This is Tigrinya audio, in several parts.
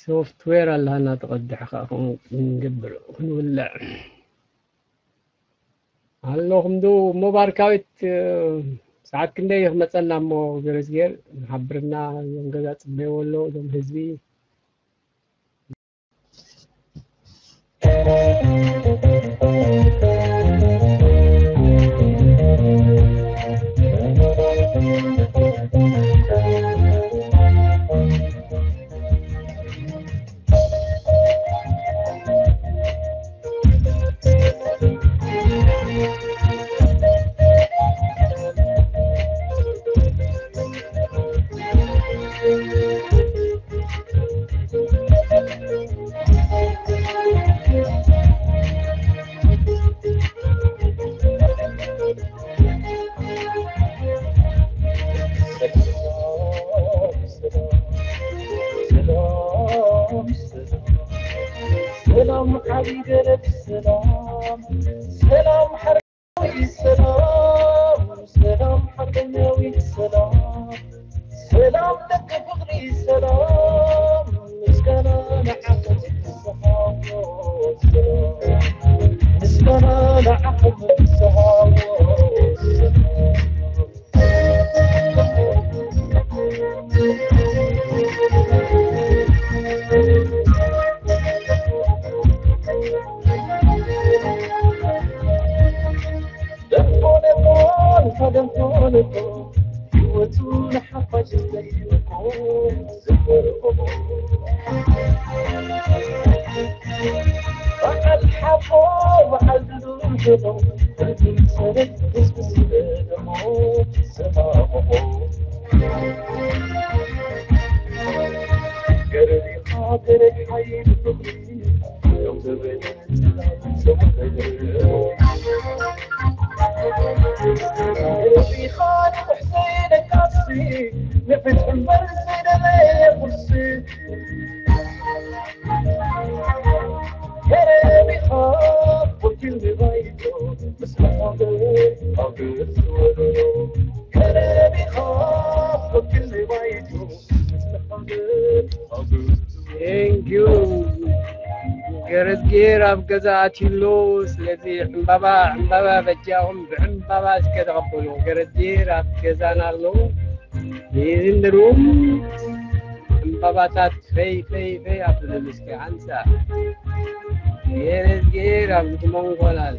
ሶፍትዌር ኣላና ተቐድሕ ከኣ ክንገብር ክንውልዕ ኣለኹም ዶ? እሞ ባርካዊት ሰዓት ክንደይ ክመፀና እሞ ገረዝጌር ሓብርና። እዞም ገዛ ፅበይዎ ኣለዉ እዞም ህዝቢ። ሰላም ዓቢ ገረብ ሰላም ሰላም ሓርበኛዊ ሰላም ሰላም ሓርበኛዊ ሰላም ሰላም ደቂ ፍቕሪ ሰላም ምስጋና ንዓኹም ይብዝሓ ምስጋና ንዓኹም ይብዝሓ ገረዝጌር ኣብ ገዛ ኣትዩ ኣሎ። ስለዚ ዕምባባ ዕምባባ በጃኹም ብዕምባባ እስከ ተቐበሉ። ገረዝጌር ኣብ ገዛና ኣሎ። ይህን ሩም ዕምባባታት ፈይ ፈይ ፈይ ኣብሉ እስከ ሓንሳ። ገረዝጌር ኣብ መንጎና ኣሎ።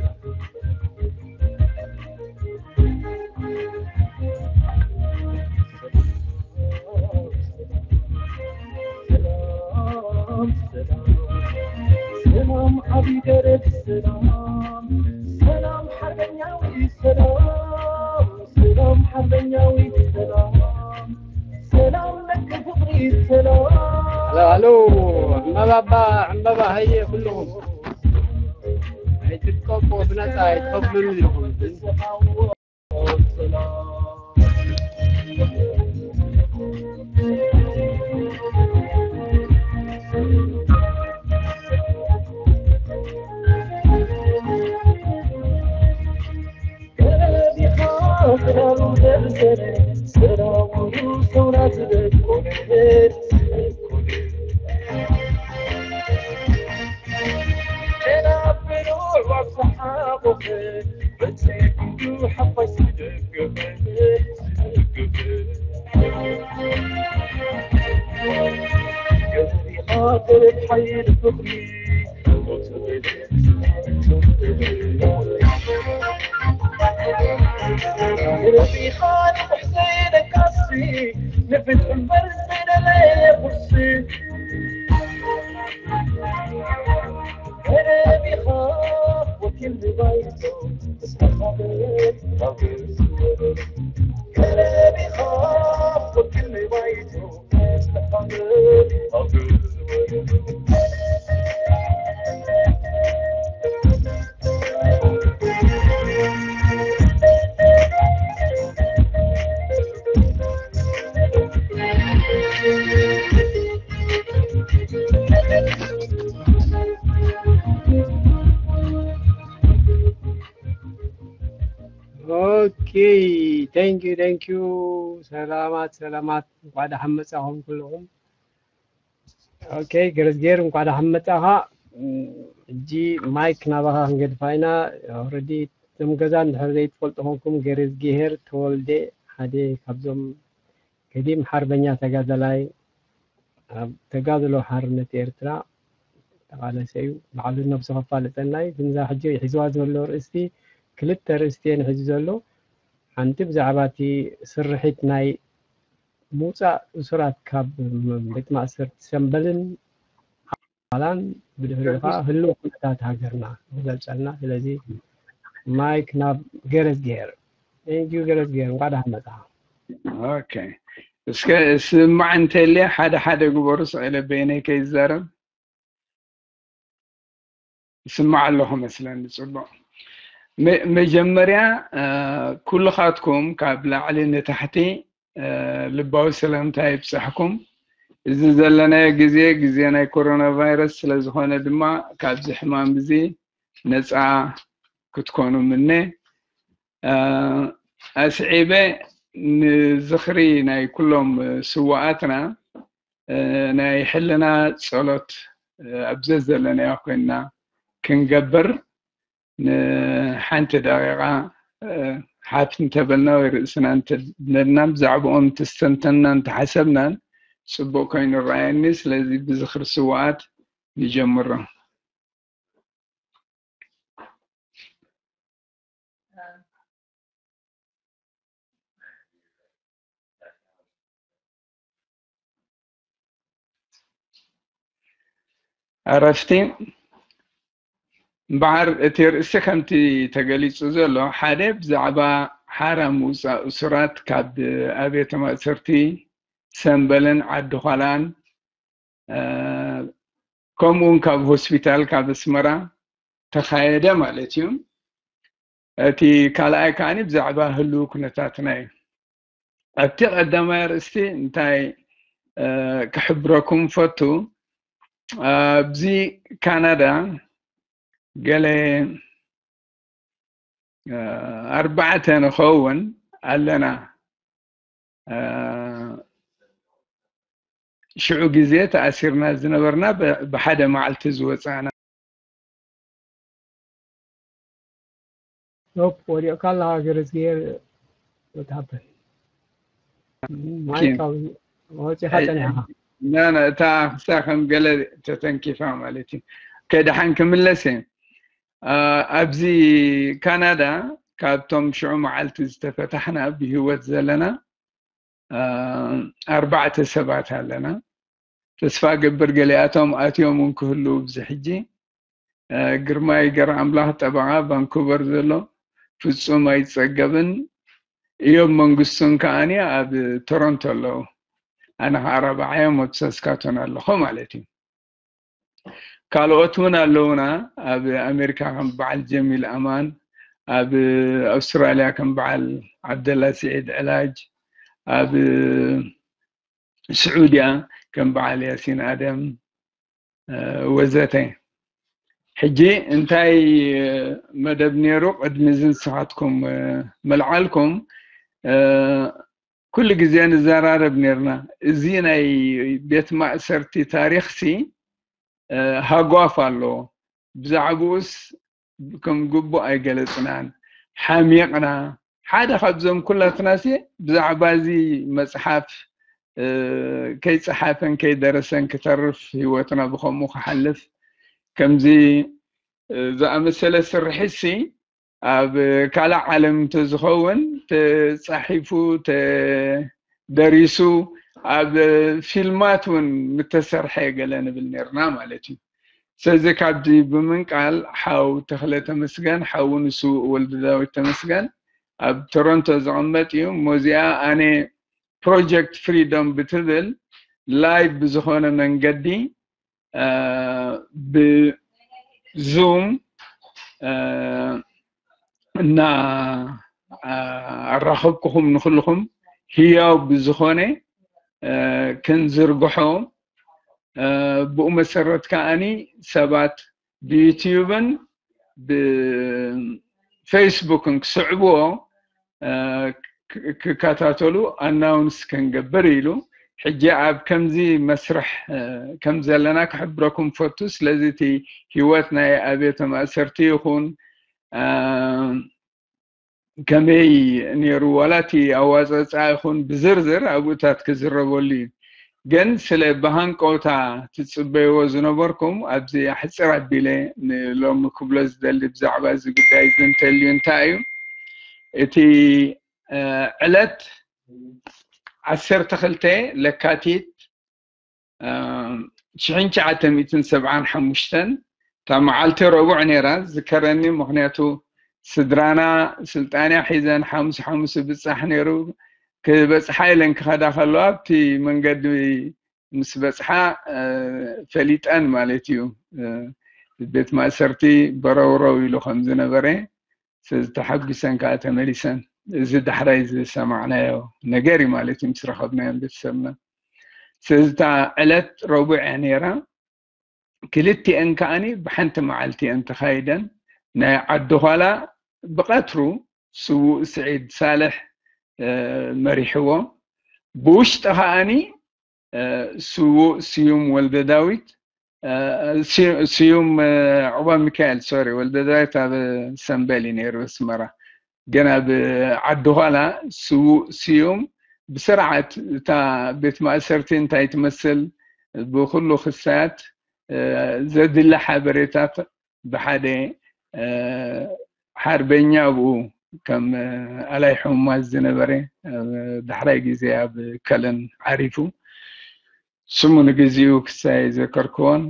ሰላም ዓቢ ገረድ ሰላም ሰላም ሓርበኛዊ ሰላም ሰላም ሓርበኛዊ ሰላም ሰላም ደቂ ፍቕሪ ሰላም። ሃሎ ሃሎ ዕምባባ ዕምባባ ሃየ ኩልኹም ኣይትጥቀሙ ብነፃ ኣይትኸፍሉን ኢኹም። Okay, thank you, thank you። ሰላማት ሰላማት፣ እንኳዕ ደሓን መጻኹም ኩልኹም። ኦኬ፣ ገረዝጌር፣ እንኳዕ ደሓን መጻኻ። እም፣ ሕጂ ማይክ ናባኻ ክንገድፋ ኢና። ኦልሬዲ እቶም ገዛ እንድሕር ዘይትፈልጡ ኮንኩም፣ ገረዝጌሄር ተወልደ ሓደ ካብዞም ገዲም ሓርበኛ ተጋዳላይ፣ ኣብ ተጋድሎ ሓርነት ኤርትራ ተቓለሰ እዩ። ባዕሉ ነብሱ ከፋልጠና እዩ። ግን እዛ ሕጂ ሒዝዋ ዘሎ ርእስቲ፣ ክልተ ርእስቲ እየን ሒዙ ዘሎ። ሓንቲ ብዛዕባ እቲ ስርሒት ናይ ምውጻእ እሱራት ካብ ቤት ማእሰርቲ ሰምበልን ዓላን፣ ብድሕሪኡ ከዓ ህልው ኩነታት ሃገርና ዝገልጸልና። ስለዚ ማይክ ናብ ገረዝጌር። Thank you ገረዝጌር፣ እንኳዕ ደሓን መጻኻ። ኦኬ፣ እስከ ስማዕ እንተልየ ሓደ ሓደ ግበሩ፣ ስቕ ኢለ በይነይ ከይዛረብ። ይስማዕ ኣለኹ መስለኒ። ጽቡቕ። መ-፣ መጀመርያ፣ እ፣ ኩልኻትኩም ካብ ላዕሊ ንታሕቲ፣ እ፣ ልባዊ ሰላምታ ይብጻሕኩም። እዚ ዘለናዮ ግዜ፣ ግዜ ናይ ኮሮና ቫይረስ ስለ ዝኾነ ድማ ካብዚ ሕማም እዚ ነጻ ክትኮኑ ምነ። እ፣ ኣስዒበ ንዝኽሪ ናይ ኩሎም ስውኣትና፣ እ፣ ናይ ሕልና ጸሎት፣ እ፣ ኣብ ዘዘለናዮ ኮይንና ክንገብር ንሓንቲ ደቂቓ፣ እ፣ ሓፍ እንተበልና ወይ ርእስና እንተድነድና ብዛዕባኦም እንተስተንተንና እንተሓሰብናን ጽቡቕ ኮይኑ ይረኣየኒ። ስለዚ ብዝኽሪ ስውኣት ንጀምሮ። ዕረፍቲ። እምበኣር እቲ ርእሲ ከምቲ ተገሊጹ ዘሎ፣ ሓደ ብዛዕባ ሓራ ምውጻእ እሱራት ካብ ኣብያተ ማእሰርቲ ሰምበልን ዓዲ ዃላን፣ እ፣ ከምኡ እውን ካብ ሆስፒታል ካብ ኣስመራ ተኻየደ ማለት እዩ። እቲ ካልኣይ ከዓኒ ብዛዕባ ህልው ኩነታትና እዩ። ኣብቲ ቀዳማይ ኣርእስቲ እንታይ፣ እ፣ ክሕብረኩም ፈቱ፣ ኣብዚ ካናዳ ገለ፣ እ፣ ኣርባዕተ ንኸውን ኣለና። እ፣ ሽዑ ግዜ ተኣሲርና ዝነበርና ብ-፣ ብሓደ መዓልቲ ዝወጻእና። ኖፕ፣ ወዲቕካ ኣለኻ ገረዝጌር። What happened? ማይክ ወፂኻ ጸኒሕኻ። ና፣ ና፣ እታ ክሳ ከም ገለ ተተንኪፋ ማለት እዩ። ከድሓን ክምለስ እየ። አ፣ ኣብዚ ካናዳ ካብቶም ሽዑ መዓልቲ ዝተፈታሕና ብህይወት ዘለና፣ አ፣ ኣርባዕተ ሰባት ኣለና። ተስፋ እገብር ገሊኣቶም ኣትዮም እውን ክህልዉ ኣብዚ ሕጂ። እ፣ ግርማይ ገረኣምላኽ ጠበቓ ቫንኩቨር ዘሎ፣ ፍጹም ኣይጸገብን፣ እዮም መንግስቱን ከኣኒ ኣብ ቶሮንቶ ኣለዉ። ኣነ ኸዓ ራብዓዮም ኣብ ሳስካቶን ኣለኹ ማለት እዩ። ካልኦት እውን ኣለዉና፣ ኣብ ኣሜሪካ ከም በዓል ጀሚል ኣማን፣ ኣብ ኣውስትራልያ ከም በዓል ዓብደላ ስዒድ ዕላጅ፣ ኣብ ስዑድያ ከም በዓል ያሲን ኣደም፣ እ፣ ወዘተ። ሕጂ እንታይ መደብ ነይሩ? ቅድሚ እዚ ንስኻትኩም፣ እ፣ መልዓልኩም፣ እ፣ ኩሉ ግዜ ንዘራረብ ነይርና። እዚ ናይ ቤት ማእሰርቲ ታሪኽሲ፣ እ፣ ሃጓፍ ኣለዎ። ብዛዕባኡስ ከም ግቡእ ኣይገለጽናን፣ ሓሚቕና። ሓደ ካብዞም ኩላትናሲ ብዛዕባ እዚ መጽሓፍ፣ እ፣ ከይጸሓፈን ከይደረሰን ክተርፍ፣ ህይወትና ብኸምኡ ክሓልፍ፣ ከምዚ፣ እ፣ ዝኣመሰለ ስርሒትሲ ኣብ ካልእ ዓለም እንተዝኸውን ተጻሒፉ፣ ተደሪሱ፣ ኣብ ፊልማት እውን ምተሰርሐ ገለ ንብል ነይርና ማለት እዩ። ስለዚ ካብዚ ብምንቃል ሓው ተኽለ ተመስገን፣ ሓው ንስዉእ ወልደ ዳዊት ተመስገን ኣብ ቶሮንቶ ዝቕመጥ እዩ። እሞ እዚኣ ኣነ ፕሮጀክት ፍሪዶም ብትብል ላይቭ ብዝኾነ መንገዲ፣ እ፣ ብዙም፣ እ፣ እና፣ እ፣ ኣራኸብኩኹም ንኹልኹም ህያው ብዝኾነ፣ እ፣ ክንዝርግሖ፣ እ፣ ብኡ መሰረት ከኣኒ ሰባት ብዩትዩብን ብፌስቡክን ክስዕብዎ፣ እ፣ ክ-፣ ክከታተሉ ኣናውንስ ክንገብር ኢሉ ሕጂ ኣብ ከምዚ መስርሕ ከም ዘለና ክሕብረኩም ፈቱ። ስለዚ እቲ ህይወት ናይ ኣብያተ ማእሰርቲ ይኹን ከመይ ነይሩ፣ ዋላ እቲ ኣዋፀፃ ይኹን ብዝርዝር ኣብኡታት ክዝረበሉ እዩ። ግን ስለ ብሃንቀውታ ትፅበይዎ ዝነበርኩም ኣብዚ ኣሕፅር ኣቢለ ንሎሚ ክብሎ ዝደሊ ብዛዕባ እዚ ጉዳይ እዚ እንተልዩ እንታይ እዩ፣ እቲ ዕለት ዓሰርተ ክልተ ለካቲት ሽሕን ትሽዓተ ሚእትን ሰብዓን ሓሙሽተን እታ መዓልቲ ረቡዕ ነይራ ዝከረኒ። ምክንያቱ ስድራና ስልጣንያ ሒዘን ሓሙስ ሓሙስ ብፃሕ ነይሩ። ክበፅሓ ኢለን ክኸዳ ከለዋ ኣብቲ መንገዲ ምስ በፅሓ ፈሊጠን ማለት እዩ። ቤት ማእሰርቲ በረውረው ኢሉ ከም ዝነበረ ተሓጒሰን ከዓ ተመሊሰን። እዚ ዳሕራይ ዝሰማዕናዮ ነገር እዩ ማለት እዩ ምስ ረኸብናዮም ቤተሰብና። ስለዚ እታ ዕለት ረቡዕ እያ ነይራ። ክልቲአን ከዓኒ ብሓንቲ መዓልቲ እየን ተኻይደን። ናይ ዓዲ ኋላ ብቐትሩ ስዉእ ስዒድ ሳልሕ መሪሕዎ። ብውሽጢ ከዓኒ ስዉእ ስዩም ወልደ ዳዊት ስዩም ዑባ ሚካኤል ሶሪ ወልደ ዳዊት ኣብ ሰንበል እዩ ነይሩ ኣስመራ። ግን ኣብ ዓዲ ኋላ ስዉእ ስዩም ብስርዓት እታ ቤት ማእሰርቲ እንታይ ትመስል ብኩሉ ክሳያት ዘድሊ ሓበሬታት ብሓደ ሓርበኛ ኣብኡ ከም ኣላይ ሕሙማት ዝነበረ ዳሕራይ ግዜ ኣብ ከለን ዓሪፉ ስሙ ንግዚኡ ክሳይ ዘከርክዎን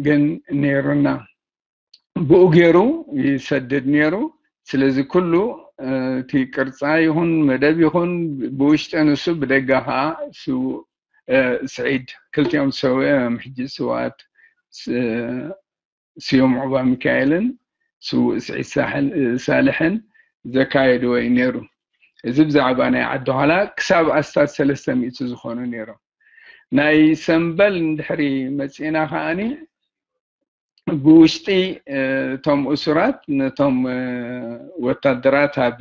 ግን ነይሩና ብኡ ገይሩ ይሰድድ ነይሩ። ስለዚ ኩሉ እቲ ቅርፃ ይኹን መደብ ይኹን ብውሽጢ ንሱ ብደጋ ከዓ ስዒድ ክልቲኦም ዝሰውኦም ሕጂ ስዋት ስዮም ዑባ ሚካኤልን ስውእ ስዒድ ሳልሕን ዘካየድዎ እዩ ነይሩ። እዚ ብዛዕባ ናይ ዓዲ ኋላ ክሳብ ኣስታት ሰለስተ ሚእቲ ዝኾኑ ነይሮም። ናይ ሰንበል እንድሕሪ መፂእና ከዓኒ ብውሽጢ እቶም እሱራት ነቶም ወታደራት ኣብ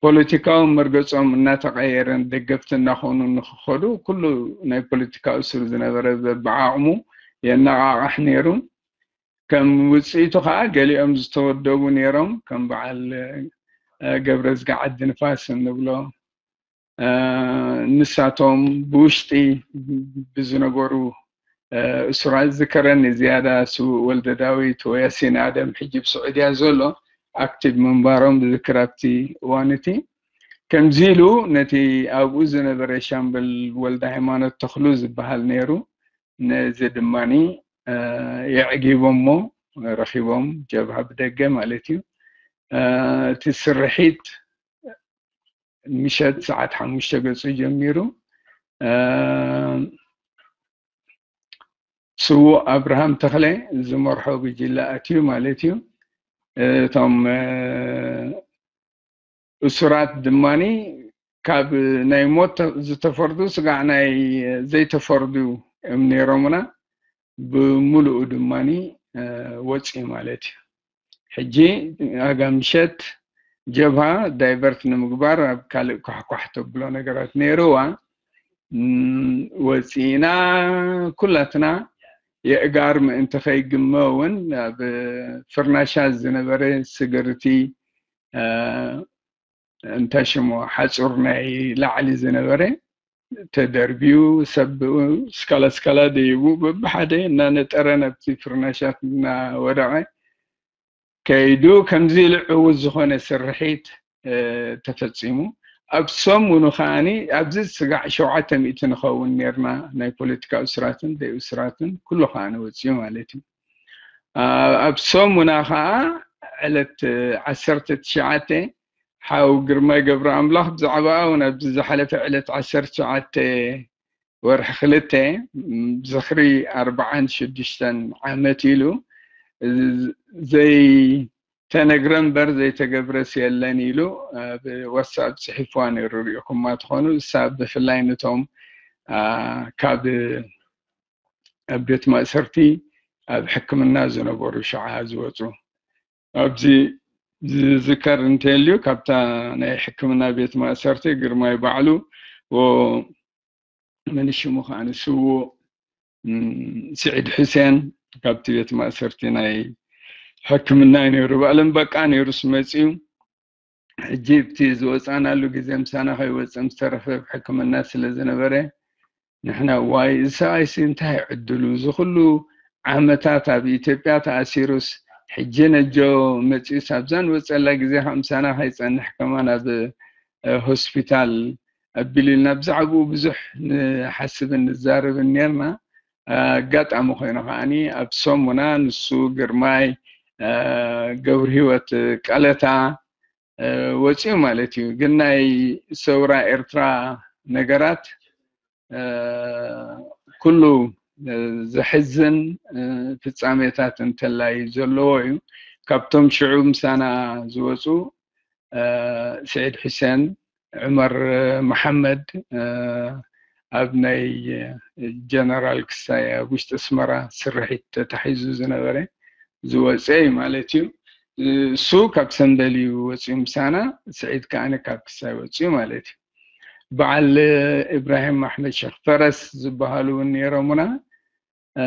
ፖለቲካዊ መርገፆም እናተቐየረን ደገፍቲ እናኾኑ ንክኸዱ ኩሉ ናይ ፖለቲካ እሱር ዝነበረ በብዓቕሙ የነቓቕሕ ነይሩ። ከም ውፅኢቱ ከዓ ገሊኦም ዝተወደቡ ነይሮም ከም በዓል ገብረዝጊ ዓዲ ንፋስ እንብሎ ንሳቶም ብውሽጢ ብዝነበሩ እሱራት ዝከረኒ ዝያዳ ስውእ ወልደ ዳዊት ወይ ያሲን ኣደም ሕጂ ብስዑድያ ዘሎ ኣክቲቭ ምንባሮም ዝዝክር ኣብቲ እዋን እቲ ከምዚ ኢሉ ነቲ ኣብኡ ዝነበረ ሻምበል ወልደ ሃይማኖት ተኽሉ ዝበሃል ነይሩ ነዚ ድማኒ የዕጊቦሞ ረኺቦም ጀብሃ ብደገ ማለት እዩ እቲ ስርሒት ምሸት ሰዓት ሓሙሽተ ገፁ ጀሚሩ ስዉእ ኣብርሃም ተኽለ ዝመርሖ ጉጅለ ኣትዩ ማለት እዩ። እቶም እሱራት ድማኒ ካብ ናይ ሞት ዝተፈርዱ ስጋዕ ናይ ዘይተፈርዱ እዮም ነይሮምና። ብምሉኡ ድማኒ ወፂኡ ማለት እዩ። ሕጂ ኣጋ ምሸት ጀብሃ ዳይቨርት ንምግባር ኣብ ካልእ ኳሕኳሕ ተብሎ ነገራት ነይርዋ። ወፂእና ኩላትና የእጋር ምእንቲ ከይግመ እውን ኣብ ፍርናሻት ዝነበረ ስግርቲ እንታይ ሽሙ ሓፁር ናይ ላዕሊ ዝነበረ ተደርብዩ ሰብ ስካላ ስካላ ደይቡ በብሓደ እናነጠረ ናብቲ ፍርናሻት እናወደቐ ከይዱ ከምዚ ኢሉ ዕዉት ዝኾነ ስርሒት ተፈፂሙ። ኣብ ሰሙኑ ከዓኒ ኣብዚ ስጋዕ ሸውዓተ ሚእቲ ንኸውን ነርና ናይ ፖለቲካ እሱራትን ደይ እሱራትን ኩሉ ከዓኒ ወፂኡ ማለት እዩ። ኣብ ሰሙና ከዓ ዕለት ዓሰርተ ትሽዓተ ሓው ግርማይ ገብረ ኣምላኽ ብዛዕባ እውን ኣብዚ ዝሓለፈ ዕለት ዓሰርተ ትሽዓተ ወርሒ ክልተ ዝኽሪ ኣርባዓን ሽዱሽተን ዓመት ኢሉ ዘይተነግረ እምበር ዘይተገብረስ የለን ኢሉ ኣብ ዋትስኣፕ ፅሒፍዋ ነይሩ። ሪኢኹማ ትኾኑ እሳ ብፍላይ ነቶም ካብ ኣብ ቤት ማእሰርቲ ኣብ ሕክምና ዝነበሩ ሸዓ ዝወፁ ኣብዚ ዝዝከር እንተልዩ ካብታ ናይ ሕክምና ቤት ማእሰርቲ ግርማይ ባዕሉ ወ-፣ መን ሽሙ ከዓኒ ስዉእ፣ እም፣ ስዒድ ሑሴን ካብቲ ቤት ማእሰርቲ ናይ ሕክምና እዩ ነይሩ። በዕለን በቃ ነይሩስ መፅዩ። ሕጂ ኣብቲ ዝወፃናሉ ግዜ ምሳና ከይወፅእ ምስ ተረፈ ኣብ ሕክምና ስለ ዝነበረ ንሕና ዋይ እዚ ሰብኣይሲ እንታይ ዕድሉ እዚ ኩሉ ዓመታት ኣብ ኢትዮጵያ ተኣሲሩስ ሕጂ ነጆ መፂኡስ ኣብዛ ንወፀላ ግዜ ከዓ ምሳና ከይፀንሕ ከማን ኣብ እ፣ ሆስፒታል ኣቢሉ ኢልና ብዛዕባኡ ብዙሕ ንሓስብን ንዛረብን ነርና። ኣጋጣሚ ኮይኑ ከዓኒ ኣብ ሰሙና ንሱ ግርማይ እ፣ ገብረ ህይወት ቀለታ እ፣ ወፂኡ ማለት እዩ። ግን ናይ ሰውራ ኤርትራ ነገራት እ፣ ኩሉ እ፣ ዘሕዝን እ፣ ፍጻሜታት እንተላይ ዘለዎ እዩ። ካብቶም ሽዑ ምሳና ዝወፁ እ፣ ስዒድ ሑሴን፣ ዑመር መሓመድ እ፣ ኣብ ናይ ጀነራል ክሳይ ኣብ ውሽጢ ኣስመራ ስርሒት ተታሒዙ ዝነበረ ዝወፀ እዩ ማለት እዩ። እሱ ካብ ሰንበል እዩ ወፂኡ ምሳና፣ ስዒድ ከዓነ ካብ ክሳይ ወፂኡ ማለት እዩ። በዓል ኢብራሂም ኣሕመድ ሸኽ ፈረስ ዝበሃሉ እውን ነይሮምና። እ፣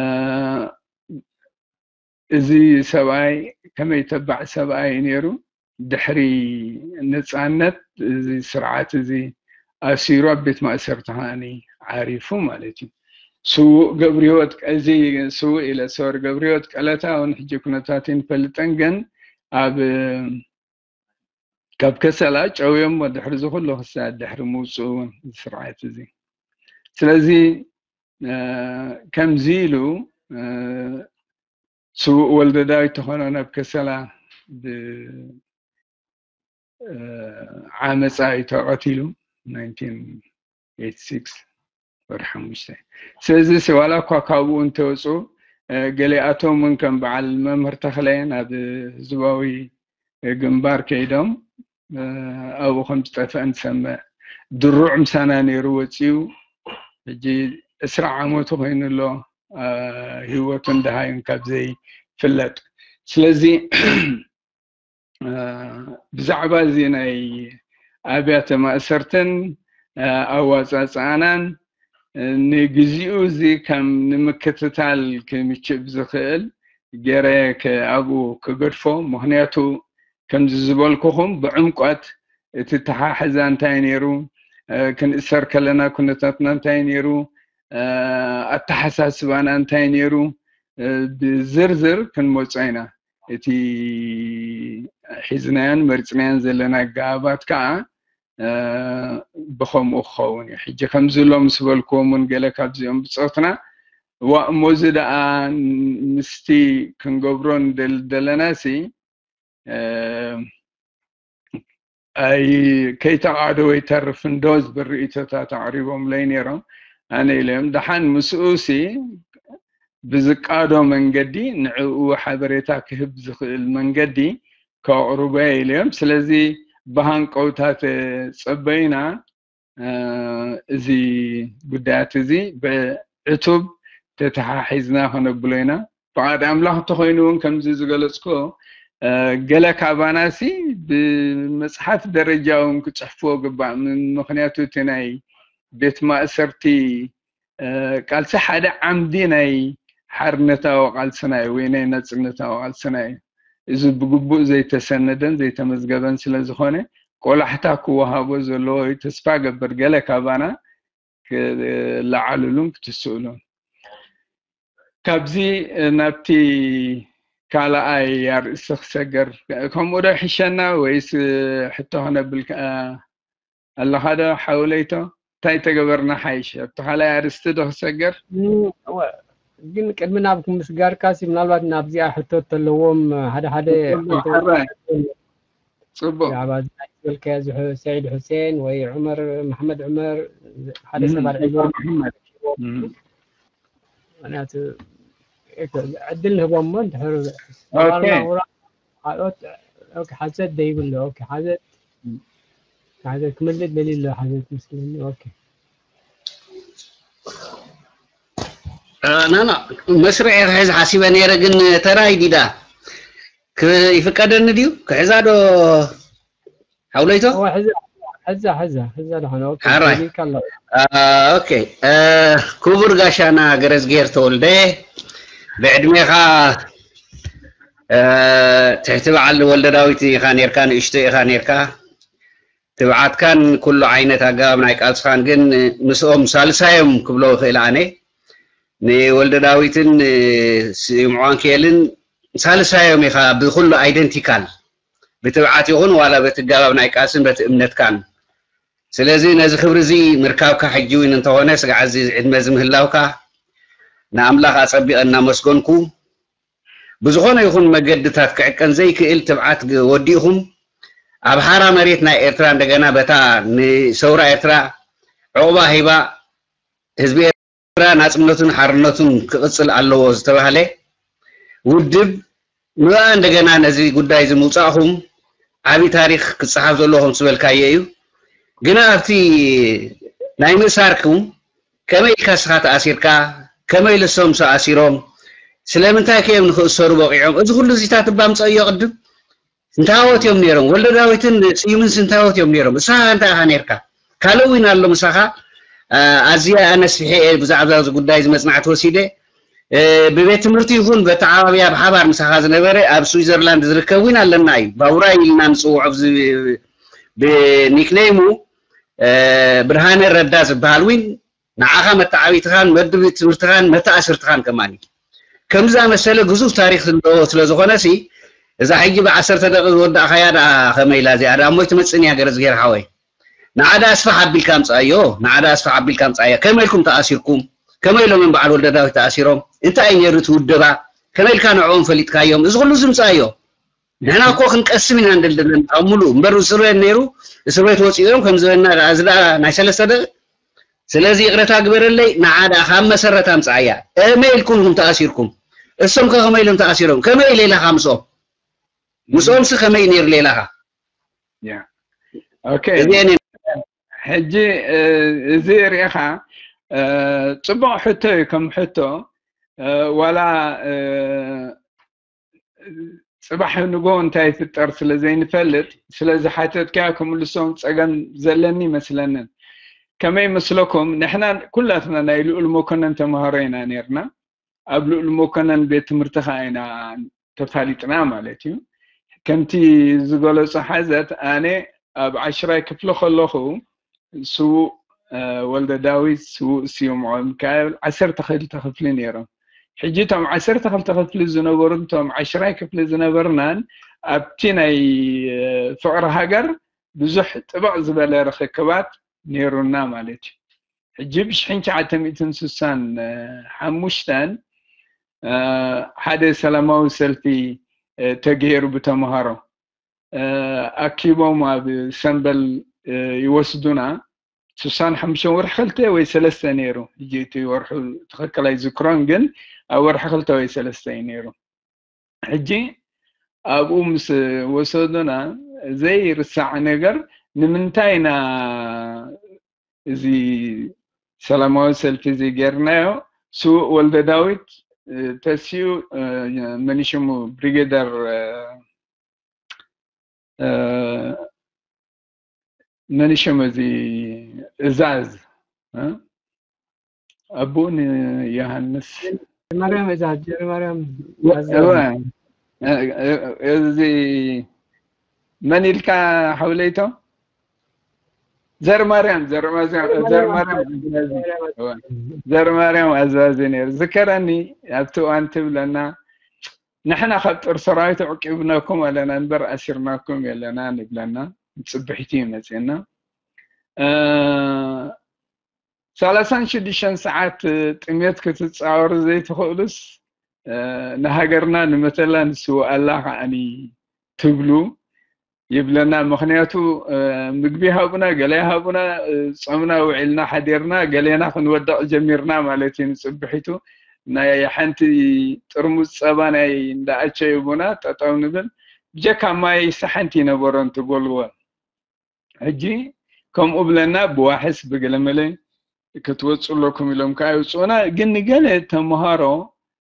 እዚ ሰብኣይ ከመይ ተባዕ ሰብኣይ እዩ ነይሩ። ድሕሪ ነፃነት እዚ ስርዓት እዚ ኣሲሩ ኣብ ቤት ማእሰርቲ ከዓኒ ዓሪፉ ማለት እዩ። ስዉእ ገብረ ህይወት ቀ-፣ እዚ ስዉእ ኢለ ሶሪ፣ ገብረ ህይወት ቀለታ እውን ሕጂ ኩነታት ይንፈልጠን ግን ኣብ ካብ ከሰላ ጨውዮሞ ድሕሪ እዚ ኩሉ ክሳድ ድሕሪ ምውፅኡ እውን እዚ ስርዓት እዚ። ስለዚ እ፣ ከምዚ ኢሉ እ፣ ስዉእ ወልደ ዳዊት ተኾነ ናብ ከሰላ ብ እ፣ ዓመፃ እዩ ተቐቲሉ ናይንቲን ኤይቲ ሲክስ ወርሒ ሓሙሽተ። ስለዚ ሲ ዋላ እኳ ካብኡ እንተወፁ እ፣ ገሊኣቶም እውን ከም በዓል መምህር ተኽለ ናብ ህዝባዊ ግንባር ከይዶም እ፣ ኣብኡ ከም ዝጠፍአ ንሰምዕ። ድሩዕ ምሳና ነይሩ ወፂኡ ሕጂ ዕስራ ዓመቱ ኮይኑ ኣሎ እ፣ ህይወቱን ደሃዩን ካብ ዘይፍለጥ። ስለዚ እ፣ ብዛዕባ እዚ ናይ ኣብያተ ማእሰርትን እ፣ ኣዋፃፅኣናን እ፣ ንግዚኡ እዚ ከም ንምክትታል ክምችእ ብዝኽእል ገይረ ከ-፣ ኣብኡ ክገድፎ። ምኽንያቱ ከምዚ ዝበልኩኹም ብዕምቆት እቲ ተሓሕዛ እንታይ ነይሩ፣ እ፣ ክንእሰር ከለና ኩነታትና እንታይ ነይሩ፣ እ፣ ኣተሓሳስባና እንታይ ነይሩ፣ እ፣ ብዝርዝር ክንመጾ ኢና። እቲ ሒዝናዮን መሪጽናዮን ዘለና ኣገባባት ከኣ እ፣ ብኸምኡ ክኸውን እዩ። ሕጂ ከምዚ ሎ ምስ በልክዎም እውን ገለ ካብዚኦም ብጾትና፣ ዋ እሞ እዚ ደኣ ምስቲ ክንገብሮ ንደሊ ደለናሲ እ፣ ኣይ ከይተቓደወ ይተርፍ እንዶ ዝብል ርእይቶታት ኣቕሪቦምለይ ነይሮም። ኣነ ኢለዮም ደሓን ምስኡሲ ብዝቃዶ መንገዲ ንዕኡ ሓበሬታ ክህብ ዝኽእል መንገዲ ከቕርቦ ኢለዮም። ስለዚ ብሃንቀውታ ተጸበዩና። እ፣ እዚ ጉዳያት እዚ ብዕቱብ ተተሓሒዝና ከነብሎ ኢና። ፍቓድ ኣምላኽ እንተኾይኑ እውን ከምዚ ዝገለጽኩ እ፣ ገለ ካባናሲ ብመጽሓፍ ደረጃ እውን ክጽሕፍዎ ግባእ። ም-፣ ምኽንያቱ እቲ ናይ ቤት ማእሰርቲ እ፣ ቃልሲ ሓደ ዓምዲ ናይ ሓርነታዊ ቃልስና እዩ ወይ ናይ ናጽነታዊ ቃልስና እዩ። እዚ ብግቡእ ዘይተሰነደን ዘይተመዝገበን ስለ ዝኾነ ቆላሕታ ክወሃቦ ዘለዎ እዩ። ተስፋ ገብር ገለ ካባና ክለዓልሉን ክትስእሉን። ካብዚ ናብቲ ካልኣይ ኣርእስቲ ክሰገር፣ ከምኡ ዶ ይሕሸና ወይስ ሕቶ ከነብል ከ-፣ ኣለኻ ዶ ሓውለይቶ? እንታይ ተገበርና ሓይሽ? ኣብቲ ካልኣይ ኣርእስቲ ዶ ክሰገር? እም፣ እወ፣ ግን ቅድሚ ናብ ምስጋርካሲ ምናልባት ናብዚኣ ሕቶ ተለዎም ሓደ ሓደ ጽቡቕ፣ ሕራይ። ጽቡቕ። ብዛዕባ እዚ ናይ ዝበልካዮ እዚ ሑ-፣ ሰዒድ ሑሴን ወይ ዑመር፣ መሓመድ ዑመር፣ ሓደ እም፣ ሰብ ኣልዒሉ ዑመር መሓመድ። እም። ምኽንያቱ ዕድል ንህቦም እሞ እንድሕር ኦኬ። ተባልና ውራ-፣ ካልኦት፣ ኦኬ፣ ሓዘት ደይብሎ። ኦኬ፣ ሓዘት፣ እም። ሓዘት ክመልእ ደልዩ ኣሎ፣ ሓዘት ምስለኒ። ኦኬ። እ፣ ናና፣ መስርዕ እየ ክሕዝ ሓሲበ ነይረ፣ ግን ተራይ ዲዳ። ክ- ይፍቀደኒ ድዩ ክሕዛ ዶ ሓውለይቶ? እወ፣ ሕዛ ሕዛ ሕዛ ሕዛ ደኾነ። ኦኬ፣ ሓራይ። ደሊካ ኣለኹ። ኦኬ። ክቡር ጋሻና ገረዝጌር ተወልደ፣ ብዕድሜኻ ትሕቲ በዓል ወልደ ዳዊት ኢኻ ኔርካ፣ ንእሽቶ ኢኻ ኔርካ። ትብዓትካን ኩሉ ዓይነት ኣገባብ ናይ ቃልስኻን ግን ምስኦም ሳልሳዮም ክብሎ ይኽእል ኣነ። ንወልደ ዳዊትን ስዩም ዖንኬልን ሳልሳዮም ኢኻ ብኩሉ ኣይደንቲካል፣ ብትብዓት ይኹን ዋላ በቲ ኣገባብ ናይ ቃልስን በቲ እምነትካን። ስለዚ ነዚ ክብሪ እዚ ምርካብካ ሕጂ እውን እንተኾነ ስጋዕ እዚ ዕድመ እዚ ምህላውካ ንኣምላኽ ኣጸቢቐ እናመስገንኩ፣ ብዝኾነ ይኹን መገድታት ክዕቀን ዘይክእል ትብዓት ወዲእኹም ኣብ ሓራ መሬት ናይ ኤርትራ እንደገና በታ ንሰውራ ኤርትራ ዕቑባ ሂባ ህዝቢ ኤርትራ ናጽነቱን ሓርነቱን ክቕጽል ኣለዎ ዝተባህለ ውድብ ንኣ እንደገና ነዚ ጉዳይ እዚ ምውጻእኹም ዓቢ ታሪኽ ክጸሓፍ ዘለዎ ከም ዝበልካዮ እዩ። ግና ኣብቲ ናይ ምእሳርኩም ከመይ ኢልካ ስኻ ተኣሲርካ፣ ከመይ ኢሉ እሶም ተኣሲሮም፣ ስለምንታይ ከዮም ንክእሰሩ በቂዖም? እዚ ኩሉ እዚታት እባ ምጸእዮ ቅድም። እንታወት እዮም ነይሮም? ወልደ ዳዊትን ስዩምንስ እንታወት እዮም ነይሮም? እሳ እንታይ ኢኻ ነይርካ? ካልእ እውን ኣሎ ምሳኻ። ኣዝየ ኣነስፊሐ እየ ብዛዕባ እዚ ጉዳይ እዚ መጽናዕቲ ወሲደ። ብቤት ትምህርቲ ይኹን በተዓባብያ ብሓባር ምሳኻ ዝነበረ ኣብ ስዊዘርላንድ ዝርከብ እውን ኣለና እዩ። ባቡራይ ኢልና ንፅውዖ ብዚ ብኒክኔሙ ብርሃነ ረዳ ዝበሃል እውን ንዓኻ መተዓቢትኻን መድብ ትምህርትኻን መተኣስርትኻን ከማን እዩ። ከምዚ ዝኣመሰለ ግዙፍ ታሪክ ዘለዎ ስለ ዝኾነ ሲ እዛ ሕጂ ብዓሰርተ ደቂ ዝወዳእኻያ ደኣ ከመይ ኢላ እዚኣ ደኣ እሞ ኣይትመጽእን እያ ገረዝጌር ሓወይ። ንዓ ደኣ ኣስፍሕ ኣቢልካ ኣምጽኣዮ፣ ንዓ ደኣ ኣስፍሕ ኣቢልካ ኣምጽኣያ። ከመይ ኢልኩም ተኣሲርኩም? ከመይ ኢሎም እዮም በዓል ወልደ ዳዊት ተኣሲሮም? እንታይ እዩ ነይሩ እቲ ውደባ? ከመይ ኢልካ ንዕኦም ፈሊጥካዮም? እዚ ኩሉ ዝምጽኣዮ ንሕና እኮ ክንቀስም ኢና እንደልደለን ካብ ሙሉ እምበር እስር ቤት ነይሩ እስር ቤት ወፂኡ እዮም ከም ዝበልና ደኣ እዚ ደኣ ናይ ሰለስተ ደቂ ስለዚ ይቕረታ ግበረለይ ንዓ ደኣ ካብ መሰረት ኣምፅኣያ ከመይ ኢልኩም ኢኹም ተኣሲርኩም እሶም ከ ከመይ ኢሎም ተኣሲሮም ከመይ ሌላኻ ምስኦም ምስኦምሲ ከመይ ነይሩ ሌላኻ ኦኬ እዚአን ሕጂ እዚ ርኢኻ ፅቡቕ ሕቶ እዩ ከም ሕቶ ዋላ ፅባሕ ንጎ እንታይ ይፍጠር ስለ ዘይንፈልጥ ስለ ዝሓተትካዮ ክምልሶም ፀገም ዘለኒ ይመስለንን ከመይ መስለኩም ንሕና ኩላትና ናይ ልኡል መኮነን ተምሃሮ ኢና ነርና ኣብ ልኡል መኮነን ቤት ትምህርቲ ከዓ ኢና ተፋሊጥና ማለት እዩ ከምቲ ዝገለፆ ሓዘት ኣነ ኣብ ዓሽራይ ክፍሊ ከለኹ ስዉእ ወልደ ዳዊት ስዉእ ስዩም ሚካኤል ዓሰርተ ክልተ ክፍሊ ነይሮም ሕጂ እቶም ዓሰርተ ክልተ ክፍሊ ዝነበሩ እቶም ዓሽራይ ክፍሊ ዝነበርናን ኣብቲ ናይ ፍቕሪ ሃገር ብዙሕ ጥብቕ ዝበለ ርክክባት ነይሩና ማለት እዩ ሕጂ ብሽሕን ትሽዓተ ሚእትን ስሳን ሓሙሽተን ሓደ ሰላማዊ ሰልፊ ተገይሩ ብተምሃሮ ኣኪቦም ኣብ ሰምበል ይወስዱና ስሳን ሓሙሽተን ወርሒ ክልተ ወይ ሰለስተ ነይሩ ሕጂ እቲ ወርሑ ትኽክል ኣይዝክሮን ግን ኣብ ወርሒ ክልተ ወይ ሰለስተ እዩ ነይሩ ሕጂ ኣብኡ ምስ ወሰዱና ዘይርሳዕ ነገር ንምንታይ ኢና እዚ ሰላማዊ ሰልፊ እዚ ጌርናዮ ስውእ ወልደ ዳዊት ተሲኡ መኒሽሙ ብሪጌደር መኒሽሙ እዚ እዛዝ ኣቦኡ ንዮሃንስ ማርያም እዛዝ ጀሪ ማርያም እዚ መን ኢልካ ሓውለይቶ ዘርማርያም ዘርማርያም ኣዛዚ ነይሩ ዝከረኒ ኣብቲ እዋን ትብለና ንሕና ካብ ጦር ሰራዊት ኣዕቂብናኩም ኣለና እምበር ኣሲርናኩም የለና ንብለና ንፅብሒቲ እዩ መፅና ሰላሳን ሽዱሽተን ሰዓት ጥሜት ክትፃወሩ ዘይትኽእሉስ ንሃገርና ንመተላ ንስውኣላ ከዓኒ ትብሉ ይብለና ምክንያቱ ምግቢ ሃቡና ገለ ሃቡና ፆምና ውዒልና ሓዲርና ገሌና ክንወድቕ ጀሚርና ማለት እዩ ንፅብሒቱ ናይ ሓንቲ ጥርሙዝ ፀባ ናይ እንዳኣቸ ይቡና ጠጠው ንብል ብጀካ ማይ ሓንቲ ይነበሮን ትጎልወን ሕጂ ከምኡ ብለና ብዋሕስ ብገለመለ ክትወፁ ኣለኩም ኢሎም ከዓ ይውፅኡና ግን ንገለ ተምሃሮ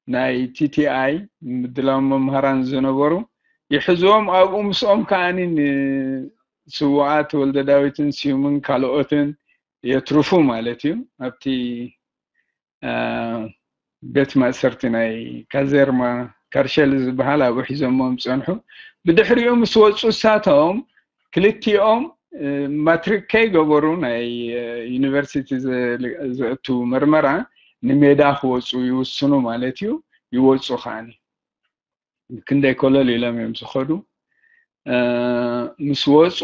ናይ ቲቲኣይ ምድላው መምሃራን ዝነበሩ ይሕዝዎም። ኣብኡ ምስኦም ከዓኒ ንስውኣት ወልደ ዳዊትን ስዩምን ካልኦትን የትርፉ ማለት እዩ። ኣብቲ ቤት ማእሰርቲ ናይ ካዜርማ ካርሸል ዝበሃል ኣብኡ ሒዞሞም ዝፀንሑ። ብድሕሪኡ ምስ ወፁ እሳቶም ክልቲኦም ማትሪክ ከይገበሩ ናይ ዩኒቨርሲቲ ዘእቱ መርመራ ንሜዳ ክወፁ ይውስኑ ማለት እዩ። ይወፁ ከዓኒ ክንደይ ኮለል ኢሎም እዮም ዝኸዱ። ምስ ወፁ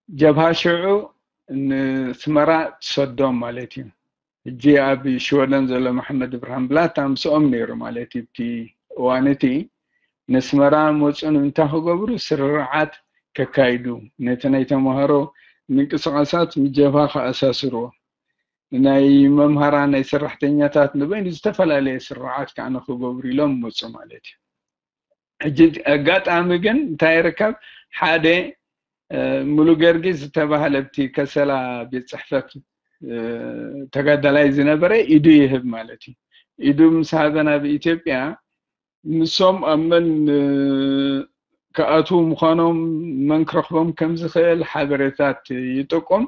ጀብሃ ሽዑ ንስመራ ትሰዶም ማለት እዩ። ሕጂ ኣብ ሽወደን ዘሎ መሓመድ ብርሃን ብላታ ምስኦም ነይሩ ማለት እዩ። እቲ እዋን እቲ ንስመራ መፁ ንምንታይ ክገብሩ ስርርዓት ከካይዱ ነቲ ናይ ተምሃሮ ምንቅስቃሳት ምስ ጀብሃ ከኣሳስርዎ ናይ መምሃራን ናይ ሰራሕተኛታት ንበይኑ ዝተፈላለየ ስርዓት ከዓ ንክገብሩ ኢሎም መፁ ማለት እዩ። ሕጂ ኣጋጣሚ ግን እንታይ ይርከብ? ሓደ ሙሉ ገርጊስ ዝተባህለ ኣብቲ ከሰላ ቤት ፅሕፈት ተጋዳላይ ዝነበረ ኢዱ ይህብ ማለት እዩ። ኢዱ ምስ ሃበ ናብ ኢትዮጵያ ንሶም ኣብ መን ክኣትዉ ምዃኖም መን ክረኽቦም ከም ዝኽእል ሓበሬታት ይጠቁም።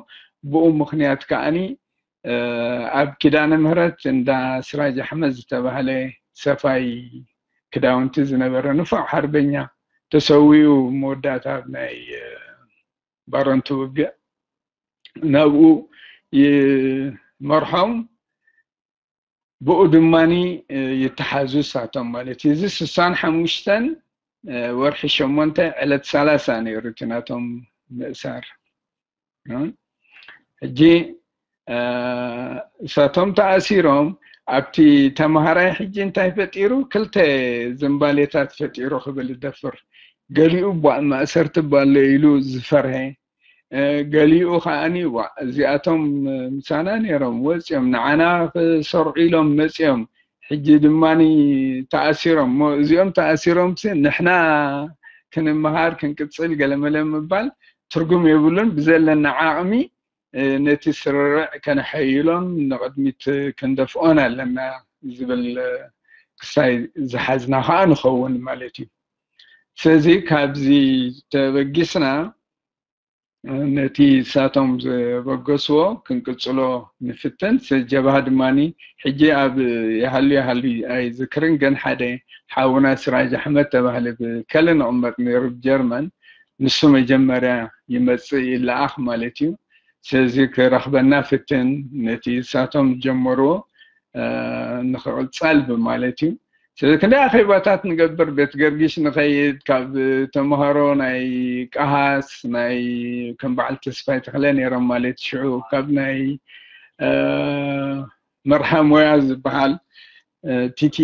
ብኡ ምኽንያት ከዓኒ ኣብ ኪዳነ ምህረት እንዳ ስራጅ ኣሕመድ ዝተባህለ ሰፋይ ክዳውንቲ ዝነበረ ንፉዕ ሓርበኛ ተሰዊኡ መወዳእታ ናይ ባረንቱ ውግእ ናብኡ ይመርሖም። ብኡ ድማኒ ይተሓዙ እሳቶም ማለት እዩ። እዚ ስሳን ሓሙሽተን ወርሒ ሸሞንተ ዕለት ሰላሳ ነይሩ እቲ ናቶም ምእሳር። ሕጂ እሳቶም ተኣሲሮም ኣብቲ ተምሃራይ ሕጂ እንታይ ፈጢሩ? ክልተ ዝንባሌታት ፈጢሩ ክብል ይደፍር። ገሊኡ ቧእ ማእሰርቲ ባሎ ኢሉ ዝፈርሀ፣ ገሊኡ ከዓኒ ዋ እዚኣቶም ምሳና ነይሮም ወፂኦም ንዓና ክሰርዑ ኢሎም መፂኦም ሕጂ ድማ ተኣሲሮም እሞ እዚኦም ተኣሲሮም ንሕና ክንመሃር ክንቅፅል ገለመለ ምባል ትርጉም የብሉን። ብዘለና ዓቕሚ ነቲ ስርርዕ ከነሐይሎን ንቕድሚት ክንደፍኦን ኣለና ዝብል ክሳይ ዝሓዝና ከዓ ንኸውን ማለት እዩ። ስለዚ ካብዚ ተበጊስና ነቲ እሳቶም ዘበገስዎ ክንቅፅሎ ንፍትን። ጀብሃ ድማ ሕጂ ኣብ ይሃሉ ይሃሉ ኣይዝክርን፣ ግን ሓደ ሓውና ስራጅ ኣሕመድ ተባህለ ብከለ ንቕመጥ ነይሩ ብጀርመን፣ ንሱ መጀመርያ ይመፅእ ይለኣኽ ማለት እዩ። ስለዚ ክረኽበና ፍትን፣ ነቲ እሳቶም ዝጀመርዎ ንክቕፀል ብማለት እዩ። ስለዚ ክንደይ ኣኼባታት ንገብር፣ ቤት ገርጊሽ ንኸይድ፣ ካብ ተምሃሮ ናይ ቀሃስ ናይ ከም በዓል ተስፋይ ተኽለ ነይሮም ማለት ሽዑ ካብ ናይ መርሓ ሞያ ዝበሃል ቲቲ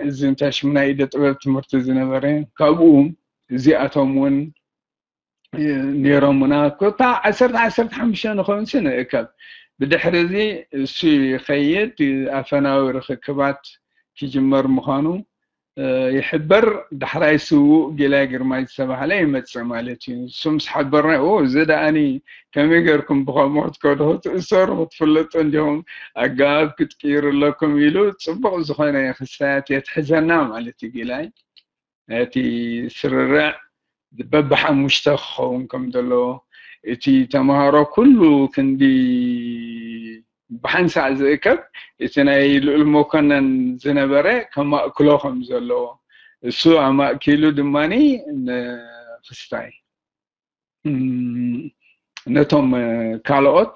እዚ እንታይ ሽሙ ናይ ኢደ ጥበብ ትምህርቲ ዝነበረ ካብኡ እዚኣቶም እውን ነይሮምና ኮታ ዓሰርተ ዓሰርተ ሓሙሽተ ንኸውን ንእከብ። ብድሕሪ እዚ እሱ ይኸይድ ኣፈናዊ ርክክባት ክጅመር ምዃኑ ይሕበር። ዳሕራይ ስዉእ ጌላይ ግርማይ ዝተባህለ ይመፅእ ማለት እዩ። እሱ ምስ ሓበርና እዚ ደኣኒ ከመይ ገርኩም ብኸምኡ ክትከዱ ክትእሰሩ ክትፍለጡ እንዲኹም ኣገባብ ክትቅይሩ ኣለኩም ኢሉ ፅቡቕ ዝኾነ ክስታያት የትሕዘና ማለት እዩ ጌላይ። እቲ ስርርዕ በብሓሙሽተ ክኸውን ከም ዘለዎ እቲ ተምሃሮ ኩሉ ክንዲ ብሓንሳእ ዝእከብ እቲ ናይ ልኡል መኮነን ዝነበረ ከማእክሎ ከም ዘለዎ እሱ ኣማእኪሉ ድማኒ ንክስታይ ነቶም ካልኦት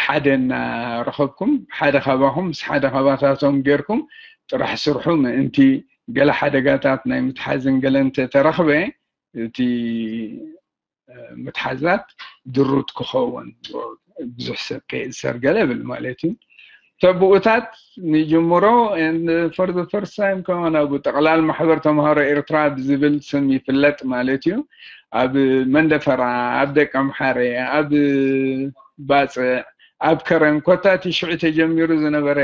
ሓደ እናረኸብኩም ሓደ ካባኹም ምስ ሓደ ካባታቶም ጌርኩም ጥራሕ ስርሑ ምእንቲ ገለ ሓደጋታት ናይ ምትሓዝን ገለ እንተተረኽበ እቲ ምትሓዛት ድሩት ክኸውን ብዙሕ ሰብ ከይእሰር ገለ ብል ማለት እዩ። ተብኡታት ንጅምሮ for the first time ከማን ኣብ ጠቕላል ማሕበር ተምሃሮ ኤርትራ ብዝብል ስም ይፍለጥ ማለት እዩ። ኣብ መንደፈራ፣ ኣብ ደቀምሓረ፣ ኣብ ባፅዕ፣ ኣብ ከረን ኮታ እቲ ሽዑ ተጀሚሩ ዝነበረ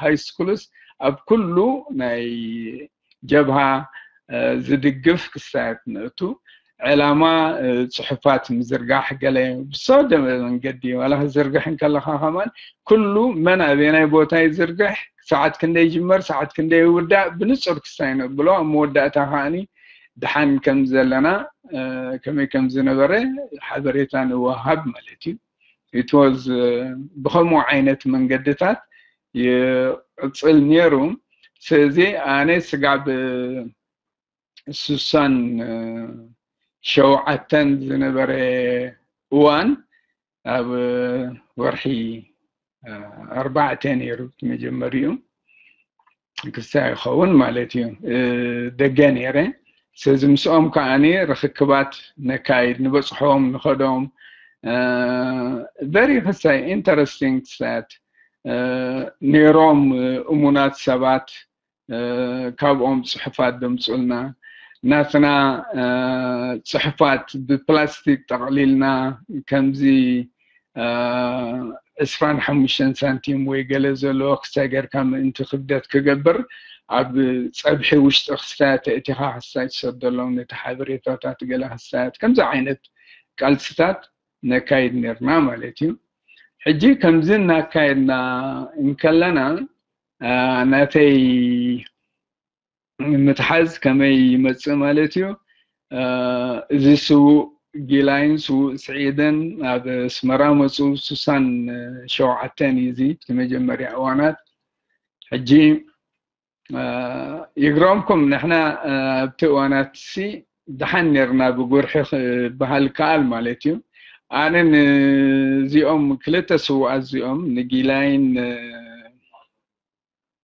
ሃይ ስኩልስ ኣብ ኩሉ ናይ ጀብሃ ዝድግፍ ክስታያት ንእቱ ዕላማ ፅሑፋት ምዝርጋሕ ገለ ብዝተወደበ መንገዲ ዋላ ክዝርግሕ እንከለካ ከማን ኩሉ መን ኣበየናይ ቦታ ይዝርግሕ ሰዓት ክንደይ ይጅመር፣ ሰዓት ክንደይ ይውዳእ ብንጹር ክሳይ ነብሎ። ኣብ መወዳእታ ከዓኒ ደሓን ከም ዘለና፣ እ፣ ከመይ ከም ዝነበረ ሓበሬታ ንወሃብ ማለት እዩ። It was፣ እ፣ ብኸምኡ ዓይነት መንገድታት ይቕጽል ነይሩ። ስለዚ ኣነ ስጋብ ሱሳን ሸውዓተን ዝነበረ እዋን ኣብ ወርሒ ኣርባዕተ ነይሩ እቲ መጀመሪኡ ክሳ ይኸውን ማለት እዩ። ደገ ነይረ። ስለዚ ምስኦም ከዓኒ ርክክባት ነካይድ፣ ንበፅሖም ንኸዶም። ቨሪ ክሳይ ኢንተረስቲንግ ክሳያት ነይሮም፣ እሙናት ሰባት። ካብኦም ፅሑፋት ደምፁልና። ናትና ፅሑፋት ብፕላስቲክ ጠቕሊልና ከምዚ ዕስራን ሓሙሽተን ሳንቲም ወይ ገለ ዘለዎ ክሳይ ጌርካ ምእንቲ ክብደት ክገብር ኣብ ፀብሒ ውሽጢ ክስታያት ተእቲኻ ክስታይ ትሰደሎም፣ ነቲ ሓበሬታታት ገለ ክስታያት ከምዚ ዓይነት ቃልስታት ነካይድ ነርና ማለት እዩ። ሕጂ ከምዚ እናካየድና እንከለና ናተይ ምትሓዝ ከመይ ይመፅእ ማለት እዩ። እዚ ስዉእ ጊላይን ስዉእ ስዒድን ኣብ ኣስመራ መፁ። ሱሳን ሸውዓተን እዩ እዚ እቲ መጀመርያ እዋናት። ሕጂ ይግረምኩም፣ ንሕና ኣብቲ እዋናት ሲ ደሓን ነርና፣ ብጉርሒ ክበሃል ከኣል ማለት እዩ። ኣነ ንዚኦም ክልተ ስዉኣት እዚኦም ንጊላይን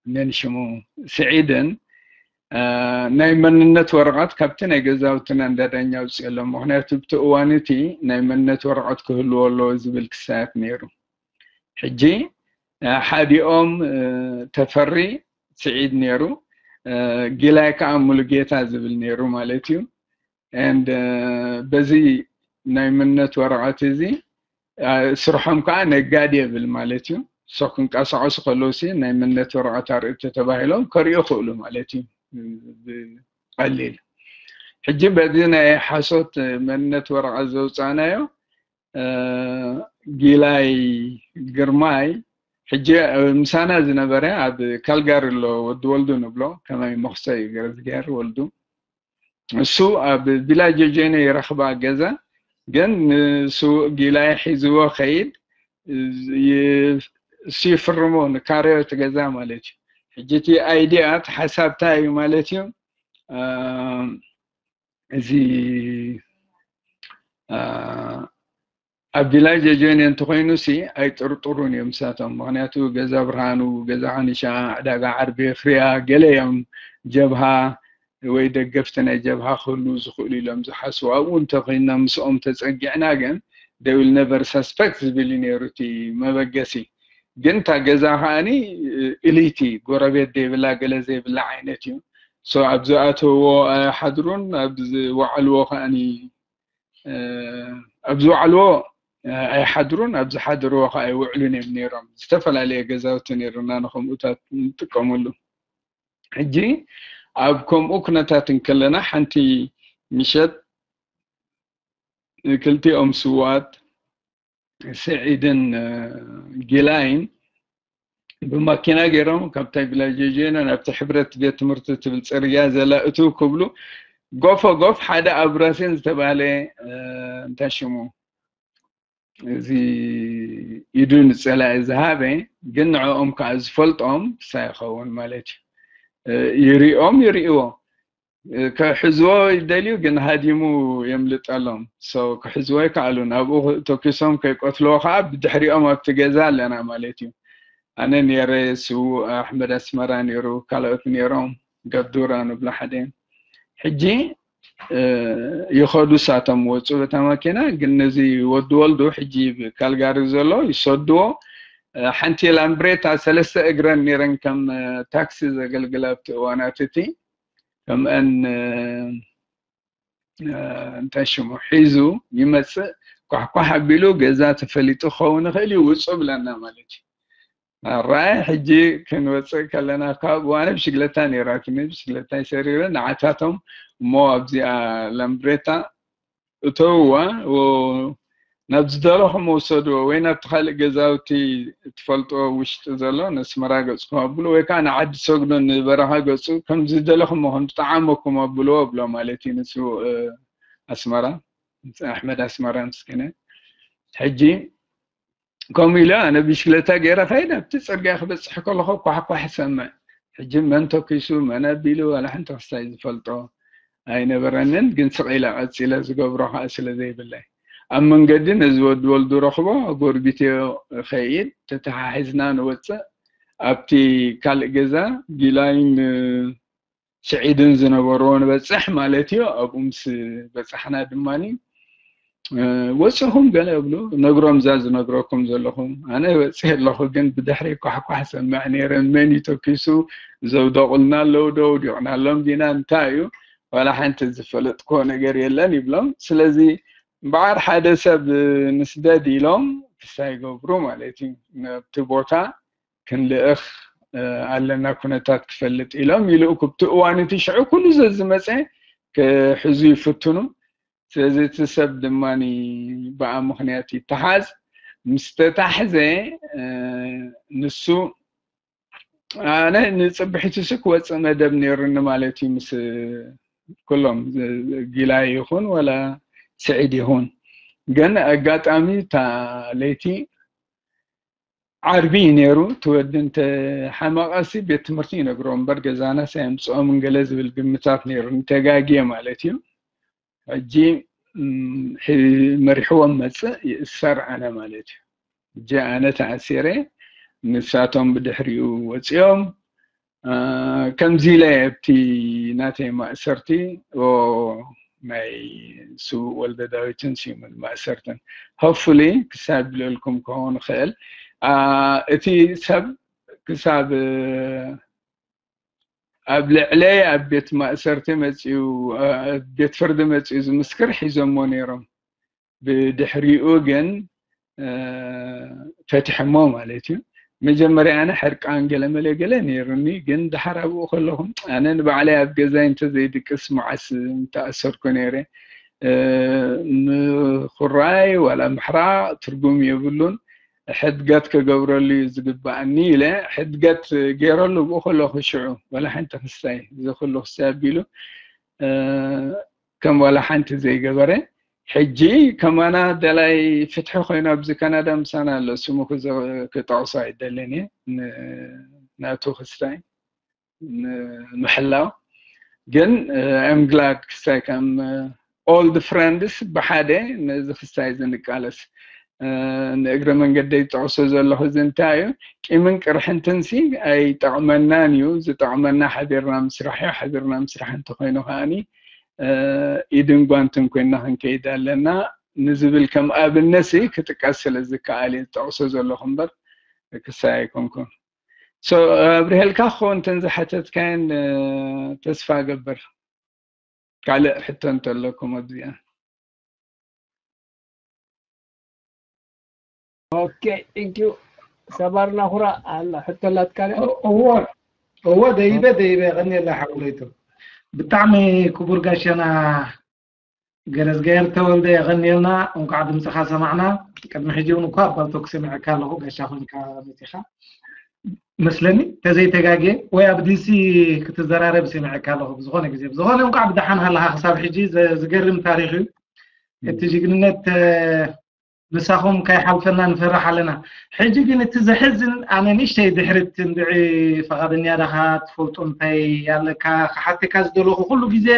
ነንሽሙ ስዒድን ናይ መንነት ወረቐት ካብቲ ናይ ገዛውትና እንዳዳኛ ኣውፅኦሎም። ምክንያቱ ብቲ እዋን እቲ ናይ መንነት ወረቐት ክህልዎ ኣለዎ ዝብል ክሳያት ነይሩ። ሕጂ ሓዲኦም ተፈሪ ስዒድ ነይሩ፣ ጊላይ ከዓ ሙሉጌታ ዝብል ነይሩ ማለት እዩ። And በዚ ናይ መንነት ወረቐት እዚ ስርሖም ከዓ ነጋድ የብል ማለት እዩ። ሶ ክንቀሳቀሱ ከለውሲ ናይ መንነት ወረቐት ኣርእቲ ተባሂሎም ከርእዩ ክእሉ ማለት እዩ። ብቀሊል ሕጂ በዚ ናይ ሓሶት መንነት ወረቐት ዘውፃእናዮ ጊላይ ግርማይ ሕጂ ምሳና ዝነበረ ኣብ ካልጋሪ ኣሎ ወዲ ወልዱ ንብሎ፣ ከማይ መኽሰ እዩ ገረዝግሄር ወልዱ። እሱ ኣብ ቪላ ጆጆይነ ይረኽባ ገዛ፣ ግን ንሱ ጊላይ ሒዝዎ ኸይድ፣ እሱ ይፍርሞ ንካረዮ እቲ ገዛ ማለት እዩ። ሕጂ እቲ ኣይዲያ እቲ ሓሳብ እንታይ እዩ ማለት እዩ? እዚ ኣብ ቪላ ጆጆይነ እንተኾይኑ ሲ ኣይጥርጥሩን እዮም እሳቶም። ምክንያቱ ገዛ ብርሃኑ፣ ገዛ ሓኒሻ፣ ዕዳጋ ዓርቢ፣ ፍርያ ገለ እዮም ጀብሃ ወይ ደገፍቲ ናይ ጀብሃ ክህሉ ዝኽእሉ ኢሎም ዝሓስቡ። ኣብኡ እንተኮይንና ምስኦም ተፀጊዕና ግን they will never suspect ዝብል እዩ ነይሩ እቲ መበገሲ። ግን እታ ገዛ ከዓኒ ኢሊቲ ጎረቤት ዘይብላ ገለ ዘይብላ ዓይነት እዩ። So ኣብ ዝኣተውዎ ኣይሓድሩን፣ ኣብ ዝወዓልዎ ከዓኒ ኣብ ዝወዓልዎ ኣይሓድሩን፣ ኣብ ዝሓደርዎ ከዓ ኣይውዕሉን እዮም ነይሮም። ዝተፈላለየ ገዛውቲ ነይሩና ንከምኡታት ንጥቀመሉ። ሕጂ ኣብ ከምኡ ኩነታት እንከለና ሓንቲ ምሸት ክልቲኦም ስዋት ስዒድን ጊላይን ብማኪና ገይሮም ካብታ ቪላ ጆጆይነ ናብቲ ሕብረት ቤት ትምህርቲ ትብል ፅርግያ ዘላ እትው ክብሉ ጎፈ ጎፍ ሓደ ኣቡራሴን ዝተባህለ እንታይ ሽሙ እዚ ኢዱ ንፀላኢ ዝሃበ ግን ንዕኦም ከዓ ዝፈልጦም ክሳይ ይኸውን ማለት እዩ። ይሪኦም ይርእዎ ክሕዝዎ ይደልዩ ግን ሃዲሙ የምልጠሎም። So ክሕዝዎ ይከኣሉን ኣብኡ ተኪሶም ከይቀትልዎ ከዓ ብድሕሪኦም ኣብቲ ገዛ ኣለና ማለት እዩ። ኣነ ነይረ፣ ስዉእ ኣሕመድ ኣስመራ ነይሩ፣ ካልኦት ነይሮም፣ ገዱራ ንብሎ ሓደ። ሕጂ ይኸዱ እሳቶም ወፁ በታ ማኪና። ግን ነዚ ወዲ ወልዱ ሕጂ ካልጋሪ ዘሎ ይሰድዎ። ሓንቲ ላምብሬታ ሰለስተ እግረን ነይረን ከም ታክሲ ዘገልግላ ኣብቲ እዋናት እቲ ከምአን እንታይ ሽሙ ሒዙ ይመፅእ። ኳሕኳሕ ኣቢሉ ገዛ ተፈሊጡ ክኸውን ይኽእል እዩ ውፁ ብለና ማለት እዩ። ኣራይ ሕጂ ክንወፅእ ከለና ካብ እዋነ ብሽግለታ ነይራትኒ፣ ብሽግለታ ይሰሪረ ንዓታቶም እሞ ኣብዚኣ ላምብሬታ እተውዋ። ናብ ዝደለኹም ውሰድዎ፣ ወይ ናብቲ ካልእ ገዛውቲ ትፈልጥዎ ውሽጢ ዘሎ ነስመራ ገጽኩም ኣብሉ፣ ወይ ከዓ ንዓዲ ሰግዶ ንበረኻ ገጹ፣ ከም ዝደለኹም ከም ዝጠዓመኩም ኣብልዎ ኣብሎ ማለት እዩ። ንሱ ኣስመራ ኣሕመድ ኣስመራ ምስኪነ ሕጂ ከምኡ ኢለ ኣነ ብሽክለታ ገይረ ከይድ ኣብቲ ፅርግያ ክበፅሕ ከለኹ ኳሕኳሕ ሰምዕ። ሕጂ መን ተኪሱ መን ኣቢሉ ዋላ ሓንቲ ክስታይ ዝፈልጦ ኣይነበረንን፣ ግን ስቕ ኢለ ቀፂለ ዝገብሮ ከዓ ስለ ዘይብለይ ኣብ መንገዲ ነዚ ወዲ ወልዱ ረኽቦ ጎርቢትዮ ከይድ ተተሓሒዝና ንወፅእ ኣብቲ ካልእ ገዛ ጊላይን ስዒድን ዝነበርዎ ንበፅሕ ማለት እዩ። ኣብኡ ምስ በፃሕና ድማ ወፂኹም ገለ እብሉ ነግሮም እዛ ዝነግረኩም ዘለኹ ኣነ በፂሕ ኣለኹ ግን ብድሕሪ ኳሕኳሕ ሰምዕ ነይረ መን እዩ ተኪሱ ዘውደቑልና ኣለዉ ዶ ውዲቕናሎም ዲና እንታይ እዩ ዋላ ሓንቲ ዝፈለጥኮ ነገር የለን ይብሎም። ስለዚ እምበዓር ሓደ ሰብ ንስደድ ኢሎም ክሳይ ገብሩ ማለት እዩ ነብቲ ቦታ ክንልእኽ ኣለና ኩነታት ክፈልጥ ኢሎም ይልእኩ ብቲ እዋን እቲ ሽዑ ኩሉ ዘዝመፀ ክሕዙ ይፍትኑ። ስለዚ እቲ ሰብ ድማ ብኣ ምክንያት ይተሓዝ። ምስ ተታሕዘ ንሱ ኣነ ንፅብሒትስ ክወፅእ መደብ ነይሩኒ ማለት እዩ ምስ ኩሎም ጊላይ ይኹን ወላ ስዒድ ይኹን ግን ኣጋጣሚ እታ ለይቲ ዓርቢ እዩ ነይሩ። እቲ ወዲ እንተሓመቐሲ ቤት ትምህርቲ ይነግሮ እምበር ገዛናስ ኣየምፅኦምን ገለ ዝብል ግምታት ነይሩ። ንተጋግየ ማለት እዩ። ሕጂ መሪሕዎም መፅእ ይእሰር ኣነ ማለት እዩ። ሕጂ ኣነ ተኣሲረ፣ ንሳቶም ብድሕሪኡ ወፂኦም። ከምዚ ኢለ ኣብቲ ናተይ ማእሰርቲ ናይ ስዉእ ወልደ ዳዊትን ስዩምን ማእሰርትን ሆፍሊ ክሳብ ይብለልኩም ክኸውን ይኽእል። እቲ ሰብ ክሳብ ኣብ ልዕለይ ኣብ ቤት ማእሰርቲ መፅኡ ቤት ፍርዲ መፅኡ ዝምስክር ሒዞሞ ነይሮም። ብድሕሪኡ ግን ፈቲሐሞ ማለት እዩ። መጀመርያ ኣነ ሕርቃን ገለ መለ ገለ ነይሩኒ፣ ግን ድሓር ኣብኡ ከለኹም ኣነ ንባዕለይ ኣብ ገዛይ እንተዘይድቅስ መዓስ ምተኣሰርኩ ነይረ። ምኹራይ ዋላ ምሕራቕ ትርጉም የብሉን። ሕድገት ክገብረሉ እዩ ዝግባኣኒ ኢለ ሕድገት ገይረሉ ብኡ ከለኹ ሽዑ ዋላ ሓንቲ ክስታይ እዚ ኩሉ ክስታይ ኣቢሉ ከም ዋላ ሓንቲ ዘይገበረ ሕጂ ከማና ደላይ ፍትሒ ኮይኑ ኣብዚ ካናዳ ምሳና ኣሎ ስሙ ክጠቕሶ ኣይደልን እየ ናቱ ክስታይ ንምሕላው ግን I'm glad ክስታይ ከም old friends ብሓደ ነዚ ክስታይ ዝንቃለስ ንእግረ መንገደይ ዝጠቕሶ ዘለኹ እዚ እንታይ እዩ ቂምን ቅርሕንትንሲ ኣይጠቕመናን እዩ ዝጠቕመና ሓቢርና ምስራሕ እዩ ሓቢርና ምስራሕ እንተኮይኑ ከዓኒ ኢድን ጓንትን ኮይንና ክንከይድ ኣለና ንዝብል ከም ኣብነሲ ክጥቀስ ስለ ዝከኣል እዩ ዝጠቕሶ ዘለኹ እምበር ክሳይ ኣይኮንኩን ኣብርሀልካ ክኸውን እተን ዝሓተትካየን ተስፋ ገብር ካልእ ሕቶ እንተለኩም ኣብዚኣ ኦኬ ቴንክ ዩ ሰባርና ኩራ ኣሎ ሕቶ ኣላትካ እዎ እዎ ደይበ ደይበ የቐንየላ ሓውለይቶ ብጣዕሚ ክቡር ጋሻና ገረዝጋየር ተወልደ የቐንየልና እንኳዕ ድምፅኻ ሰማዕና ቅድሚ ሕጂ እውን እኳ ኣብ ባልቶክ ሰሚዐካ ኣለኹ ጋሻ ኮይንካ መፂኻ መስለኒ ተዘይተጋጌ ወይ ኣብ ዲሲ ክትዘራረብ ሰሚዐካ ኣለኹ ብዝኾነ ግዜ ብዝኾነ እንኳዕ ብደሓን ሃለኻ ክሳብ ሕጂ ዝገርም ታሪክ እዩ እቲ ጅግንነት ምሳኹም ከይሓልፈና ንፈርሕ ኣለና ሕጂ ግን እቲ ዘሕዝን ኣነ ንእሽተይ ድሕርት እንድዒ ፈቓደኛ ዳኻ ትፈልጦ እንታይ ኣለካ ክሓተካ ዝደለኹ ኩሉ ግዜ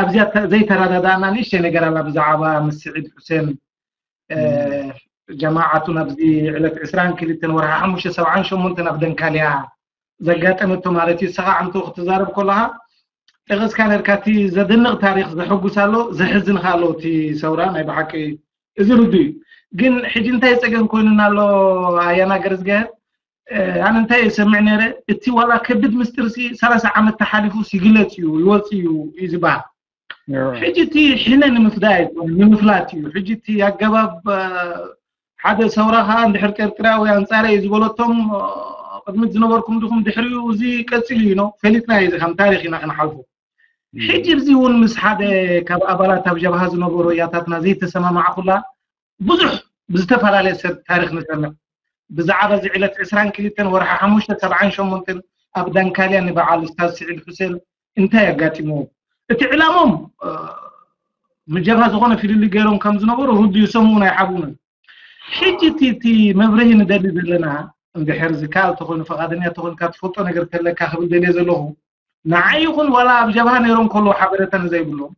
ኣብዚኣ ዘይተረዳዳእና ንእሽተይ ነገር ኣላ ብዛዕባ ምስ ስዒድ ሑሴን ጀማዓቱ ናብዚ ዕለት ዕስራን ክልተን ወርሒ ሓሙሽተ ሰብዓን ሸሞንተን ኣብ ደንካልያ ዘጋጠመቶ ማለት እዩ። ንስኻ ዓንቶ ክትዛረብ ከለኻ ጠቐስካ ነርካ እቲ ዘደንቕ ታሪኽ ዘሐጉስ ኣሎ ዘሕዝን ኸኣ ኣሎ እቲ ሰውራ ናይ ብሓቂ እዚ ርዱ እዩ። ግን ሕጂ እንታይ ጸገም ኮይኑና ኣሎ ኣያና ገረዝገህር ኣነ እንታይ የሰምዕ ነይረ እቲ ዋላ ከቢድ ምስጢር ሲ ሰላሳ ዓመት ተሓሊፉ ሲግለጽ እዩ ይወጽእ እዩ እዩ ዝበሃል ሕጂ እቲ ሕነ ንምፍዳይ ኣይኮነ ንምፍላጥ እዩ ሕጂ እቲ ኣገባብ ሓደ ሰውራ ከዓ እንድሕር ኤርትራ ወይ ኣንጻረ እዩ ዝበለቶም ቅድሚት ዝነበርኩም ድኹም ድሕሪኡ እዚ ቀፂሉ እዩ ነው ፈሊጥና እዩ ከም ታሪክ ኢና ክንሓልፎ ሕጂ እዚ እውን ምስ ሓደ ካብ ኣባላት ኣብ ጀብሃ ዝነበሩ እያታትና ዘይተሰማማዕኩላ ብዙሕ ብዝተፈላለየ ሰብ ታሪኽ ንሰምዕ። ብዛዕባ እዚ ዕለት ዕስራን ክልተን ወርሒ ሓሙሽተ ሰብዓን ሸሞንተን ኣብ ዳንካልያ ንበዓል ኡስታዝ ስዒድ ሑሴን እንታይ ኣጋጢምዎ? እቲ ዕላሞም፣ እ፣ ምጀብሃ ዝኾነ ፍልልይ ገይሮም ከም ዝነበሩ ርዱእ እዩ፣ ሰምኡ ናይ ሓቡነ። ሕጂ እቲ፣ እቲ መብርሂ ንደሊ ዘለና፣ እንድሕር ዝከኣል ተኾይኑ፣ ፈቓደኛ ተኾይንካ፣ ትፈልጦ ነገር ተለካ ክብል ደልየ ዘለኹ፣ ንዓይ ይኹን ዋላ ኣብ ጀብሃ ነይሮም ከለዉ ሓበሬታ ንዘይብሎም፣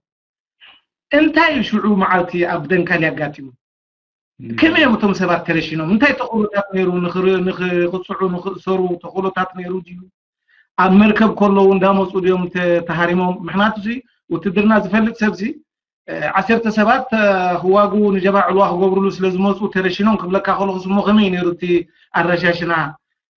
እንታይ እዩ ሽዑ መዓልቲ ኣብ ደንካል ኣጋጢሙ? ከመይ እዮም እቶም ሰባት ተረሺኖም? እንታይ ተኽእሎታት ነይሩ? ንኽር-፣ ንኽቕፅዑ፣ ንኽእሰሩ ተኽእሎታት ነይሩ ድዩ? ኣብ መርከብ ከለዉ እንዳመፁ ድዮም ተ-፣ ተሃሪሞም? ምኽንያቱ እዚ ውትድርና ዝፈልጥ ሰብሲ፣ እ፣ ዓሰርተ ሰባት፣ እ፣ ክዋግኡ ንጀብሃ ዕልዋ ክገብርሉ ስለ ዝመፁ ተረሺኖም ክብለካ ከለኹስ፣ እሞ ከመይ ነይሩ እቲ ኣረሻሽና?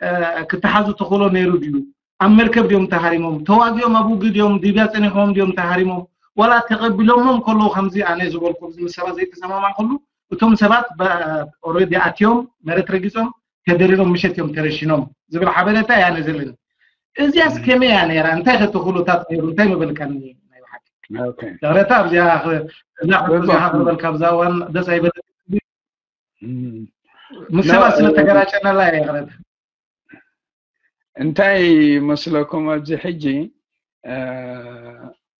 እ፣ ክተሓዙ ተኽእሎ ነይሩ ድዩ? ኣብ መርከብ ድዮም ተሃሪሞም? ተዋጊኦም ኣብ ውግእ ድዮም? ሊብያ ጸኒሖም ድዮም ተሃሪሞም? ዋላ ተቐቢሎሞም ከለዉ፣ ከምዚ ኣነ ዝበልኩ፣ እዚ ምስ ሰባት ዘይተሰማማዕ ከሉ፣ እቶም ሰባት በ-፣ ኦልሬዲ ኣትዮም፣ መሬት ረጊጾም፣ ተደሪሮም፣ ምሸት እዮም ተረሺኖም ዝብል ሓበሬታ እያ ኣነ ዘለኒ። እዚያስ ከመይ እያ ነይራ? እንታይ ከ ተኽእሎታት ነይሩ? እንታይ ምበልካኒ ናይ ብሓቂ? ኦኬ። ይቕረታ፣ ኣብዚኣ ኽ-፣ እዛ ሕቶ እዚኣ ጽቡቅ። ክቕርበልካ ኣብዛ እዋን ደስ ኣይበለኒ። እም። ምስ ኖ፣ ሰባት ስለ እ፣ ተገራጨናላ እያ ይቕረታ። እንታይ መስለኩም ኣብዚ ሕጂ፣ እ፣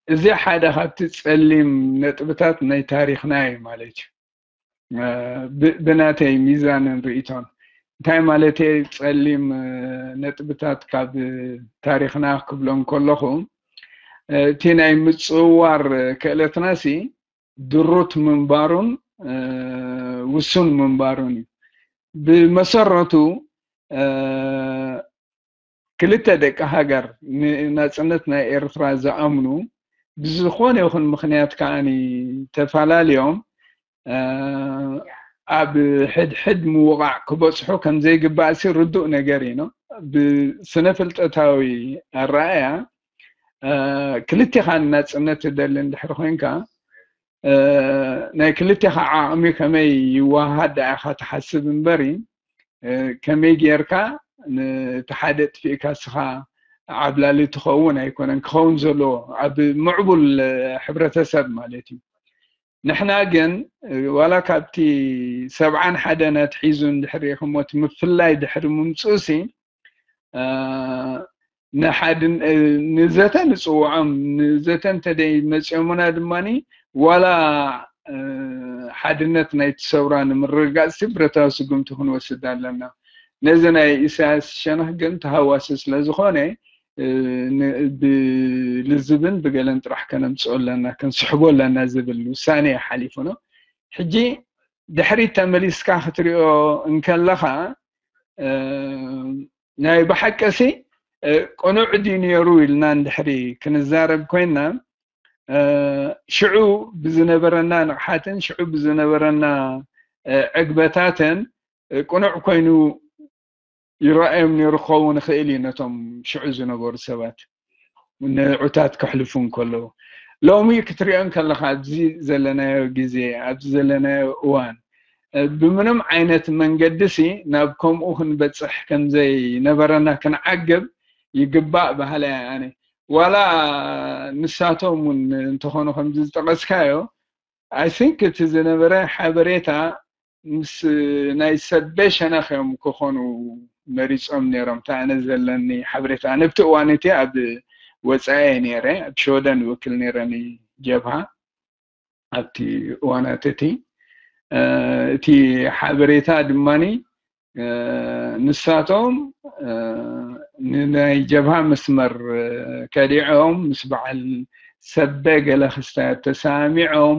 እዚ ሓደ ካብቲ ጸሊም ነጥብታት ናይ ታሪኽና እዩ ማለት እዩ። እ፣ ብ-፣ ብናተይ ሚዛንን ርእይቶን። እንታይ ማለት እየ ጸሊም፣ እ፣ ነጥብታት ካብ ታሪኽና ክብሎ እንከለኹ፣ እ፣ እቲ ናይ ምጽውዋር ክእለትናሲ ድሩት ምንባሩን፣ እ፣ ውሱን ምንባሩን እዩ። ብመሰረቱ፣ እ፣ ክልተ ደቂ ሃገር ንናጽነት ናይ ኤርትራ ዝኣምኑ ብዝኾነ ይኹን ምኽንያት ከኣኒ ተፈላለዮም፣ እ፣ ኣብ ሕድሕድ ምውቓዕ ክበጽሑ ከም ዘይግባእሲ ርዱእ ነገር እዩ። ብስነ ፍልጠታዊ ኣረኣእያ፣ እ፣ ክልቴኻ ንናጽነት ትደሊ እንድሕር ኮይንካ፣ እ፣ ናይ ክልቴኻ ዓቕሚ ከመይ ይወሃሃድ ደኣ ኢኻ ትሓስብ እምበሪ፣ እ፣ ከመይ ጌርካ ነቲ ሓደ ኣጥፊእካ እስኻ ዓብላሊ ትኸውን ኣይኮነን ክኸውን ዘለዎ ኣብ ምዕቡል ሕብረተሰብ ማለት እዩ። ንሕና ግን፣ እ፣ ዋላ ካብቲ ሰብዓን ሓደን ኣትሒዙ እንድሕር ርኢኹሞ፣ እቲ ምፍላይ ድሕሪ ምምጽኡሲ፣ እ፣ ንሓድን-፣ እ፣ ንዘተ ንጽውዖም፣ ንዘተ እንተደይ መጺኦምና ድማኒ፣ ዋላ፣ እ፣ ሓድነት ናይቲ ሰውራ ንምርግጋጽ ሲ ብረታዊ ስጉምቲ ክንወስድ ኣለና። ነዚ ናይ ኢሳያስ ሸነኽ ግን ተሃዋሲ ስለ ዝኾነ፣ እ፣ ን-፣ ብልዝብን ብገለን ጥራሕ ከነምጽኦ ኣለና፣ ክንስሕቦ ኣለና ዝብል ውሳኔ እዩ ሓሊፉ ነው። ሕጂ ድሕሪት ተመሊስካ ክትሪኦ እንከለኻ፣ እ፣ ናይ ብሓቅሲ፣ እ፣ ቅኑዕ ድዩ ነይሩ ኢልና እንድሕሪ ክንዛረብ ኮይንና፣ እ፣ ሽዑ ብዝነበረና ንቕሓትን ሽዑ ብዝነበረና፣ እ፣ ዕግበታትን፣ እ፣ ቅኑዕ ኮይኑ ይረኣዮም ነይሩ ክኸውን ይኽእል እዩ ነቶም ሽዑ ዝነበሩ ሰባት፣ ንዕታት ከሕልፉ እንከለዉ። ሎሚ ክትሪኦ እንከለኻ ኣብዚ ዘለናዮ ግዜ፣ ኣብዚ ዘለናዮ እዋን፣ እ፣ ብምንም ዓይነት መንገዲ ሲ ናብ ከምኡ ክንበጽሕ ከም ዘይነበረና ክንዓግብ ይግባእ በሃላይ እየ ኣነ። ዋላ ንሳቶም እውን እንተኾኑ ከምዚ ዝጠቐስካዮ፣ I think እቲ ዝነበረ ሓበሬታ ምስ ናይ ሰቤ ሸነኽ እዮም ክኾኑ መሪጾም ነይሮም። እታ ኣነ ዘለኒ ሓበሬታ፣ ኣነ ኣብቲ እዋን እቲ ኣብ ወጻኢ እየ ነይረ፣ ኣብ ሽወደን ይውክል ነይረ ንጀብሃ ኣብቲ እዋናት እቲ። እ፣ እቲ ሓበሬታ ድማኒ፣ እ፣ ንሳቶም፣ እ፣ ንናይ ጀብሃ መስመር፣ እ፣ ከዲዖም ምስ በዓል ሰበ ገለ ክስታያት ተሰማሚዖም፣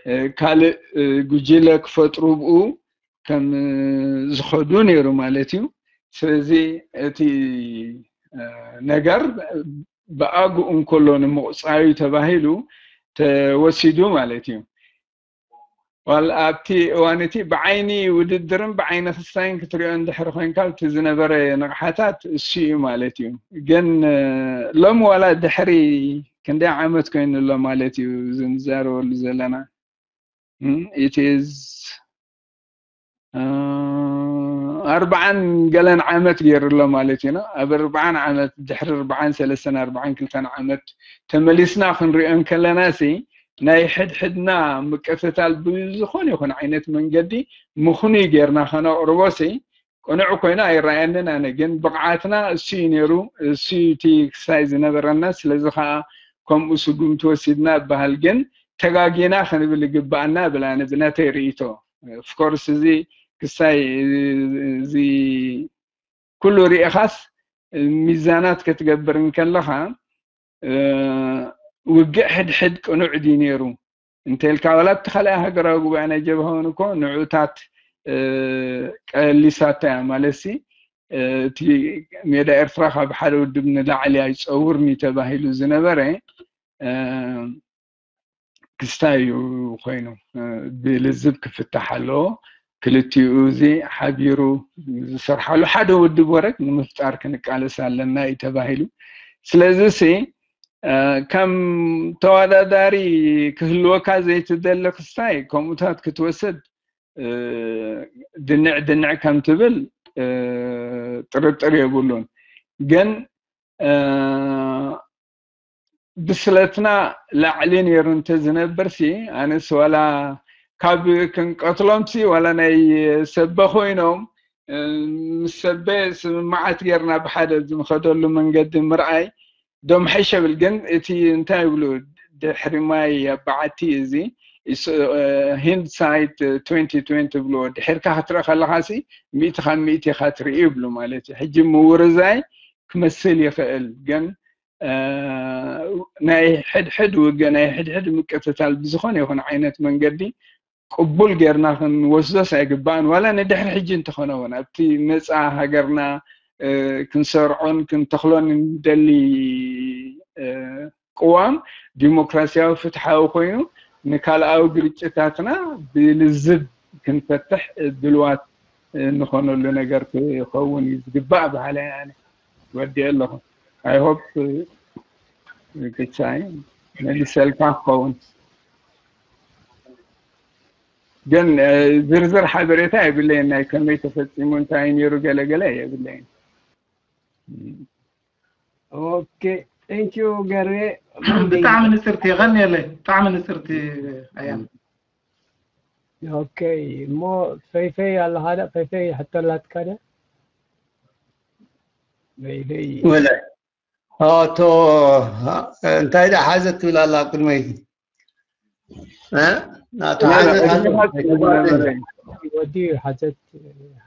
እ፣ ካልእ፣ እ፣ ጉጅለ ክፈጥሩ ብኡ ከም ዝኸዱ ነይሩ ማለት እዩ። ስለዚ እቲ፣ እ፣ ነገር ብኣግኡ እንከሎ ንምቑጻዩ ተባሂሉ ተወሲዱ ማለት እዩ። ዋላ ኣብቲ እዋን እቲ ብዓይኒ ውድድርን ብዓይኒ ክስታይን ክትሪኦ እንድሕር ኮይንካ፣ እቲ ዝነበረ ንቕሓታት እሱ እዩ ማለት እዩ። ግን፣ እ፣ ሎም ዋላ ድሕሪ ክንደይ ዓመት ኮይኑ ኣሎ ማለት እዩ፣ እዚ ንዛረበሉ ዘለና። እም፣ it is፣ እ፣ ኣርብዓን ገለን ዓመት ገይሩ ኣሎ ማለት እዩ። ኣብ ኣርብዓን ዓመት፣ ድሕሪ ኣርብዓን ሰለስተን፣ ኣርብዓን ክልተን ዓመት ተመሊስና ክንሪኦ እንከለና ሲ፣ ናይ ሕድሕድና ምቅትታል ብዝኾነ ይኹን ዓይነት መንገዲ ምኽኑይ ጌርና ከነቕርቦሲ ቅኑዕ ኮይኑ ኣይረኣየንን። ኣነ ግን ብቕዓትና እሱ እዩ ነይሩ፣ እሱ እዩ እቲ ክሳይ ዝነበረና። ስለዚ ከዓ ከምኡ ስጉምቲ ወሲድና እበሃል። ግን ተጋጊና ክንብል ይግባኣና እብል ኣነ ብናተይ ርእይቶ። ኦፍኮርስ እዚ ክሳይ እዚ ኩሉ ርኢኻስ ሚዛናት ክትገብር እንከለኻ ውግእ ሕድሕድ ቅኑዕ ድዩ ነይሩ እንተልካ፣ ዋላ ኣብቲ ካልኣይ ሃገራዊ ጉባኤ ናይ ጀብሃ እውን እኮ ንዑታት ቀሊሳታ እያ። ማለት ሲ እቲ ሜዳ ኤርትራ ካብ ሓደ ውድብ ንላዕሊ ኣይፀውርን እዩ ተባሂሉ ዝነበረ ክስታይ እዩ ኮይኑ ብልዝብ ክፍታሕ ኣለዎ። ክልቲኡ እዚ ሓቢሩ ዝሰርሓሉ ሓደ ውድብ ወረግ ንምፍጣር ክንቃለስ ኣለና እዩ ተባሂሉ። ስለዚ ሲ ከም ተወዳዳሪ ክህልወካ ዘይትደሊ ክስታይ ከምኡታት ክትወስድ ድንዕ ድንዕ ከም ትብል ጥርጥር የብሉን። ግን ብስለትና ላዕሊ ነይሩ እንተዝነብርሲ ኣነስ ዋላ ካብ ክንቀትሎምሲ ዋላ ናይ ሰበ ኮይኖም ምስ ሰበ ስምምዓት ጌርና ብሓደ ዝንኸደሉ መንገዲ ምርኣይ ዶም ሕሸ ብል። ግን እቲ እንታይ ይብሉ ድሕሪ ማይ ኣባዓቲ እዚ hindsight twenty twenty ብልዎ ድሕርካ ክትርኢ ከለኻሲ ሚእቲ ካብ ሚእቲ ኢኻ ትርኢ ይብሉ ማለት እዩ። ሕጂ ምውርዛይ ክመስል ይኽእል ግን ናይ ሕድሕድ ውግእ ናይ ሕድሕድ ምቅትታል ብዝኾነ ይኹን ዓይነት መንገዲ ቅቡል ጌርና ክንወስዶስ ኣይግባእን። ዋላ ንድሕሪ ሕጂ እንተኾነ እውን ኣብቲ ነፃ ሃገርና ክንሰርዖን ክንተኽሎን እንደሊ ቅዋም ዲሞክራሲያዊ ፍትሓዊ ኮይኑ ንካልኣዊ ግርጭታትና ብልዝብ ክንፈትሕ ድልዋት ንኾነሉ ነገር ክኸውን እዩ ዝግባእ በሃላይ ኣነ። ወዲአ ኣለኹ። I hope ክሳይ መሊሰልካ ክኸውን ግን ዝርዝር ሓበሬታ የብለይን። ናይ ከመይ ተፈፂሙ እንታይ ነይሩ ገለገለ የብለይን። Okay, thank you ገርቤ። ብጣዕሚ ንፅርቲ ይቐንየለይ። ብጣዕሚ ንፅርቲ ኣያ። Okay እሞ ፈይፈይ ኣለኻ ደ? ፈይፈይ ሕቶ ኣላትካ ደ? ፈይፈይ ወለ ኣቶ እንታይ ዳ ሓዘት ትብል ኣላ ቅድመይ ናቱ ሓዘት ኣሎ ወዲ ሓዘት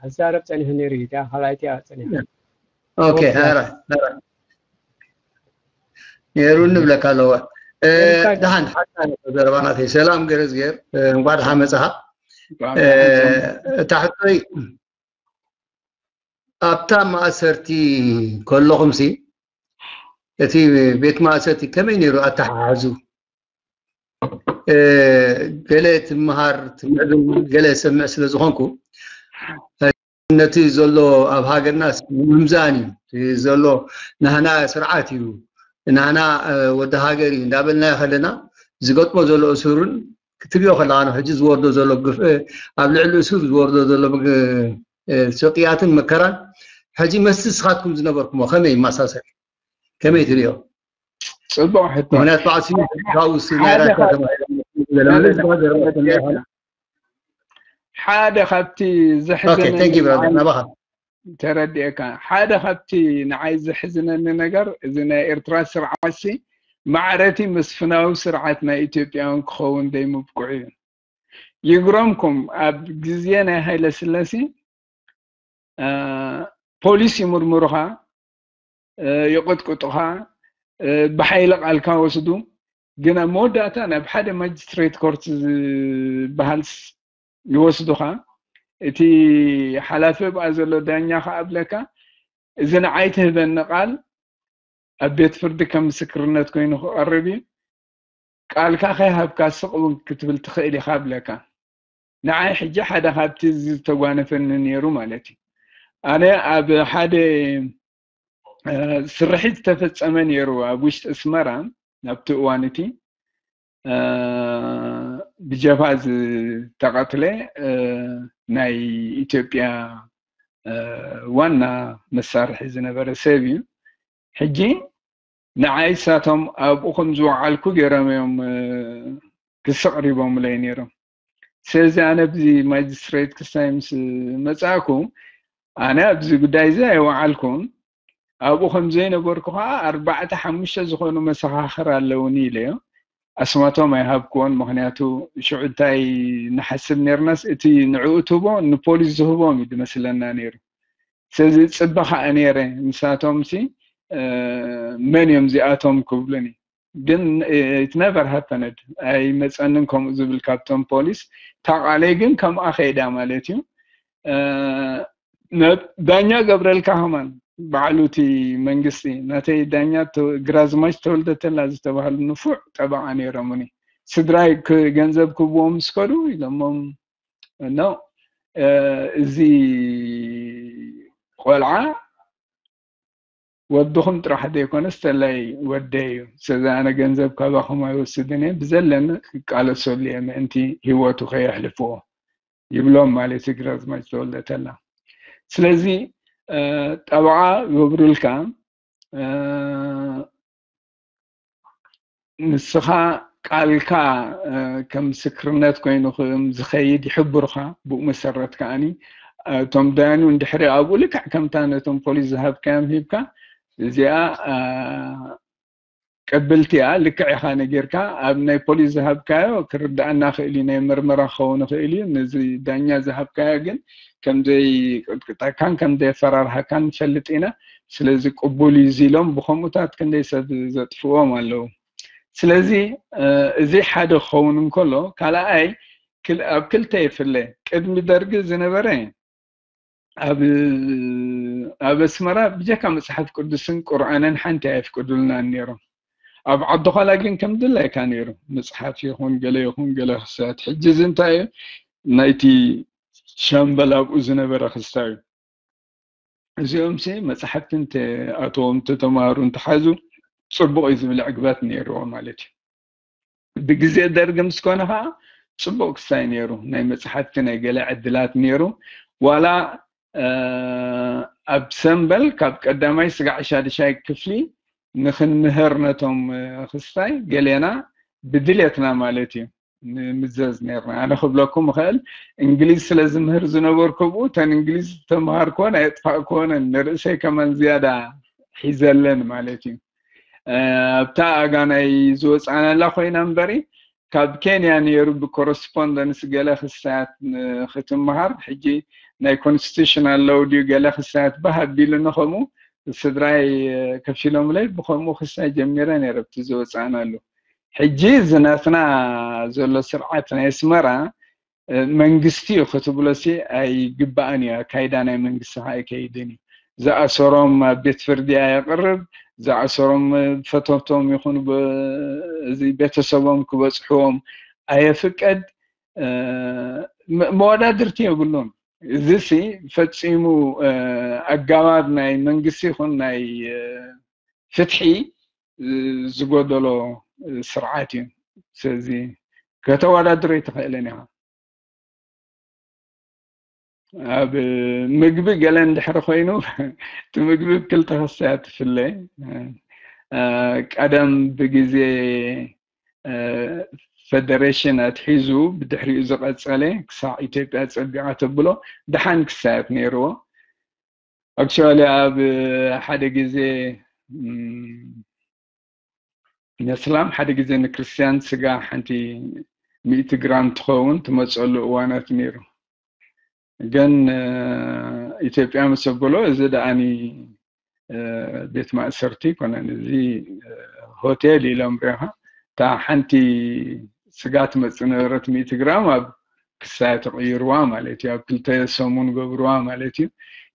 ሓዛረብ ፀኒሑ ነይሩ እዩ ካልኣይቲ እያ ፀኒሑ ኦኬ ሀረ ሀረ ነይሩ ንብለካ ኣለዋ ደሓን ሓታ ዘረባናተይ ሰላም ገረዝጌር እንኳ ድሓ መፅኻ እታ ሕቶይ ኣብታ ማእሰርቲ ከለኹምሲ እቲ ቤት ማእሰርቲ ከመይ ነይሩ ኣተሓሕዙ ገለ ትምሃር ትምዕብል ገለ ሰምዕ ስለ ዝኾንኩ ነቲ ዘሎ ኣብ ሃገርና ምምዛን እዩ ዘሎ ናህና ስርዓት እዩ ናህና ወዲ ሃገር እዩ እንዳበልና ከለና ዝገጥሞ ዘሎ እሱርን ክትሪኦ ከለካ ሕጂ ዝወርዶ ዘሎ ግፍዒ ኣብ ልዕሊ እሱር ዝወርዶ ዘሎ ስቅያትን መከራን ሕጂ መስቲ ስኻትኩም ዝነበርኩሞ ከመይ ይመሳሰል ከመይ ትሪኦ ፅቡቅ ሕቶ ምክንያት በዓል ስዩም ካብኡ ናይ ራሻ ተባሂሎም ሓደ ካብቲ ዘሕዘነናባኻ ተረዲእካ ሓደ ካብቲ ንዓይ ዘሕዝነኒ ነገር እዚ ናይ ኤርትራ ስርዓትሲ ማዕረቲ መስፍናዊ ስርዓት ናይ ኢትዮጵያውን ክኸውን ዘይምብቅዑ እዩ ይግረምኩም ኣብ ግዜ ናይ ሃይለ ስለሲ ፖሊስ ይምርምሩኻ ይቕጥቅጡኻ ብሓይሊ ቃልካ ወስዱ ግን ኣብ መወዳእታ ናብ ሓደ ማጅስትሬት ኮርት ዝበሃል ይወስዱኻ እቲ ሓላፊ ብኣ ዘሎ ዳኛ ከዓ ኣብለካ እዚ ንዓይ ትህበኒ ቃል ኣብ ቤት ፍርዲ ከም ምስክርነት ኮይኑ ክቐርብ እዩ ቃልካ ከይሃብካ ስቕ እውን ክትብል ትኽእል ኢኻ ኣብለካ ንዓይ ሕጂ ሓደ ካብቲ ዝተጓነፈኒ ነይሩ ማለት እዩ ኣነ ኣብ ሓደ ስርሒት ዝተፈጸመ ነይሩ ኣብ ውሽጢ እስመራ ናብቲ እዋን እቲ ብጀብሃ ዝተቐትለ ናይ ኢትዮጵያ ዋና መሳርሒ ዝነበረ ሰብ እዩ ሕጂ ንዓይ ሳቶም ኣብኡ ከም ዝወዓልኩ ገይሮም እዮም ክሲ ኣቕሪቦምለይ ነይሮም። ስለዚ ኣነ ኣብዚ ማጅስትሬት ክሳይ ምስ መጻእኩ፣ ኣነ ኣብዚ ጉዳይ እዚ ኣይወዓልኩን። ኣብኡ ከም ዘይነበርኩ ከዓ ኣርባዕተ ሓሙሽተ ዝኾኑ መሰኻኽር ኣለውኒ ኢለዮ። ኣስማቶም ኣይሃብክዎን፣ ምኽንያቱ ሽዑ እንታይ ንሓስብ ነርናስ፣ እቲ ንዕኡ ትህቦ ንፖሊስ ዝህቦም እዩ ዝመስለና ነይሩ። ስለዚ ጽበ ከዓ ነይረ፣ ንሳቶም ሲ መን እዮም እዚኣቶም ክብሉኒ። ግን it never happened፣ ኣይመፀንን ከምኡ ዝብል ካብቶም ፖሊስ። እታ ቃለይ ግን ከምኣ ከይዳ ማለት እዩ። ዳኛ ገብረልካ ከማን ባዕሉ እቲ መንግስቲ፣ ናተይ ዳኛ ግራዝማች ተወልደ ተላ ዝተባሃሉ ንፉዕ ጠበቃ ነይሮምኒ። ስድራይ ገንዘብ ክብዎም ምስ ከዱ ኢሎሞም፣ ኖ፣ እዚ ቆልዓ ወድኹም ጥራሕ ዘይኮነስ ተላይ ወደይ እዩ። ስለዚ ኣነ ገንዘብ ካባኹም ኣይወስድን እየ፣ ብዘለኒ ክቃለሰሉ እየ ምእንቲ ህይወቱ ከየሕልፍዎ ይብሎም ማለት እዩ ግራዝማች ተወልደ ተላ። ስለዚ ጠበቓ ገብሩልካ ንስኻ ቃልካ ከም ምስክርነት ኮይኑ ዝኸይድ ይሕብሩኻ። ብኡ መሰረት ከዓኒ እቶም ዳያኑ እንድሕሪ ኣብኡ ልክዕ ከምታ ነቶም ፖሊስ ዝሃብካዮም ሂብካ፣ እዚኣ ቅብልቲ እያ፣ ልክዕ ኢኻ ነጊርካ፣ ኣብ ናይ ፖሊስ ዝሃብካዮ ክርድኣና ክእል እዩ፣ ናይ መርመራ ክኸውን ይኽእል እዩ። ነዚ ዳኛ ዝሃብካዮ ግን ከም ዘይቅጥቅጠካን ከም ዘየፈራርሃካን ንፈልጥ ኢና። ስለዚ ቅቡል እዩ እዚ ኢሎም ብኸምኡታት ክንደይ ሰብ ዘጥፍዎም ኣለዉ። ስለዚ እዚ ሓደ ክኸውን እንከሎ፣ ካልኣይ ኣብ ክልተ ይፍለ። ቅድሚ ደርጊ ዝነበረ ኣብ ኣስመራ ብጀካ መፅሓፍ ቅዱስን ቁርኣንን ሓንቲ ኣየፍቅዱልናን ነይሮም። ኣብ ዓዲ ኳላ ግን ከም ድላይካ ነይሩ፣ መፅሓፍ ይኹን ገለ ይኹን ገለ ክስታት። ሕጂ እዚ እንታይ እዩ? ናይቲ ሻምበል ኣብኡ ዝነበረ ክስታይ እዩ። እዚኦም ሲ መፅሓፍቲ እንተኣተዎም እንተተማሃሩ እንተሓዙ ፅቡቕ እዩ ዝብል ዕግበት ነይርዎ ማለት እዩ። ብግዜ ደርጊ ምስ ኮነ ከዓ ፅቡቕ ክስታይ ነይሩ፣ ናይ መፅሓፍቲ ናይ ገለ ዕድላት ነይሩ። ዋላ ኣብ ሰምበል ካብ ቀዳማይ ስጋዕ ሻድሻይ ክፍሊ ንክንምህር ነቶም ክስታይ ገሌና ብድሌትና ማለት እዩ ንምዘዝ ነርና። ኣነ ክብለኩም እኽእል፣ እንግሊዝ ስለ ዝምህር ዝነበርኩ ብኡ እተን እንግሊዝ ዝተምሃርክወን ኣየጥፋእክወንን፣ ንርእሰይ ከማን ዝያዳ ሒዘለን ማለት እዩ። ኣብታ ኣጋ ናይ ዝወፃናላ ኮይና እምበሪ ካብ ኬንያ ነይሩ ብኮረስፖንደንስ ገለ ክስታያት ክትምሃር። ሕጂ ናይ ኮንስቲቱሽናል ሎው ድዩ ገለ ክስታያት ባህ ኣቢሉኒ፣ ከምኡ ስድራይ ከፊሎምለይ፣ ብከምኡ ክስታይ ጀሚረ ነይረ ኣብቲ ዝወፃእናሉ። ሕጂ እዚ ናትና ዘሎ ስርዓት ናይ ኣስመራ መንግስቲ እዩ ክትብሎሲ ኣይግባእን እዩ። ኣካይዳ ናይ መንግስቲ ከዓ ኣይከይድን እዩ። ዝኣሰሮም ኣብ ቤት ፍርዲ ኣየቕርብ፣ ዝኣሰሮም ፈተውቶም ይኹኑ እዚ ቤተሰቦም ክበፅሕዎም ኣየፍቀድ። መወዳድርቲ የብሉን። እዚሲ ፈፂሙ ኣጋባብ ናይ መንግስቲ ይኹን ናይ ፍትሒ ዝጎደሎ ስርዓት እዩ። ስለዚ ከተወዳድሮ ኣይትኽእልን ኢኻ። ኣብ ምግቢ ገለ እንድሕር ኮይኑ እቲ ምግቢ ብክልተ ክስታያት ትፍለ። ቀደም ብግዜ ፈደሬሽን ኣትሒዙ ብድሕሪኡ ዝቐፀለ ክሳዕ ኢትዮጵያ ፀቢቓ ተብሎ ደሓን ክስታያት ነይርዎ። ኣክቹዋሊ ኣብ ሓደ ግዜ ነስላም ሓደ ግዜ ንክርስትያን ስጋ ሓንቲ ሚእቲ ግራም ትኸውን ትመፀሉ እዋናት ነይሩ። ግን ኢትዮጵያ ምስ ኣበሎ እዚ ደኣኒ ቤት ማእሰርቲ ይኮነን፣ እዚ ሆቴል ኢሎም ሪኻ እታ ሓንቲ ስጋ ትመፅእ ነበረት ሚእቲ ግራም ኣብ ክሳይ ተቐይርዋ ማለት እዩ። ኣብ ክልተ ሰሙን ገብርዋ ማለት እዩ።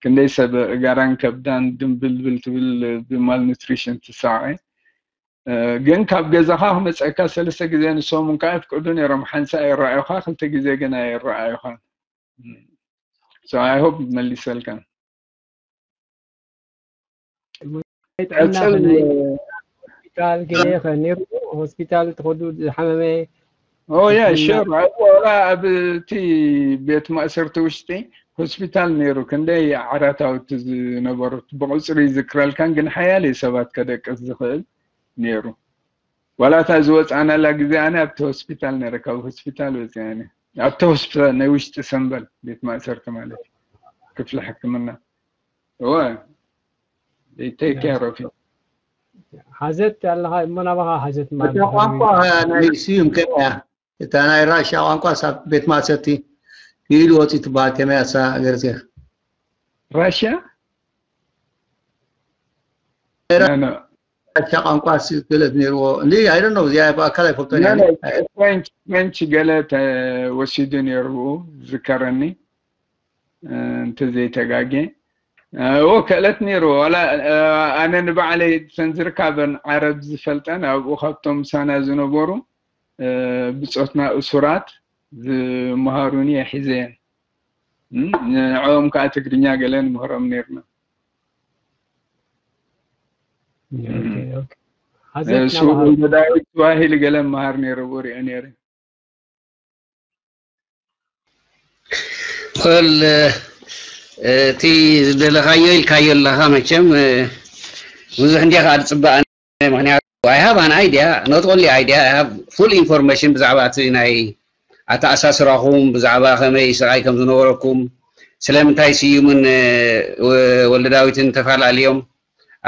ክንደይ ሰብ እጋራን ከብዳን ድምብልብል ትብል ብማልኑትሪሽን ትሳቐ። ግን ካብ ገዛኻ ክመፀካ ሰለስተ ግዜ ንሰሙን ከዓ ይፍቅዱ ነይሮም። ሓንሳ ይረኣዩኻ፣ ክልተ ግዜ ግን ኣይረኣዩኻን። So I hope መሊሰልካ። ጥዕና ቀፅል። ናይ ሆስፒታል ገለ ከ ነይሩ? ሆስፒታል ትኸዱ ዝሓመመ ኦ ያ ሹር። ዋላ ኣብ እቲ ቤት ማእሰርቲ ውሽጢ ሆስፒታል ነይሩ። ክንደይ ዓራታውቲ ዝነበሩት ብቁፅሪ ይዝክረልካን፣ ግን ሓያለይ ሰባት ከደቅስ ዝኽእል ነይሩ። ዋላ እታ ዝወፃእናላ ግዜ ኣነ ኣብቲ ሆስፒታል ነረ፣ ካብ ሆስፒታል ወፂአ ኣነ ኣብቲ ሆስፒታል ናይ ውሽጢ ሰንበል ቤት ማእሰርቲ ማለት እዩ፣ ክፍሊ ሕክምና። እወ፣ take care of it። ሓዘት ኣለኻ እሞ ናባኻ ሓዘት ማለት እታ ቋንቋ ናይ ስዩም ከመያ እታ ናይ ራሻ ቋንቋ ሳብ ቤት ማእሰርቲ ክኢሉ ወፂ ትበሃል ከመያ እሳ ገርዜ ራሽያ ራሻ ቋንቋ ክእለት ነይርዎ እንዲ ኣይደ ነው እዚኣ ብኣካል ኣይፈልጦን ፍሬንች ገለ ተወሲዱ ነይሩ ዝከረኒ እንተዘይተጋጌ ኦ ክእለት ነይሩ ዋላ ኣነ ንባዕለይ ሰንዝርካበን ዓረብ ዝፈልጠን ኣብኡ ካብቶም ምሳና ዝነበሩ ብፆትና እሱራት ዝመሃሩኒ የሒዘየን ንዕኦም ከዓ ትግርኛ ገለ ንምህሮም ነይርና እሱ ወልደ ዳዊት ተባሂሉ ገለ መሃር ነይሩ ሪኦ ነይረ ወል እቲ ዝደለኻዮ ኢልካዮ ኣለኻ መቸም ብዙሕ እንዲያ ከዓ ዝፅበኣኒ ምክንያቱ I have an idea not only idea I have full information ብዛዕባ እቲ ናይ ኣተኣሳስራኹም ብዛዕባ ከመይ ስቃይ ከም ዝነበረኩም ስለምንታይ ስዩምን ወልደዳዊትን ተፈላለዮም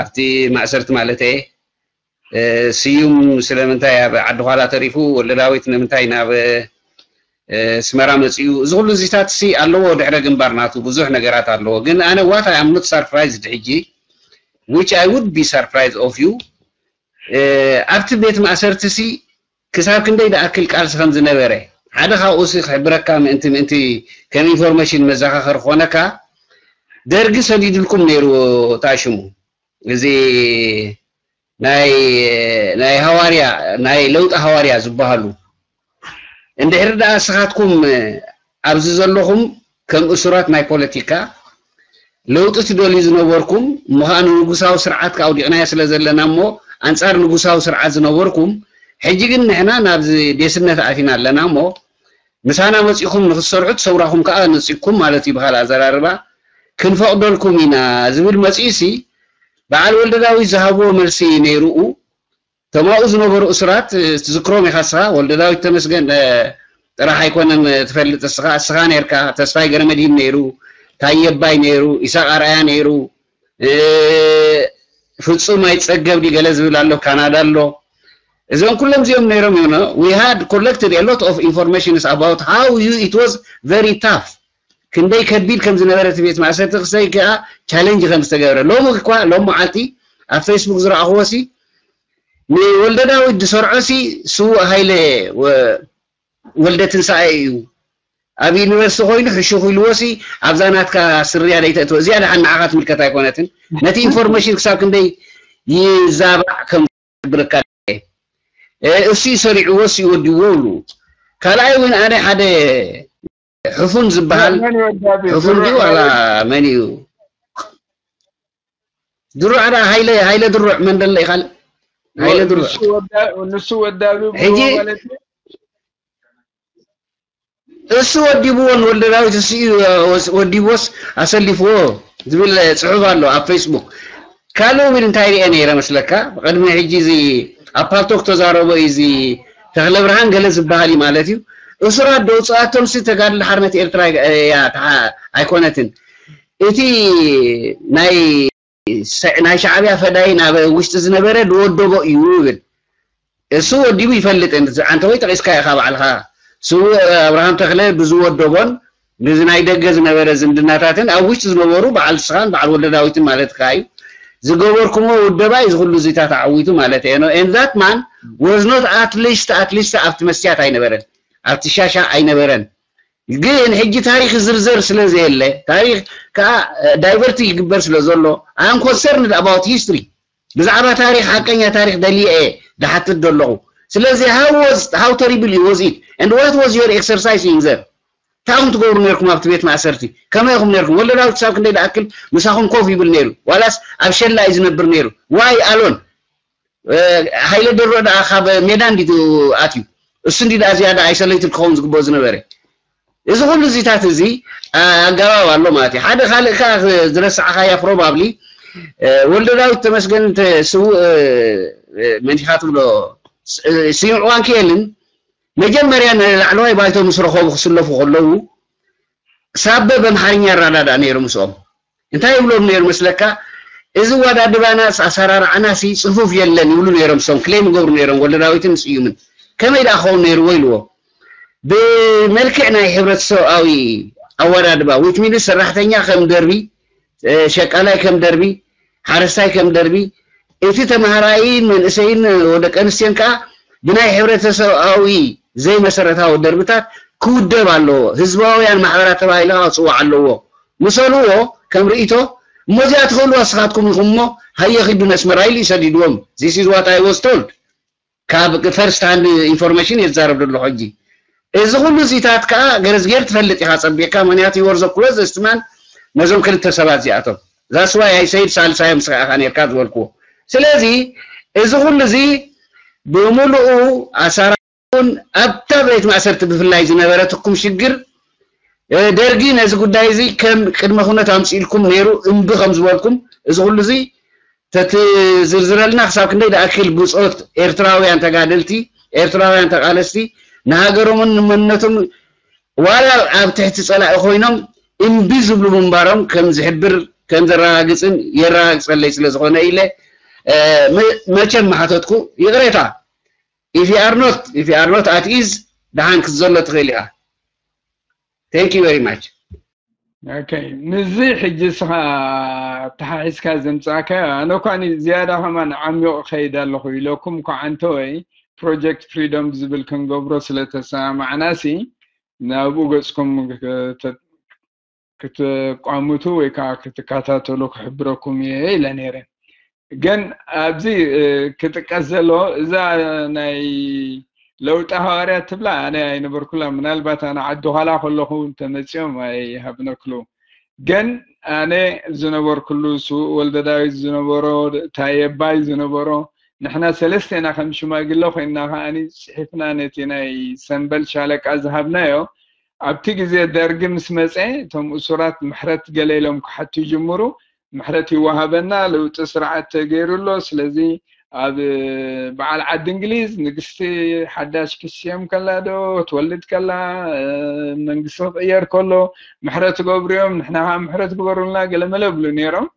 ኣብቲ ማእሰርቲ ማለት እየ ስዩም ስለምንታይ ኣብ ዓዲ ኋላ ተሪፉ ወልደዳዊት ንምንታይ ናብ ስመራ መፅኡ እዚ ኩሉ እዚታት ሲ ኣለዎ ድሕረ ግንባር ናቱ ብዙሕ ነገራት ኣለዎ ግን ኣነ what I am not surprised ሕጂ which I would be surprised of you ኣብቲ ቤት ማእሰርቲ ሲ ክሳብ ክንደይ ደኣክል ቃልሲ ከም ዝነበረ ሓደ ካብኡ ሲ ክሕብረካ ምእንቲ ምእንቲ ከም ኢንፎርሜሽን መዘኻኸር ክኾነካ ደርጊ ሰዲድልኩም ነይሩ ታሽሙ እዚ ናይ ናይ ሃዋርያ ናይ ለውጢ ሃዋርያ ዝበሃሉ እንድሕሪ ደኣ ስኻትኩም ኣብዚ ዘለኹም ከም እሱራት ናይ ፖለቲካ ለውጢ ትደልዩ ዝነበርኩም እሞ ከዓ ንንጉሳዊ ስርዓት ከዓ ኣውዲቕናዮ ስለ ዘለና እሞ ኣንፃር ንጉሳዊ ስርዓት ዝነበርኩም ሕጂ ግን ንሕና ናብዚ ዴስነት ኣቲና ኣለና እሞ ምሳና መፂኹም ንክትሰርሑ ሰውራኹም ከዓ ነፂኩም ማለት እዩ ብካል ኣዘራርባ ክንፈቕደልኩም ኢና ዝብል መፂኡ ሲ በዓል ወልደ ዳዊት ዝሃብዎ መልሲ ነይርኡ ተማኡ ዝነበሩ እሱራት ትዝክሮም ኢኻ እስኻ ወልደ ዳዊት ተመስገን ጥራሕ ኣይኮነን ትፈልጥ እስኻ እስኻ ነርካ ተስፋይ ገረመድሂን ነይሩ ታየባይ ነይሩ ኢሳቅ ኣርኣያ ነይሩ ፍጹም ኣይጸገብ ዲ ገለ ዝብል ኣሎ ካናዳ ኣሎ እዞም ኩሎም እዚኦም ነይሮም እዮም we had collected a lot of informations about how you it was very tough ክንደይ ከቢድ ከም ዝነበረ እቲ ቤት ማእሰርቲ ክሰይ ከዓ ቻሌንጅ ከም ዝተገብረ ሎሚ እኳ ሎም መዓልቲ ኣብ ፌስቡክ ዝረኣኽዎ ሲ ንወልደ ዳዊት ዝሰርዖ ሲ ስዉእ ሃይለ ወልደ ትንሳኤ እዩ ኣብ ዩኒቨርሲቲ ኮይኑ ሕሹኽ ኢልዎ ሲ ኣብዛ ናትካ ስርያ ደይተእትወ እዚኣ ደሓን ንዓኻ ትምልከት ኣይኮነትን ነቲ ኢንፎርሜሽን ክሳብ ክንደይ ይዛባዕ ከም ዝብርካ እሱ ሰሪዕዎ ሲ ወዲዎ ብሉ ካልኣይ እውን ኣነ ሓደ ሕፉን ዝበሃል ሕፉን ድዩ ዋላ መን እዩ ድሩዕ ዳ ሃይለ ሃይለ ድሩዕ መን ደለ ኢኻል ሃይለ ድሩዕ ንሱ ወዳቢ ሕጂ እሱ ወዲብዎ ንወልደ ዳዊት እሱ ወዲብዎስ ኣሰሊፍዎ ዝብል ፅሑፍ ኣሎ ኣብ ፌስቡክ ካልእ እውን እንታይ ርአ ነይረ መስለካ ቅድሚ ሕጂ እዚ ኣብ ፓልቶክ ተዛረቦ እዩ እዚ ተክለ ብርሃን ገለ ዝበሃል እዩ ማለት እዩ እሱራት ደውፅኣቶም ሲ ተጋድሎ ሓርነት ኤርትራ እያ ኣይኮነትን እቲ ናይ ናይ ሻዕብያ ፈዳይ ናብ ውሽጢ ዝነበረ ዝወደቦ እዩ ይብል እሱ ወዲቡ ይፈልጥ ኣንተ ወይ ጠቂስካ ኢኻ ባዕልኻ ስውእ ኣብርሃም ተክለ ብዝወደቦን ነዚ ናይ ደገ ዝነበረ ዝምድናታትን ኣብ ውሽጢ ዝነበሩ በዓል ስኻን በዓል ወልደ ዳዊትን ማለት ከኣ እዩ ዝገበርኩሞ ውደባ እዩ ዝኩሉ እዚታት ኣዓዊቱ ማለት እየ and that man was not at least at least ኣብቲ መስትያት ኣይነበረን ኣብቲ ሻሻ ኣይነበረን ግን ሕጂ ታሪክ ዝርዘር ስለ ዘየለ ታሪክ ከዓ ዳይቨርት ይግበር ስለ ዘሎ I am concerned about history ብዛዕባ ታሪክ ሓቀኛ ታሪክ ደልየ እየ ዝሓትት ዘለኹ ስለዚ how was how terrible was it and what was your exercise in there ታኹም ትገብሩ ነርኩም ኣብቲ ቤት ማእሰርቲ ከመይ ኢኹም ነርኩም ወልደ ዳዊት ክሳብ ክንደይ ዝኣክል ምሳኹም ኮፍ ይብል ነይሩ ዋላስ ኣብ ሸላ እዩ ዝነብር ነይሩ why alone ሃይለ ደሮ ደኣ ካብ ሜዳ እንዲ ኣትዩ እሱ እንዲ ደኣ ዝያዳ ኣይሰለይትን ክኸውን ዝግብኦ ዝነበረ እዚ ኩሉ እዚታት እዚ ኣገባብ ኣሎ ማለት እዩ ሓደ ካልእ ከዓ ዝረስዓኻያ probably ወልደ ዳዊት ተመስገን ስውእ መን ኢኻ ትብሎ ስዩም ዕዋን ክኤልን መጀመርያ ንላዕለዋይ ባይቶ ምስ ረኸቡ ክስለፉ ከለዉ ሳበ በምሓርኛ ይረዳዳእ ነይሩ ምስኦም። እንታይ ይብሎም ነይሩ መስለካ? እዚ ዋዳድባናስ ኣሰራርዓናሲ ጽፉፍ የለን ይብሉ ነይሮም። እሶም ክሌም ይገብሩ ነይሮም፣ ወልደ ዳዊትን ስዩምን። ከመይ ደኣ ክኸውን ነይርዎ ኢልዎ። ብመልክዕ ናይ ሕብረተሰብኣዊ ኣወዳድባ፣ which means ሰራሕተኛ ከም ደርቢ፣ ሸቃላይ ከም ደርቢ፣ ሓረስታይ ከም ደርቢ፣ እቲ ተምሃራይን መንእሰይን ደቂ ኣንስትዮን ከዓ ብናይ ሕብረተሰብኣዊ ዘይመሰረታዊ ደርብታት ክውደብ ኣለዎ። ህዝባውያን ማሕበራት ተባሂሉ ከዓ ክፅዋዕ ኣለዎ። ምሰልዎ ከም ርእይቶ፣ እሞ እዚኣ ትኽእልዋ ንስኻትኩም ኢኹም እሞ ሃየ ኪዱ ነስመራ ኢሉ ይሰዲድዎም። This is what I was told። ካብ first hand information የዛረብ ዘሎ ሕጂ። እዚ ኩሉ እዚታት ከዓ ገረዝጌር ትፈልጥ ኢኻ ጸቢቕካ፣ ምክንያቱ you were the closest man ነዞም ክልተ ሰባት እዚኣቶም። That's why I said ሳልሳዮም ንስኻ ኢኻ ነርካ ዝበልክዎ። ስለዚ እዚ ኩሉ እዚ ብምሉኡ ኣሳራውን ኣብታ ቤት ማእሰርቲ ብፍላይ ዝነበረትኩም ሽግር ደርጊ ነዚ ጉዳይ እዚ ከም ቅድመ ኩነት ኣምፅኢልኩም ነይሩ እምቢ ከም ዝበልኩም፣ እዚ ኩሉ እዚ ተትዝርዝረልና ክሳብ ክንደይ ደኣክል ብፆት ኤርትራውያን ተጋደልቲ፣ ኤርትራውያን ተቃለስቲ ንሃገሮምን ንመንነቶም ዋላ ኣብ ትሕቲ ፀላኢ ኮይኖም እምቢ ዝብሉ ምንባሮም ከም ዝሕብር ከም ዘረጋግፅን የረጋግፀለይ ስለ ዝኾነ ኢለ መቸም መሓተትኩ። ይቕሬታ። If you are not, if you are not at ease, ደሓን ክትዘሎ ትኽእል ኢኻ። Thank you very much. Okay፣ ምስዚ ሕጂ እስኻ ተሓሒዝካ ዘምጻእካዮ፣ ኣነ እኳ ዝያዳ ከማን ዓሚቑ ከይድ ኣለኹ ኢለኩም፣ ኳዓንተ ወይ ፕሮጀክት ፍሪዶም ዝብል ክንገብሮ ስለ ተሰማማዕናሲ ናብኡ ገጽኩም ክትቋምቱ ወይ ከዓ ክትከታተሉ ክሕብረኩም እየ ኢለ ነይረ። ግን ኣብዚ ክጥቀስ ዘለዎ እዛ ናይ ለውጢ ሃዋርያት ትብላ ኣነ ኣይነበርኩላ። ምናልባት ኣነ ዓዲ ኋላ ከለኹ እንተመፂኦም ኣይሃብነክሉ። ግን ኣነ ዝነበርኩሉ ስውእ ወልደ ዳዊት ዝነበሮ፣ ታየ ባይ ዝነበሮ፣ ንሕና ሰለስቴና ከም ሽማግለ ኮይንና ከዓኒ ፅሒፍና ነቲ ናይ ሰንበል ሻለቃ ዝሃብናዮ። ኣብቲ ግዜ ደርጊ ምስ መፀ እቶም እሱራት ምሕረት ገለ ኢሎም ክሓቱ ይጅምሩ። ምሕረት ይወሃበና፣ ለውጢ ስርዓት ተገይሩ ኣሎ። ስለዚ ኣብ በዓል ዓዲ እንግሊዝ ንግስቲ ሓዳሽ ክትስየም ከላ ዶ ክትወልድ ከላ መንግስቲ ክቕየር ከሎ ምሕረት ገብሩ እዮም፣ ንሕና ከዓ ምሕረት ግበሩልና ገለመለ ብሉ ነይሮም።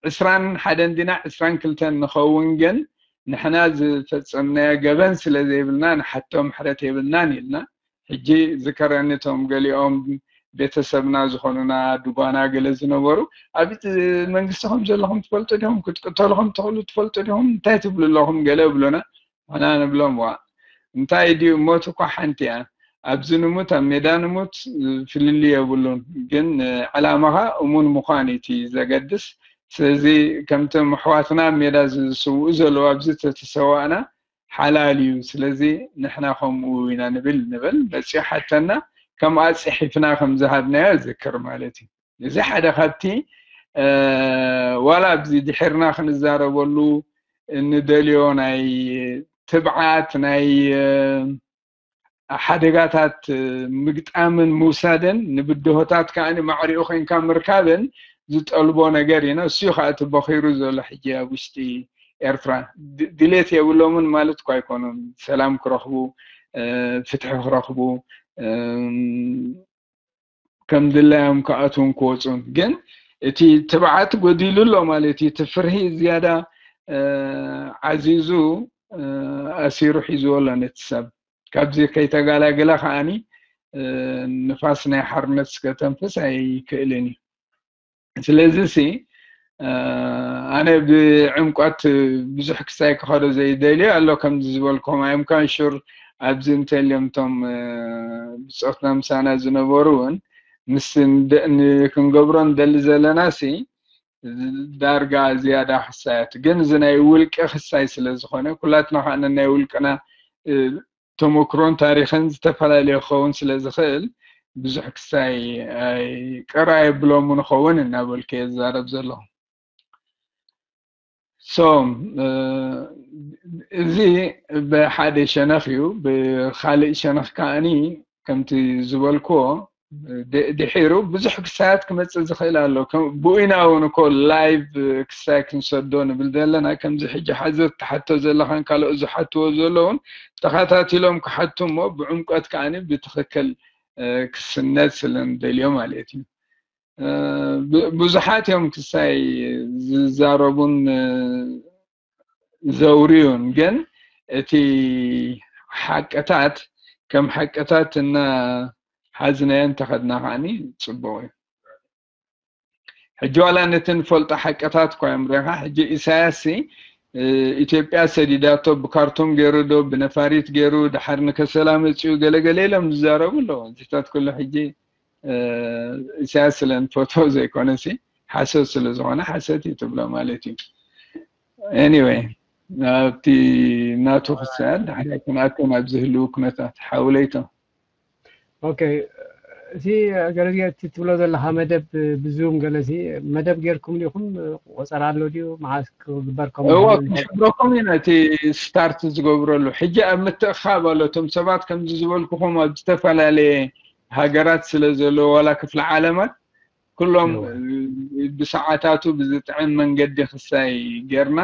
ዕስራን ሓደን ዲና ዕስራን ክልተን ንኸውን ግን ንሕና ዝፈፀምናዮ ገበን ስለ ዘይብልና ንሓቶ ምሕረት የብልናን ኢልና። ሕጂ ዝከረኒ እቶም ገሊኦም ቤተሰብና ዝኾኑና ድጓና ገለ ዝነበሩ ኣብ መንግስቲ ከም ዘለኹም ትፈልጡ ዲኹም? ክትቅተሉ ከም ትኽእሉ ትፈልጡ ዲኹም? እንታይ ትብሉ ኣለኹም? ገለ ይብሉና። ንሕና ንብሎም ዋ እንታይ ድዩ ሞት እኳ ሓንቲ እያ። ኣብዚ ንሙት ኣብ ሜዳ ንሙት ፍልልይ የብሉን። ግን ዕላማኻ እሙን ምዃን እዩ እቲ ዘገድስ። ስለዚ ከምቶም ኣሕዋትና ኣብ ሜዳ ዝስውኡ ዘለዉ ኣብዚ ተተሰዋእና ሓላል እዩ። ስለዚ ንሕና ከምኡ ኢና ንብል ንበል መፅኡ ሓተና ከምኣ ፅሒፍና ከም ዝሃብናዮ ዝክር ማለት እዩ። እዚ ሓደ ካብቲ ዋላ ኣብዚ ድሒርና ክንዛረበሉ እንደልዮ ናይ ትብዓት ናይ ሓደጋታት ምግጣምን ምውሳድን ንብድሆታት ከዓ ማዕሪኡ ኮይንካ ምርካብን ዝጠልቦ ነገር እዩ። እሱ ከዓ እቲ በኺሩ ዘሎ ሕጂ ኣብ ውሽጢ ኤርትራ ድሌት የብሎምን ማለት እኳ ኣይኮኑን። ሰላም ክረኽቡ፣ ፍትሒ ክረኽቡ፣ ከም ድላዮም ክኣትውን ክወፁን። ግን እቲ ትብዓት ጎዲሉ ኣሎ ማለት እዩ። እቲ ፍርሂ ዝያዳ ዓዚዙ ኣሲሩ ሒዝዎ ኣሎ ነቲ ሰብ። ካብዚ ከይተጋላገለ ከዓኒ ንፋስ ናይ ሓርነት እስከተንፍስ ኣይክእልን እዩ። ስለዚ ሲ ኣነ ብዕምቆት ብዙሕ ክሳይ ክኸዶ ዘይደልዮ ኣሎ። ከምዚ ዝበልኩም ኣምካን ሹር ኣብዚ እንተልዮም እቶም ብፆትና ምሳና ዝነበሩ እውን ምስ ክንገብሮ ንደሊ ዘለና ሲ ዳርጋ ዝያዳ ክሳያት ግን እዚ ናይ ውልቂ ክሳይ ስለ ዝኾነ ኩላትና ከዓ ናይ ውልቅና ተመክሮን ታሪኽን ዝተፈላለየ ክኸውን ስለ ዝኽእል ብዙሕ ክሳይ ቅር ኣየብሎምን ንኸውን እናበልኩ እየ ዝዛረብ ዘለኹ። So እዚ ብሓደ ሸነኽ እዩ። ብካልእ ሸነኽ ከዓኒ ከምቲ ዝበልክዎ ድሒሩ ብዙሕ ክሳያት ክመፅእ ዝኽእል ኣሎ። ብኡኢና እውን እኮ ላይቭ ክሳይ ክንሰዶ ንብል ዘለና። ከምዚ ሕጂ ሓዘት ትሓቶ ዘለኻን ካልኦት ዝሓትዎ ዘለውን ተኸታቲሎም ክሓቱ እሞ ብዕምቀት ከዓኒ ብትኽክል ክስነድ ስለ ንደልዮ ማለት እዩ። ብዙሓት እዮም ክሳይ ዝዛረቡን ዘውርዩን፣ ግን እቲ ሓቅታት ከም ሓቅታት እናሓዝናዮ እንተኸድና ከዓኒ ፅቡቕ እዩ። ሕጂ ዋላ ነቲ ንፈልጦ ሓቅታት እኳ እዮም ሪኻ። ሕጂ ኢሳያስ ኢትዮጵያ ሰዲዳቶ ብካርቱም ገይሩ ዶ ብነፋሪት ገይሩ ድሓር ንከሰላ መፅኡ ገለገለ ኢሎም ዝዛረቡ ኣለዉ። እዚታት ኩሉ ሕጂ ኢሳያስ ስለ ንፈትዎ ዘይኮነሲ ሓሰት ስለ ዝኾነ ሓሰት እዩ ትብሎ ማለት እዩ። Anyway ናብቲ ናቱ ክሳድ ድሓር ክንኣቱ ናብ ዝህልው ኩነታት ሓውለይቶ ኦኬ እቲ ገለዚ እቲ ትብሎ ዘለካ መደብ ብዙም ገለሲ መደብ ጌርኩም ዲኹም ቆፀራ ኣሎ ድዩ መዓስ ክግበር እዎ ክንሕብረኩም ኢና እቲ ስታርት ዝገብረሉ ሕጂ ኣብ ምትእኻብ ኣሎ እቶም ሰባት ከምዚ ዝበልኩኹም ኣብ ዝተፈላለየ ሃገራት ስለ ዘለዎ ዋላ ክፍለ ዓለማት ኩሎም ብሰዓታቱ ብዝጥዕም መንገዲ ክሳይ ጌርና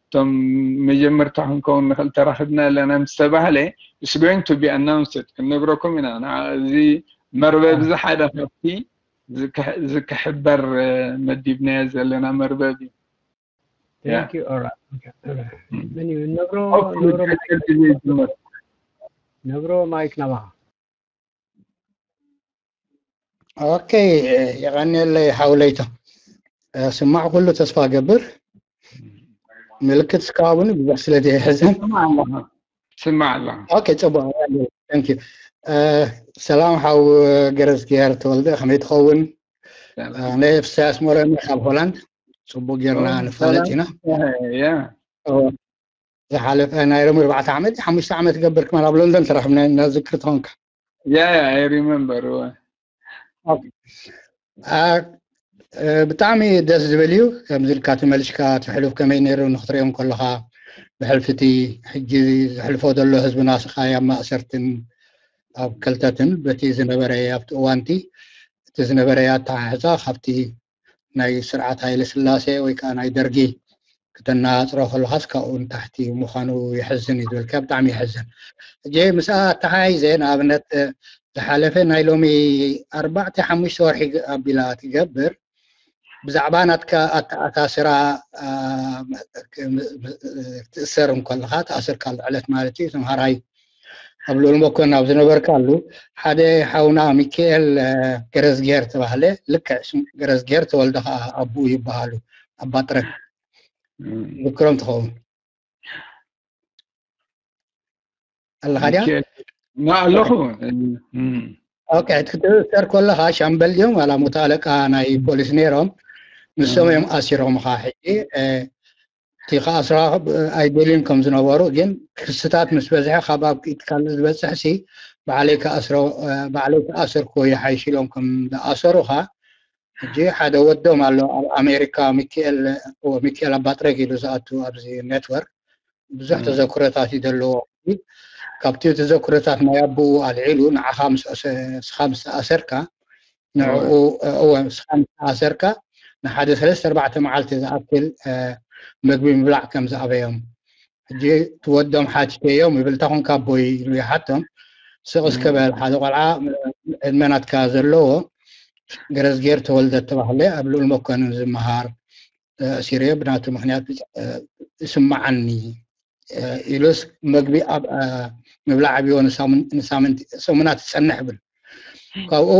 እቶም መጀመርታ ክንከውን ንኽእል ተራኽብና ኣለና ምስ ተባህለ it's going to be announced ክንነግረኩም ኢና። እዚ መርበብ እዚ ሓደ ካብቲ ዝክሕበር መዲብናዮ ዘለና መርበብ እዩ። Thank you. All right. Okay. All right. Then you ነብሮ Hopefully ነብሮ ሓፂር ግዜ ይጅመር። ነብሮ ማይክ ናባኻ። ኦኬ የቐንየለይ ሓውለይቶ ስማዕ ኩሉ ተስፋ ገብር ምልክት እስካሁን ብዙሕ ስለ ዘይሕዘን ስማዕ ኣለኻ ስማዕ ኣለኻ ኦኬ ፅቡቅ thank you ሰላም ሓው ገረዝጊሄር ተወልደ ከመይ ትኸውን ናይ ፍሳያስ ሞረኒ ካብ ሆላንድ ፅቡቅ ጌርና ንፋለጥ ኢና ያ ዝሓለፈ ናይ ሎሚ ኣርባዕተ ዓመት ሓሙሽተ ዓመት ገብር ክማን ኣብ ሎንደን ተራኽብና ኢና ዝክር ትኾንካ ያ ያ I remember ብጣዕሚ ደስ ዝብል እዩ ከምዚ ኢልካ ተመልሽካ እቲ ሕሉፍ ከመይ ነይሩ ንክትሪኦም ከለካ ብሕልፍቲ ሕጂ ዘሕልፎ ዘሎ ህዝብና ስቃይ ኣብ ማእሰርትን ኣብ ከልተትን በቲ ዝነበረ ኣብቲ እዋንቲ እቲ ዝነበረ ኣተሓሕዛ ካብቲ ናይ ስርዓት ሃይለ ስላሴ ወይ ከዓ ናይ ደርጊ ክተናፅሮ ከለካስ ካብኡ ንታሕቲ ምዃኑ የሕዝን እዩ ዝብልካ ብጣዕሚ የሕዝን እጀ ምስኣ ኣተሓይዘ ንኣብነት ዝሓለፈ ናይ ሎሚ ኣርባዕተ ሓሙሽተ ወርሒ ኣቢላ ትገብር ብዛዕባ ናትካ ኣተኣሳስራ ትእሰር እንከለካ ተኣሰርካሉ ዕለት ማለት እዩ ተምሃራይ ኣብ ልኡል መኮን ኣብ ዝነበርካሉ ሓደ ሓውና ሚካኤል ገረዝጌር ተባህለ ልክዕ ገረዝጌር ተወልደ ከዓ ኣቦኡ ይበሃሉ ኣባጥረ ዝክሮም ትኸውን ኣለካ ድያ ኣለኹ ኦኬ ክትእሰር ከለካ ሻምበል ድዮም ዋላ ሙት ኣለቃ ናይ ፖሊስ ነይሮም ንሶም እዮም ኣሲሮምካ ሕጂ እቲ ከኣስራ ኣይደልዩን ከም ዝነበሩ ግን ክስታት ምስ በዝሐ ካብ ኣብ ኢድ ካልእ ዝበፅሕ ሲ ባዕለይ ከኣስሮ ባዕለይ ተኣሰርኩ ይሓይሽ ኢሎም ከም ዝኣሰሩካ ሕጂ ሓደ ወዶም ኣሎ ኣብ ኣሜሪካ ሚካኤል ሚካኤል ኣባጥረግ ኢሉ ዝኣቱ ኣብዚ ኔትወርክ ብዙሕ ተዘክሮታት እዩ ዘለዎ ካብቲ ተዘክሮታት ናይ ኣቦኡ ኣልዒሉ ንዓኻ ስኻ ምስ ተኣሰርካ ንዕኡ እወ ስኻ ምስ ተኣሰርካ ንሓደ ሰለስተ ኣርባዕተ መዓልቲ ዝኣክል መግቢ ምብላዕ ከም ዝኣበዮም ሕጂ ትወዶም ሓቲተዮም ይብል እንታይ ኮንካ ኣቦይ ኢሉ ይሓቶም ስቕ እስከ በል ሓደ ቆልዓ ዕድመ ናትካ ዘለዎ ገረዝጌር ተወልደ ተባህለ ኣብ ልኡል መኮንን ዝመሃር ኣእሲረዮ ብናቱ ምኽንያት ይስምዓኒ ኢሉስ መግቢ ኣብ ምብላዕ ኣብዮ ንሳምንቲ ሰሙናት ዝፀንሕ ብል ካብኡ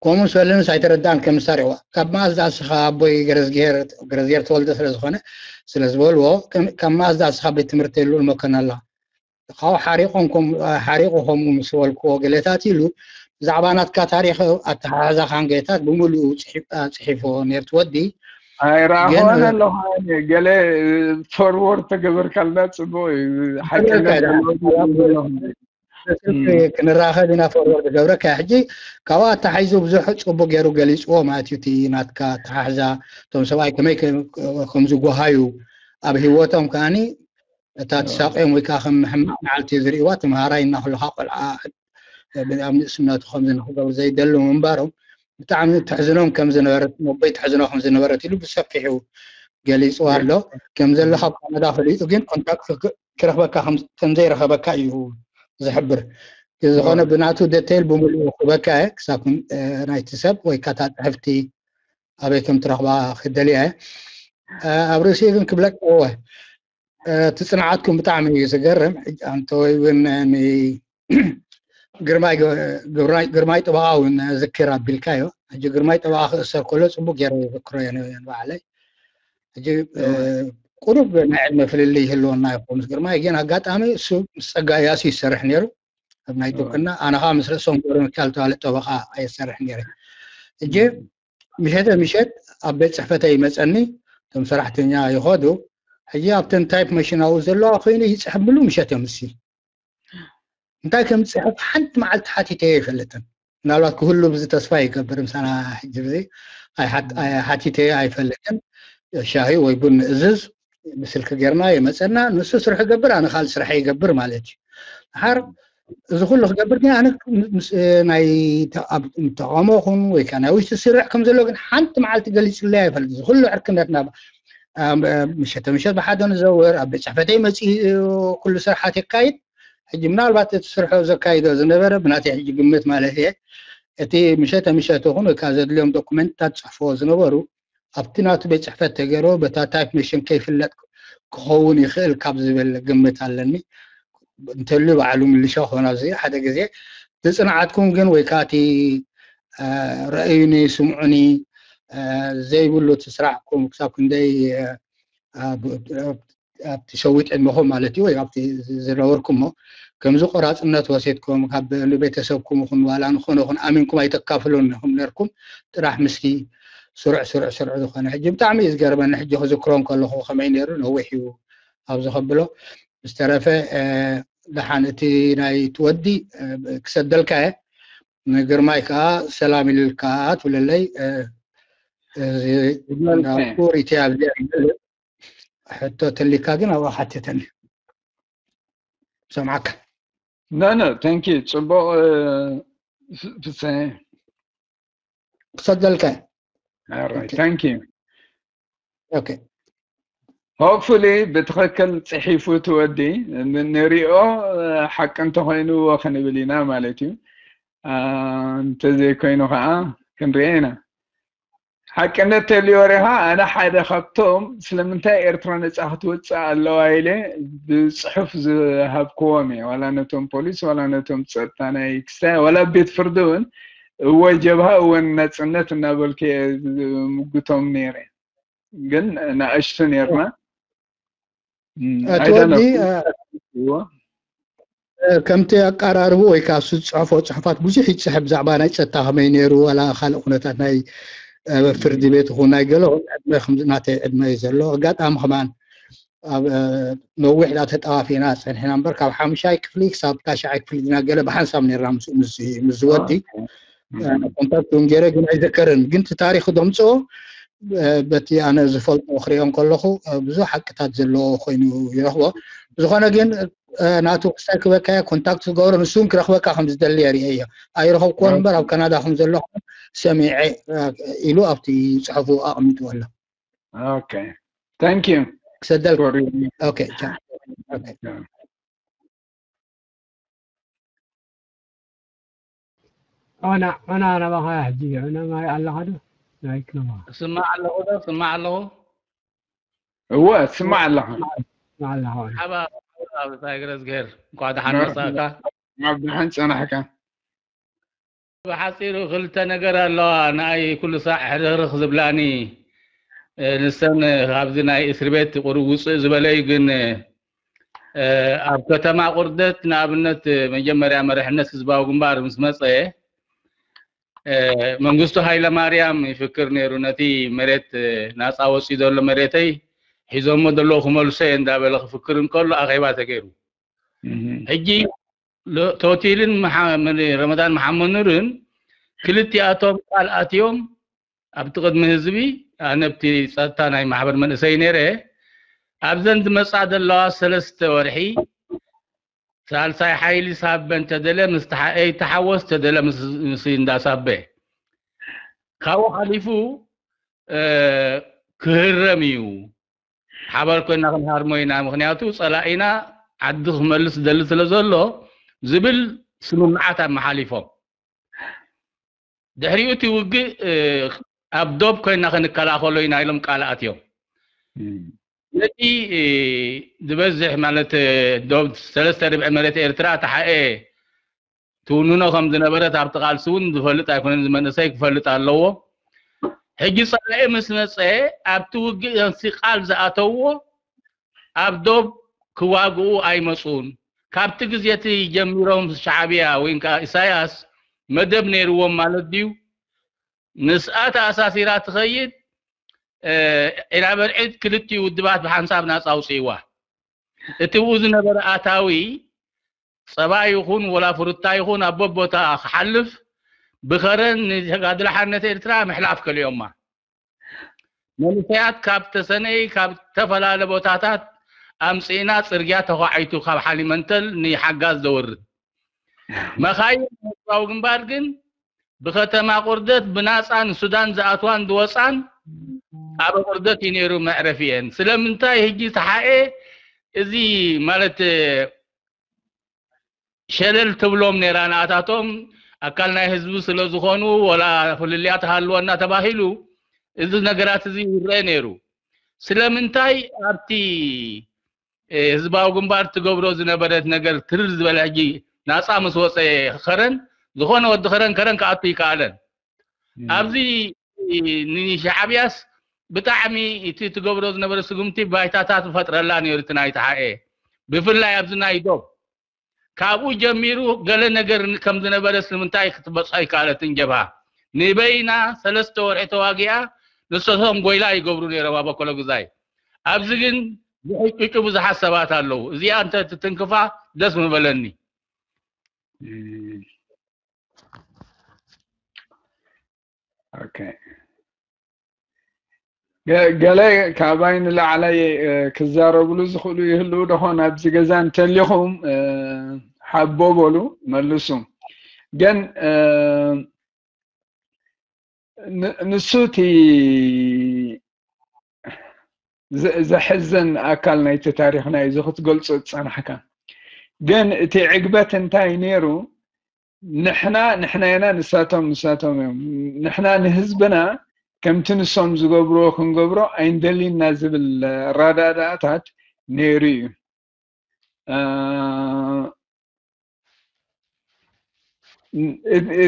ከምኡ ሰለንስ ኣይተረዳእን ከም ምሳሌ ካብ መኣስ ዝኣስኻ ኣቦይ ገረዝጌር ተወልደ ስለ ዝኾነ ስለ ዝበልዎ ካብ መኣስ ዝኣስኻ ቤት ትምህርቲ የሉ መከና ኣላ ካብኡ ሓሪቖም ሓሪቑ ከምኡ ምስ በልክዎ ገለታት ኢሉ ብዛዕባ ናትካ ታሪኽ ኣተሓሕዛኻን ገለታት ብምሉኡ ፅሒፍዎ ነርት ወዲ ኣይረኣኹን ኣለኹ ገለ ፎርወርድ ተገበርካልና ፅቡቅ እዩ ሓቀኛ ክንራኸብ ኢና ፎርወርድ ገብረካ ሕጂ ካብኡ ኣተሓሒዙ ብዙሕ ፅቡቅ ገይሩ ገሊፅዎ ማለት እዩ እቲ ናትካ ኣተሓሕዛ እቶም ሰብኣይ ከመይ ከምዝጓሃዩ ኣብ ሂወቶም ከዓኒ እታ ትሳቅዮም ወይ ከዓ ከም ሕማቅ መዓልቲ ዝርእዋ ተምሃራይ እናክልካ ቆልዓ ኣብ ንእስነቱ ከምዚ ንክገብሩ ዘይደልዩ ምንባሮም ብጣዕሚ ተሕዝኖም ከም ዝነበረት፣ ነቦይ ተሕዝኖ ከም ዝነበረት ኢሉ ብሰፊሑ ገሊፅዋ ኣሎ። ከም ዘለኻ ኣብ ካናዳ ፈሊጡ ግን ኮንታክት ክረኽበካ ከም ዘይረኸበካ እዩ ዝሕብር። ዝኾነ ብናቱ ደተይል ብምሉኡ ክበካ እየ ክሳብ ናይቲ ሰብ ወይ ካታ ፅሕፍቲ ኣበይ ከም ትረኽባ ክደልያ እየ። ኣብ ርእሲኡ ግን ክብለካ እወ እቲ ፅንዓትኩም ብጣዕሚ እዩ ዝገርም። ኣንተወይ እውን ግርማይ ጠበቓ እውን ዝክር ኣቢልካ እዩ። ሕጂ ግርማይ ጠበቓ ክእሰር ከሎ ፅቡቅ ገይረ ይዝክሮ እየ ንባዕለይ። ሕጂ ቁሩብ ናይ ዕድመ ፍልልይ ይህልወና ይኮ ምስ ግርማይ፣ ግን ኣጋጣሚ እሱ ምስ ፀጋ እያሱ ይሰርሕ ነይሩ ኣብ ናይ ጥብቅና፣ ኣነ ከዓ ምስ ርእሶም ገብረ ሚካኤል ተባለ ጠበቓ ኣይሰርሕ ነይረ። ሕጂ ምሸተ ምሸት ኣብ ቤት ፅሕፈተይ ይመፀኒ፣ እቶም ሰራሕተኛ ይኸዱ። ሕጂ ኣብተን ታይፕ መሽናኡ ዘለዋ ኮይኑ ይፅሕፍ ምሉ ምሸት እዮም እሲ እንታይ ከም ዝፅሕፍ ሓንቲ መዓልቲ ሓቲተዮ ኣይፈልጥን። ምናልባት ክህሉ ብዚ ተስፋ ይገብር፣ ምሳና ሕጂ ብዚ ሓቲተዮ ኣይፈልጥን። ሻሂ ወይ ቡን እዝዝ ብስልኪ ጌርና የመፀና፣ ንሱ ስርሑ ይገብር፣ ኣነ ካልእ ስራሕ ይገብር ማለት እዩ። ድሓር እዚ ኩሉ ክገብር ግን ኣነ ናይ ተቃውሞ ኹን ወይ ከዓ ናይ ውሽጢ ስርዕ ከም ዘሎ ግን ሓንቲ መዓልቲ ገሊፅለይ ኣይፈልጥ። እዚ ኩሉ ዕርክነትና ምሸተ ምሸት ብሓደ ንዘውር ኣብ ቤት ፅሕፈተይ መፂኡ ኩሉ ስርሓት የካይድ። ሕጂ ምናልባት እቲ ስርሑ ዘካይዶ ዝነበረ ብናተይ ሕጂ ግምት ማለት እየ እቲ ምሸተ ምሸት ኹን ወይ ከዓ ዘድልዮም ዶኩመንትታት ፅሕፍዎ ዝነበሩ ኣብቲ ናቱ ቤት ፅሕፈት ተገይሮ በታ ታይፕ መሽን ከይፍለጥ ክኸውን ይኽእል ካብ ዝብል ግምት ኣለኒ። እንተልዩ ባዕሉ ምልሾ ክኾን ኣብዚ ሓደ ግዜ ዝፅንዓትኩም ግን ወይ ከዓ እቲ ረእዩኒ ስምዑኒ ዘይብሉ እቲ ስራሕኩም ክሳብ ክንደይ ኣብቲ ሸዊጥ ዕድመኹም ማለት እዩ ወይ ኣብቲ ዝነበርኩሞ ከምዚ ቆራፅነት ወሲድኩም ካብ ንቤተሰብኩም ይኹን ዋላ ንኾነ ይኹን ኣሚንኩም ኣይተካፍሉን ኢኹም ነርኩም ጥራሕ ምስቲ ስሩዕ ስሩዕ ስሩዕ ዝኾነ ሕጂ ብጣዕሚ እዩ ዝገርመኒ ሕጂ ክዝክሮ እንከለኹ ከመይ ነይሩ ነዊሕ እዩ ኣብዚ ከብሎ ዝተረፈ ደሓን እቲ ናይ ትወዲ ክሰደልካ እየ ንግርማይ ከዓ ሰላም ኢልልካ ትብለለይ ኩሪቲ ኣብዚ ሕቶ ተሊካ ግን ኣብኣ ሓትተኒ ሰምዓካ ኖ ኖ ታንኪ ፅቡቅ ፍሰ ክሰደልካ ታንኪ ኦኬ ሆፕፉሊ ብትኽክል ፅሒፉ ትወዲ ንሪኦ ሓቂ እንተኮይንዎ ክንብል ኢና ማለት እዩ እንተዘይኮይኑ ከዓ ክንሪኦ ኢና ሓቅነት ተልዮ ሪኻ ኣነ ሓደ ካብቶም ስለምንታይ ኤርትራ ነፃ ክትወፅእ ኣለዋ ኢለ ብፅሑፍ ዝሃብክዎም እየ ዋላ ነቶም ፖሊስ ዋላ ነቶም ፀጥታ ናይ ክስታይ ዋላ ቤት ፍርዲ እውን እወ ጀብሃ እወ ናፅነት እናበልኩ ምጉቶም ነይረ ግን ናእሽቱ ነርና እቲ ወዲ ከምቲ ኣቀራርቡ ወይ ከዓ ዝፅሕፎ ፅሑፋት ብዙሕ ይፅሕፍ ብዛዕባ ናይ ፀጥታ ከመይ ነይሩ ዋላ ካልእ ኩነታት ናይ ፍርዲ ቤት ይኹን ናይ ገለ ዕድመ ናተይ ዕድመ እዩ ዘሎ ኣጋጣሚ ከማን ኣብ ነዊሕ ዳ ተጠዋፊና ፀንሕና እምበር ካብ ሓሙሻይ ክፍሊ ክሳብ ታሽዓይ ክፍሊ ዲና ገለ ብሓንሳብ ነርና ምስ ዝወዲ ኮንታክት እውን ገይረ ግን ኣይዘከርን ግን እቲ ታሪክ ደምፅኦ በቲ ኣነ ዝፈልጦ ክሪኦ ከለኹ ብዙሕ ሓቅታት ዘለዎ ኮይኑ ይረኽቦ ዝኾነ ግን ናቱ ክስታይ ክበካ ኮንታክት ዝገብሮ ንሱ እውን ክረኽበካ ከም ዝደሊ የርእዮ ኣይረኸብክዎን እምበር ኣብ ካናዳ ከም ዘለኹ ሰሚዐ ኢሉ ኣብቲ ፅሑፉ ኣቕሚጥዎ ኣሎ Okay. Thank you. ክሰደል for your okay. ዑና ዑና ናባኻ ሕጂ ዑና ማይ ኣለኻ ዶ ናይክ ናባኻ ስማዕ ኣለኹ ዶ ስማዕ ኣለኹ እወ ትስማዕ ኣለኻ ስማዕ ኣለኻ ዑና ሓባ ሓባ ብታይ ገረዝግሄር እንኳዕ ደሓን መጻእካ ናብ ደሓን ጸናሕካ ብሓፂሩ ክልተ ነገር ኣለዋ ንኣይ ኩሉ ሳዕ ሕርኽርኽ ዝብላኒ ንሰን ካብዚ ናይ እስሪ ቤት ቁሩብ ውፅእ ዝበለዩ ግን ኣብ ከተማ ቁርደት ንኣብነት መጀመርያ መርሕነት ህዝባዊ ግንባር ምስ መፀ መንግስቱ ሃይለ ማርያም ይፍክር ነይሩ ነቲ መሬት ናፃ ወፂኡ ዘሎ መሬተይ ሒዞሞ ዘለዉ ክመልሶ እየ እንዳበለ ክፍክር እንከሎ ኣኼባ ተገይሩ ሕጂ ቶቲልን ረመዳን መሓመኑርን ክልቲኣቶም ቃል ኣትዮም ኣብቲ ቅድሚ ህዝቢ ኣነ ብቲ ፀጥታ ናይ ማሕበር መንእሰይ ነይረ ኣብዘን ዝመፃ ዘለዋ ሰለስተ ወርሒ ሳልሳይ ሓይሊ ሳበ እንተደለ ምስ ተሓኤ ይተሓወስ፣ ተደለ ምስ ምስ እንዳ ሳበ። ካብኡ ሓሊፉ፣ እ፣ ክህረም እዩ። ሓባር ኮይና ክንሃርሞ ኢና፣ ምኽንያቱ ጸላኢና ዓዲ ክመልስ ደሊ ስለ ዘሎ ዝብል ስምምዓት ኣመሓሊፎም። ድሕሪኡ እቲ ውግእ፣ እ፣ ኣብ ዶብ ኮይና ክንከላኸሎ ኢና ኢሎም ቃል ኣትዮም። እም። ነቲ፣ እ፣ ዝበዝሕ ማለት፣ እ፣ ዶብ ሰለስተ ርብዒ መሬት ኤርትራ ተሓኤ ትውንኖ ከም ዝነበረት ኣብቲ ቃልሲ እውን ዝፈልጥ ኣይኮነን፣ እዚ መንእሰይ ክፈልጥ ኣለዎ። ሕጂ ጸላኢ ምስ መጸ ኣብቲ ውግእ ነቲ ቃል ዝኣተውዎ ኣብ ዶብ ክዋግኡ ኣይመጹን። ካብቲ ግዜ እቲ ጀሚሮም ሻዕብያ ወይ ከዓ ኢሳያስ መደብ ነይርዎም ማለት ድዩ? ምስኣ ተኣሳሲራ ትኸይድ፣ እ፣ ዒላ በርዒድ ክልቲኡ ውድባት ብሓንሳብ ናጻ ኣውጽእዋ። እቲ ብኡ ዝነበረ ኣታዊ ጸባ ይኹን ወላ ፍሩታ ይኹን ኣብ በቦታ ክሓልፍ ብኸረን ንተጋድሎ ሓርነት ኤርትራ ምሕላፍ ከሊኦማ። መንእሰያት ካብ ተሰነይ ካብ ዝተፈላለ ቦታታት ኣምጺእና ጽርግያ ተዃዒቱ ካብ ሓሊመንተል ንሓጋዝ ዘወርድ። መኻይን ህዝባዊ ግንባር ግን ብከተማ ቁርደት ብናጻ ንሱዳን ዝኣትዋን ዝወጻን ኣብ ቁርደት እዩ ነይሩ መዕረፊኤን። ስለምንታይ ሕጂ ተሓኤ እዚ ማለት ሸለል ትብሎም ነይራ ንኣታቶም ኣካል ናይ ህዝቢ ስለ ዝኾኑ ወላ ፍልልያት ሃልወና ተባሂሉ እዚ ነገራት እዚ ይረአ ነይሩ። ስለምንታይ ኣብቲ፣ እ፣ ህዝባዊ ግንባር ትገብሮ ዝነበረት ነገር ትርር ዝበለ ሕጂ ናጻ ምስ ወጸ ከረን ዝኾነ ወዲ ከረን ከረን ክኣቱ ይከኣለን። እም። ኣብዚ ንሻዕብያስ ብጣዕሚ እቲ ትገብሮ ዝነበረ ስጉምቲ ባይታታት ፈጥረላ ነይሩ እቲ ናይ ተሓኤ። ብፍላይ ኣብዚ ናይ ዶብ ካብኡ ጀሚሩ ገለ ነገር ከም ዝነበረ ስለምንታይ ክትበጽሖ ኣይከኣለትን ጀብሃ። ንበይና ሰለስተ ወርሒ ተዋጊኣ ንሶም ጎይላ ይገብሩ ነይሮም ኣብ ኣኮሎ ግዛይ። ኣብዚ ግን ዝሕጭጩ ብዙሓት ሰባት ኣለዉ። እዚኣ እንተ ትትንክፋ ደስ ምበለኒ። እም። ኦኬ። ገ-፣ ገለ ካባይ ንላዕላይ፣ እ፣ ክዛረብሉ ዝኽእሉ ይህልዉ ደኾን ኣብዚ ገዛ እንተሊኹም፣ እ፣ ሓቦ በሉ፣ መልሱ። ግን፣ እ፣ ን-፣ ንሱ እቲ ዘ-፣ ዘሕዝን ኣካል ናይቲ ታሪኽና እዩ፣ እዚ ክትገልጾ ዝጸናሕካ። ግን እቲ ዕግበት እንታይ ነይሩ? ንሕና፣ ንሕና ኢና፣ ንሳቶም፣ ንሳቶም እዮም። ንሕና ንህዝብና ከምቲ ንሶም ዝገብርዎ ክንገብሮ ኣይንደልይና ዝብል ኣረዳድኣታት ነይሩ እዩ። እ፣ ን-፣ እ፣ እ፣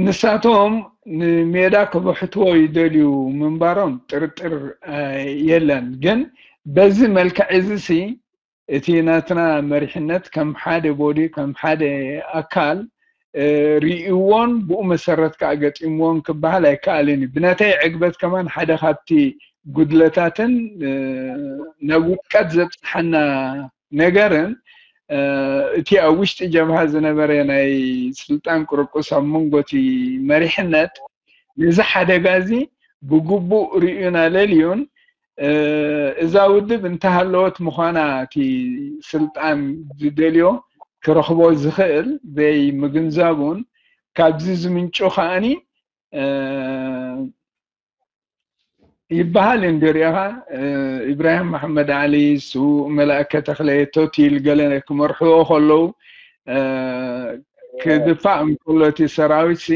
ንሳቶም ንሜዳ ክብሕትዎ ይደልዩ ምንባሮም ጥርጥር፣ እ፣ የለን። ግን በዚ መልክዕ እዚ ሲ እቲ ናትና መሪሕነት ከም ሓደ ቦዲ፣ ከም ሓደ ኣካል፣ እ፣ ርእይዎን ብኡ መሰረት ከኣ ገጢምዎን ክበሃል ኣይከኣልን እዩ። ብናተይ ዕግበት ከማን ሓደ ካብቲ ጉድለታትን፣ እ፣ ናብ ውድቀት ዘብጽሓና ነገርን፣ እ፣ እቲ ኣብ ውሽጢ ጀብሃ ዝነበረ ናይ ስልጣን ቁርቁስ ኣብ መንጎ እቲ መሪሕነት ነዚ ሓደጋ እዚ ብግቡእ ርእዩን ኣለልዩን፣ እ፣ እዛ ውድብ እንተሃለወት ምዃና እቲ ስልጣን ዝደልዮ ክረኽቦ ዝኽእል ዘይምግንዛቡን ካብዚ ዝምንጩ ከኣኒ፣ እ፣ ይበሃል እንዶ ሪኢኻ፣ እ፣ ኢብራሂም መሓመድ ዓሊ፣ ስዉእ መላእከ ተኽለ፣ ቶቲል ገለ ክመርሕዎ ከለዉ፣ እ፣ ክድፋእ እንከሎ እቲ ሰራዊት ሲ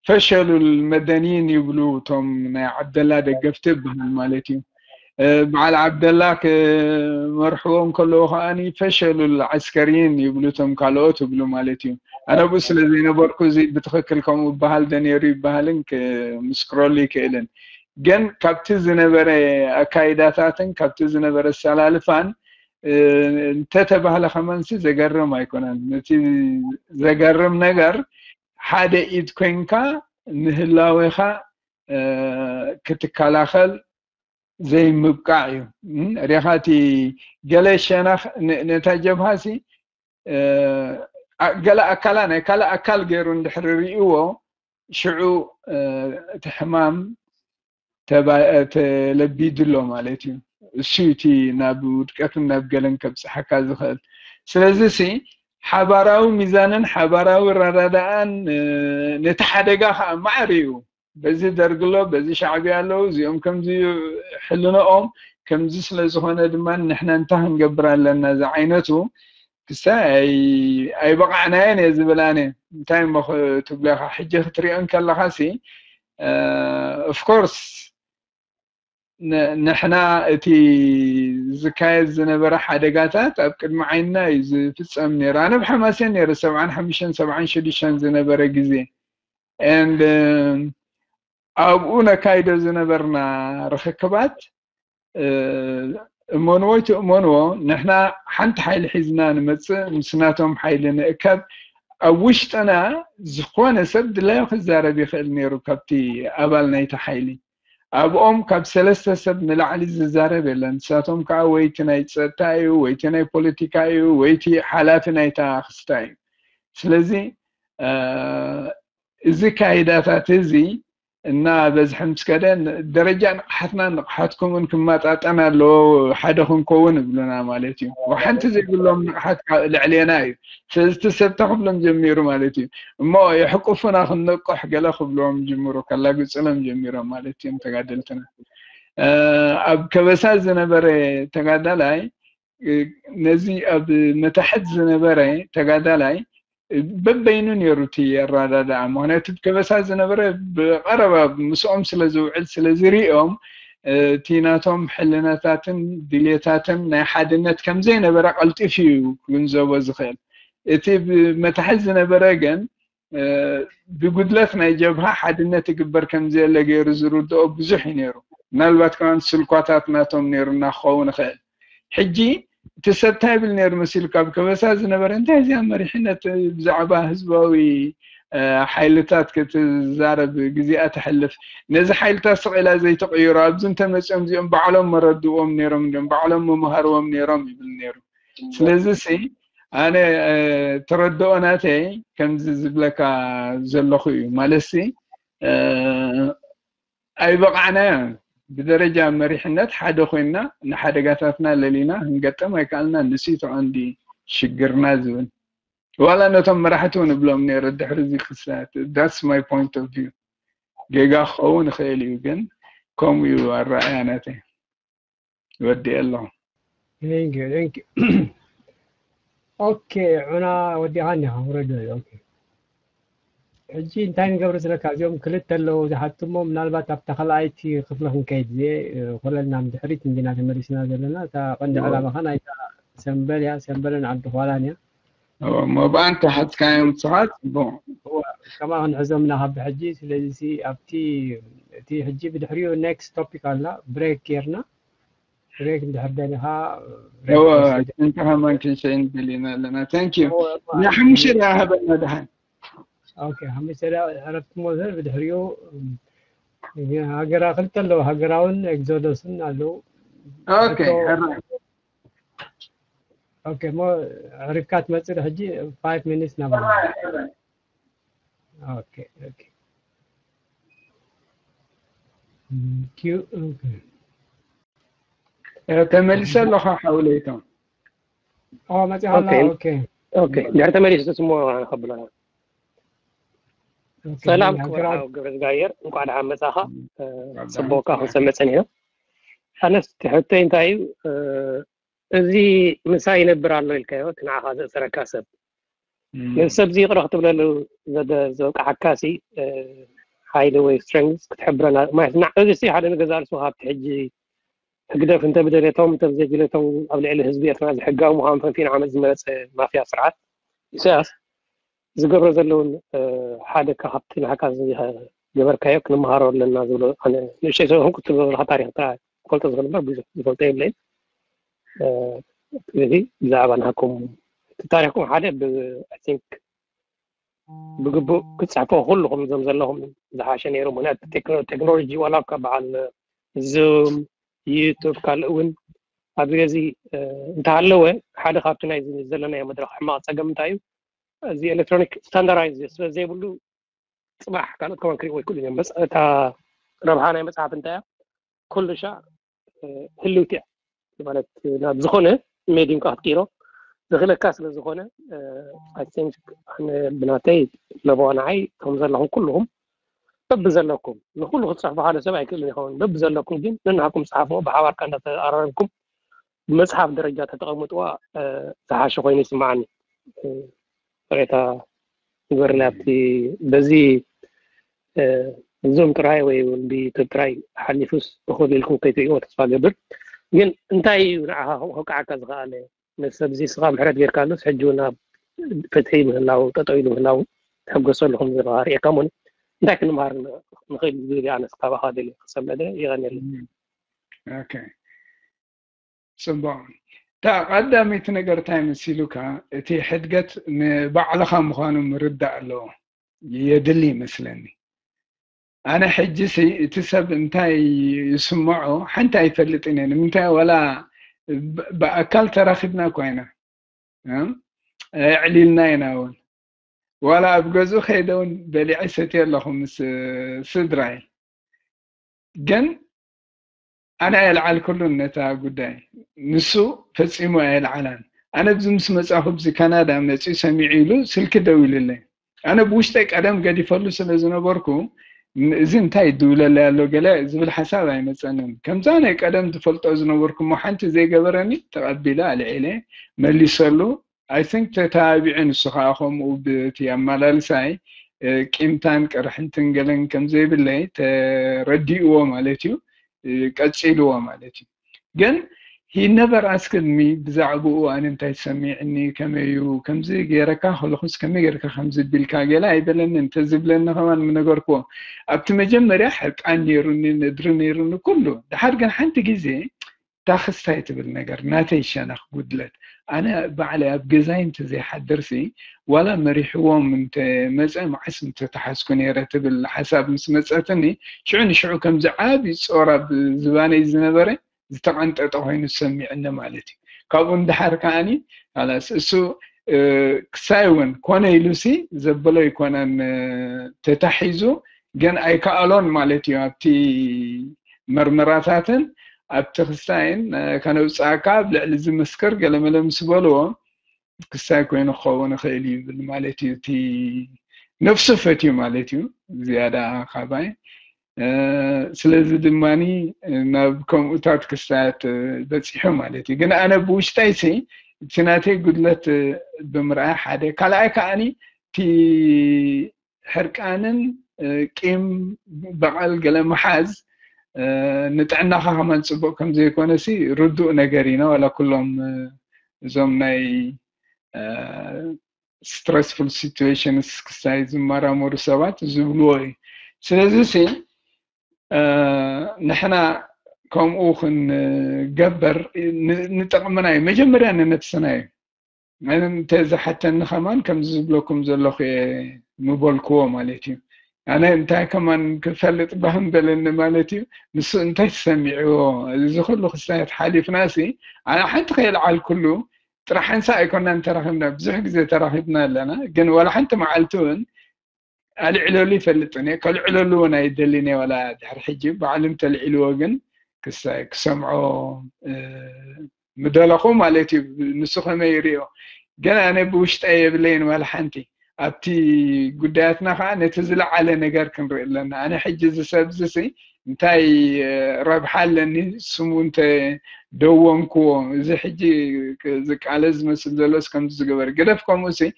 ፈሸሉል መደንይን ይብሉ እቶም ናይ ዓብደላ ደገፍቲ ይበሃል ማለት እዩ። እ፣ በዓል ዓብደላ ክመርሕዎ እንከለዉ ከኣኒ ፈሸሉል ዓስከርይን ይብሉ እቶም ካልኦት ይብሉ ማለት እዩ። ኣነ ኣብኡ ስለ ዘይነበርኩ እዚ ብትኽክል ከምኡ ይበሃል ዶ ነይሩ ይበሃልን ክምስክረሉ ይክእልን። ግን ካብቲ ዝነበረ ኣካይዳታትን ካብቲ ዝነበረ ኣሰላልፋን፣ እ፣ እንተተባህለ ከመንሲ ዘገርም ኣይኮነን። እቲ ዘገርም ነገር ሓደ ኢድ ኮይንካ ንህላዌኻ፣ እ፣ ክትከላኸል ዘይምብቃዕ እዩ። እም፣ ሪኻ እቲ ገለ ሸነኽ ን-፣ ነታ ጀብሃሲ፣ እ፣ ኣ-፣ ገለ ኣካላ ናይ ካልእ ኣካል ገይሩ እንድሕሪ ርእይዎ፣ ሽዑ፣ እ፣ እቲ ሕማም ተባ-፣ ተለቢዱ ኣሎ ማለት እዩ። እሱ እቲ ናብ ውድቀትን ናብ ገለን ከብጽሓካ ዝኽእል። ስለዚ ሲ፣ ሓባራዊ ሚዛንን ሓባራዊ ረዳዳኣን ነቲ ሓደጋ ከዓ ማዕር እዩ። በዚ ደርግሎ በዚ ሻዕብያ ኣለዉ፣ እዚኦም ከምዚ ሕልነኦም ከምዚ ስለ ዝኾነ ድማ ንሕና እንታይ ክንገብር ኣለና ዝዓይነቱ ክሳይ ኣይበቓዕናዮን እየ ዝብል ኣነ። እንታይ እሞ ትብለኻ ሕጂ ክትሪኦ እንከለኻሲ ኦፍኮርስ ንሕና እቲ ዝካየድ ዝነበረ ሓደጋታት ኣብ ቅድሚ ዓይንና እዩ ዝፍጸም ነይሩ። ኣነ ብሓማሴን ነይረ ሰብዓን ሓሙሽተን ሰብዓን ሽዱሽተን ዝነበረ ግዜ and ኣብኡ ነካይዶ ዝነበርና ርኽክባት እመንዎ ይትእመንዎ ንሕና ሓንቲ ሓይሊ ሒዝና ንመፅእ ምስ ናቶም ሓይሊ ንእከብ ኣብ ውሽጥና ዝኾነ ሰብ ድላዩ ክዛረብ ይኽእል ነይሩ ካብቲ ኣባል ናይቲ ሓይሊ ኣብኦም ካብ ሰለስተ ሰብ ንላዕሊ ዝዛረብ የለን ንሳቶም ከዓ ወይቲ ናይ ፀጥታ እዩ ወይቲ ናይ ፖለቲካ እዩ ወይቲ ሓላፊ ናይታ ክስታ እዩ ስለዚ እዚ ካይዳታት እዚ እና በዝሐ ምስ ከደ ደረጃ ንቕሓትና ንቕሓትኩምን ክመጣጠን ኣለዎ ሓደ ክንከውን እብሉና ማለት እዩ። ሓንቲ ዘይብሎም ንቕሓት ልዕሌና እዩ። ስለዚ እቲ ሰብ እንታይ ክብሎም ጀሚሩ ማለት እዩ። እሞ የሕቁፉና ክንነቅሕ ገለ ክብሎም ጅምሩ ከላግፅሎም ጀሚሮም ማለት እዮም ተጋደልትና። ኣብ ከበሳ ዝነበረ ተጋዳላይ ነዚ ኣብ መታሕት ዝነበረ ተጋዳላይ በበይኑ ነይሩ እቲ ኣረዳድኣ ምክንያቱ ከበሳ ዝነበረ ብቀረባ ምስኦም ስለ ዝውዕል ስለ ዝሪኦም እቲ ናቶም ሕልነታትን ድልየታትን ናይ ሓድነት ከምዘይነበረ ቀልጢፉ እዩ ክግንዘቦ ዝኽእል እቲ ብመታሕት ዝነበረ ግን ብጉድለት ናይ ጀብሃ ሓድነት ይግበር ከምዘየለ ገይሩ ዝርድኦ ብዙሕ እዩ ነይሩ ምናልባት ከማን ስልኳታት ናቶም ነይሩና ክኸውን ይኽእል ሕጂ እቲ ሰብ እንታይ ይብል ነይሩ መሲሉ ካብ ከበሳ ዝነበረ እንታይ እዚኣ መሪሕነት ብዛዕባ ህዝባዊ ሓይልታት ክትዛረብ ግዜኣ ተሕልፍ ነዚ ሓይልታት ስቕ ኢላ ዘይተቐይሮ ኣብዚ እንተመፅኦም እዚኦም ባዕሎም መረድዎም ነይሮም እንዲም ባዕሎም መምሃርዎም ነይሮም ይብል ነይሩ ስለዚ ሲ ኣነ ተረድኦ ናተይ ከምዚ ዝብለካ ዘለኹ እዩ ማለት ሲ ኣይበቓዕናዮን ብደረጃ መሪሕነት ሓደ ኮይንና ንሓደጋታትና ለሊና ክንገጥም ኣይከኣልና ንሱ ተቐንዲ ሽግርና ዝብል ዋላ ነቶም መራሕቲ እውን እብሎም ነይረ ድሕሪ እዚ ክስታት that's my point of view ጌጋ ክኸውን ይኽእል እዩ ግን ከምኡ እዩ ኣረኣያ ናተይ ወዲኤ ኣለኹ ኦኬ ዑና ወዲኻ እኒኻ ውረዶ ኦኬ ሕጂ እንታይ ንገብር ስለካ እዚኦም ክልተ ኣለዉ ዝሓትሞ ምናልባት ኣብታ ካልኣይቲ ክፍሊ ክንከይድ እየ ኮለልና ንድሕሪት እንዲና ተመሊስና ዘለና እታ ቀንዲ ዕላማኻ ናይታ ሰንበል እያ ሰንበልን ዓዲ ኳላን እያ እሞ ብኣንተ ሓዝካዮም ንስኻ ፅቡቕ ከማ ክንሕዞም ኢና ካብ ብሕጂ ስለዚ ኣብቲ እቲ ሕጂ ብድሕሪኡ ኔክስት ቶፒክ ኣላ ብሬክ ጌርና ብሬክ እንድሕር ደሊኻ እወ እንተ ከማን ክንሸይን ደሊና ኣለና ታንክ ዩ ናይ ሓሙሽተ ደኣ ሃበና ደሓን ኦኬ ሓሙሽተ ደቂቕ ዕረፍቲ ሞዘር ብድሕሪኡ ሃገራ ክልተ ኣለዉ ሃገራውን ኤግዞዶስን ኣለዉ ኦኬ ኦኬ እሞ ዕሪፍካ ትመፅእ ሕጂ ፋይቭ ሚኒትስ ናበ ኦኬ ኦኬ ተመሊሰ ኣለኹ ሓውለይቶም መፅኻ ኦኬ ድሕሪ ተመሊሱ ስሞ ከብሎ ሰላም ክቡር ሓው ገብረ እግዚኣብሔር እንኳዕ ደሓን መፃኻ ፅቡቅካ ክንሰምዕ ፀኒሕና ኣነስ ትሕተይ እንታይ እዩ እዚ ምሳይ ይነብር ኣሎ ኢልካዮ እቲ ንዓኻ ዘእሰረካ ሰብ ነዚ ሰብዚ ይቕረ ክትብለሉ ዘብቅዓካሲ ሓይሊ ወይ ስትሬንግስ ክትሕብረና ማለት እዚ ሓደ ንገዛ ርእሱ ካብቲ ሕጂ ህግደፍ እንተብደለቶም እንተብዘይድለቶም ኣብ ልዕሊ ህዝቢ ኤርትራ ዝሕጋዊ ምዃኑ ፈንፊኑ ዓመት ዝመረፀ ማፍያ ስርዓት ኢሳያስ ዝገብሮ ዘለውን ሓደ ካብቲ ንዓካ ዝገበርካዮ ክንመሃሮ ኣለና ዝብሎ ኣነ ንእሽተይ ስለዝኮንኩ ትብሎ ዘለካ ታሪክ ትፈልጦ ዝኽእል እምበር ብዙሕ ዝፈልጦ የብለይን ስለዚ ብዛዕባ ናኩም እቲ ታሪክኩም ሓደ ብቲንክ ብግቡእ ክትፅሕፎ ኩልኹም እዞም ዘለኹም ዝሓሸ ነይሩ ምክንያቱ ቴክኖሎጂ ዋላ እኳ በዓል ዙም ዩቱብ ካልእ እውን ኣብዚ ገዚ እንተሃለወ ሓደ ካብቲ ናይ ዘለናዮ መድረክ ሕማቅ ፀገም እንታይ እዩ እዚ ኤሌክትሮኒክ ስታንዳርዳይዝ ስለ ዘይብሉ ፅባሕ ካልኦት ከማን ክሪእዎ ይክእሉ እዮም እታ ረብሓ ናይ መፅሓፍ እንታይ እያ ኩሉ ሻዕ ህልውቲ እያ ማለት ናብ ዝኾነ ሜዲም ካ ክትቅይሮ ዝኽለካ ስለ ዝኾነ I think ኣነ ብናተይ ለበዋ ንዓይ ከም ዘለኹም ኩልኹም በብዘለኩም ንኩሉ ክትፅሕፉ ሓደ ሰብ ኣይክእልን ይኸውን። በብዘለኩም ግን ነንሃኩም ፀሓፍዎ፣ ብሓባርካ እንዳተኣራረምኩም ብመፅሓፍ ደረጃ ተተቐምጥዋ ዝሓሸ ኮይኑ ይስምዓኒ። ሬታ ንግበርና ኣብቲ በዚ ዙም ጥራይ ወይ እውን ብዩቱብ ጥራይ ሓሊፉስ እኹል ኢልኩም ከይትርእይዎ ተስፋ ገብር። ግን እንታይ እዩ ንዓኻ ከውቃዓካ ዝኸኣለ? ነቲ ሰብዚ ስኻ ምሕረት ጌርካሉስ ሕጂ እውን ኣብ ፍትሒ ምህላው ጠጠው ኢሉ ምህላው ትሕገሰሉ ከም ዘለኻ ርእየካ እሞ እንታይ ክንምሃር ንኽእል ዝብል ኣነስ ካባኻ ደልየ ክሰምዕ የቐንየለይ። ጽቡቕ። እታ ቀዳመይቲ ነገር እንታይ መሲሉካ፣ እቲ ሕድገት ንባዕልኻ ምዃኑ ምርዳእ ኣለዎ፣ የድሊ ይመስለኒ። ኣነ ሕጂ ሲ እቲ ሰብ እንታይ ይስምዖ ሓንቲ ኣይፈልጥን እየ። ንምንታይ ዋላ ብኣካል ተራኺብና እኳ ኢና ኣዕሊልና ኢና እውን ዋላ ኣብ ገዝኡ ከይደ እውን በሊዐ ሰትየ ኣለኹ ምስ ስድራይ። ግን ኣነ ኣየልዓልኩሉን ነታ ጉዳይ፣ ንሱ ፈጺሙ ኣየልዓላን። ኣነ ብዚ ምስ መጻኹ ብዚ ካናዳ መጺኡ ሰሚዑ ኢሉ ስልኪ ደዊሉለይ። ኣነ ብውሽጠይ ቀደም ገዲፈሉ ስለ ዝነበርኩ እዚ እንታይ ይድውለለይ ኣሎ ገለ ዝብል ሓሳብ ኣይመጸንን። ከምዛ ናይ ቀደም ዝፈልጦ ዝነበርኩ እሞ ሓንቲ ዘይገበረኒ ተቐቢለ ኣልዒለ መሊሰሉ። I think ተተባቢዑ ንሱ ከዓ ከምኡ ብቲ ኣመላልሳይ ቂምታን ቅርሕንትን ገለን ከምዘይብለይ ተረዲእዎ ማለት እዩ። ቀፂልዎ ማለት እዩ። ግን he never asked me ብዛዕባኡ ኣነ እንታይ ሰሚዕኒ ከመይ እዩ ከምዚ ገይረካ ከለኹስ ከመይ ገይርካ ከምዚ ቢልካ ገለ ኣይበለኒ። እንተዝብለኒ ከማን ምነገርክዎ። ኣብቲ መጀመርያ ሕርቃን ነይሩኒ፣ ነድሪ ነይሩኒ ኩሉ። ድሓር ግን ሓንቲ ግዜ እታ ክስታይ ትብል ነገር ናተይ ሸነኽ ጉድለት ኣነ ባዕለይ ኣብ ገዛይ እንተዘይሓድርሲ ዋላ መሪሕዎም እንተመፀ መዓስ ምተተሓዝኩ ነይረ ትብል ሓሳብ ምስ መፀትኒ ሽዑ ንሽዑ ከምዚ ዓብዪ ጾር ኣብ ዝባነይ ዝነበረ ዝተቐንጠጠ ኮይኑ ዝሰሚዕኒ ማለት እዩ። ካብኡ ንድሓር ከዓኒ ላስ እሱ ክሳይ እውን ኮነ ኢሉሲ ዘበሎ ኣይኮነን ተታሒዙ ግን ኣይከኣሎን ማለት እዩ። ኣብቲ መርመራታትን ኣብቲ ክስታይን ከነውፅኣካ ኣብ ልዕሊ ዝምስክር ገለመለ ምስ በልዎ ክስታይ ኮይኑ ክኸውን ይኽእል እዩ ይብል ማለት እዩ። እቲ ነፍሱ ፈትዩ ማለት እዩ ዝያዳ ካባይ። ስለዚ ድማ ናብ ከምኡታት ክስታያት በፂሑ ማለት እዩ። ግን ኣነ ብውሽጠይሲ እቲ ናተይ ጉድለት ብምርኣይ ሓደ፣ ካልኣይ ከዓኒ እቲ ሕርቃንን ቂም በቐል ገለ ምሓዝ ንጥዕናኻ ከማን ፅቡቕ ከም ዘይኮነ ሲ ርዱእ ነገር ኢና ዋላ ኩሎም እዞም ናይ stressful situations ክሳይ ዝመራመሩ ሰባት ዝብልዎ እዩ። ስለዚ ሲ ንሕና ከምኡ ክንገበር ንጠቕምና እዩ መጀመርያ ንነብስና እዩ። እንተ ዝሓተኒ ከማን ከምዚ ዝብለኩም ዘለኹ እየ ምበልክዎ ማለት እዩ። ኣነ እንታይ ከማን ክፈልጥ ባህም በለኒ ማለት እዩ። ንሱ እንታይ ተሰሚዕዎ እዚ ኩሉ ክስታያት ሓሊፍና ሲ ኣነ ሓንቲ ከየልዓልኩሉ ጥራሕ ሓንሳ ኣይኮናን ተራኺብና ብዙሕ ግዜ ተራኺብና ኣለና። ግን ዋላ ሓንቲ መዓልቲ እውን ኣልዕለሉ ይፈልጥን እየ ከልዕለሉ እውን ኣይደልን እየ ዋላ ድሕሪ ሕጂ ባዕሉ እንተልዒልዎ ግን ክሰምዖ ምደለኹ ማለት እዩ። ንሱ ከመይ ይሪኦ ግን ኣነ ብውሽጠ የብለይን ዋላ ሓንቲ ኣብቲ ጉዳያትና ከዓ ነቲ ዝለዓለ ነገር ክንርኢ ኣለና። ኣነ ሕጂ እዚ ሰብ እዚ እንታይ ረብሓ ኣለኒ ስሙ እንተ ደወንክዎ እዚ ሕጂ ዝቃለ ዝመስል ዘሎስ ከምዚ ዝገበር ገደፍ ከምኡ ሲ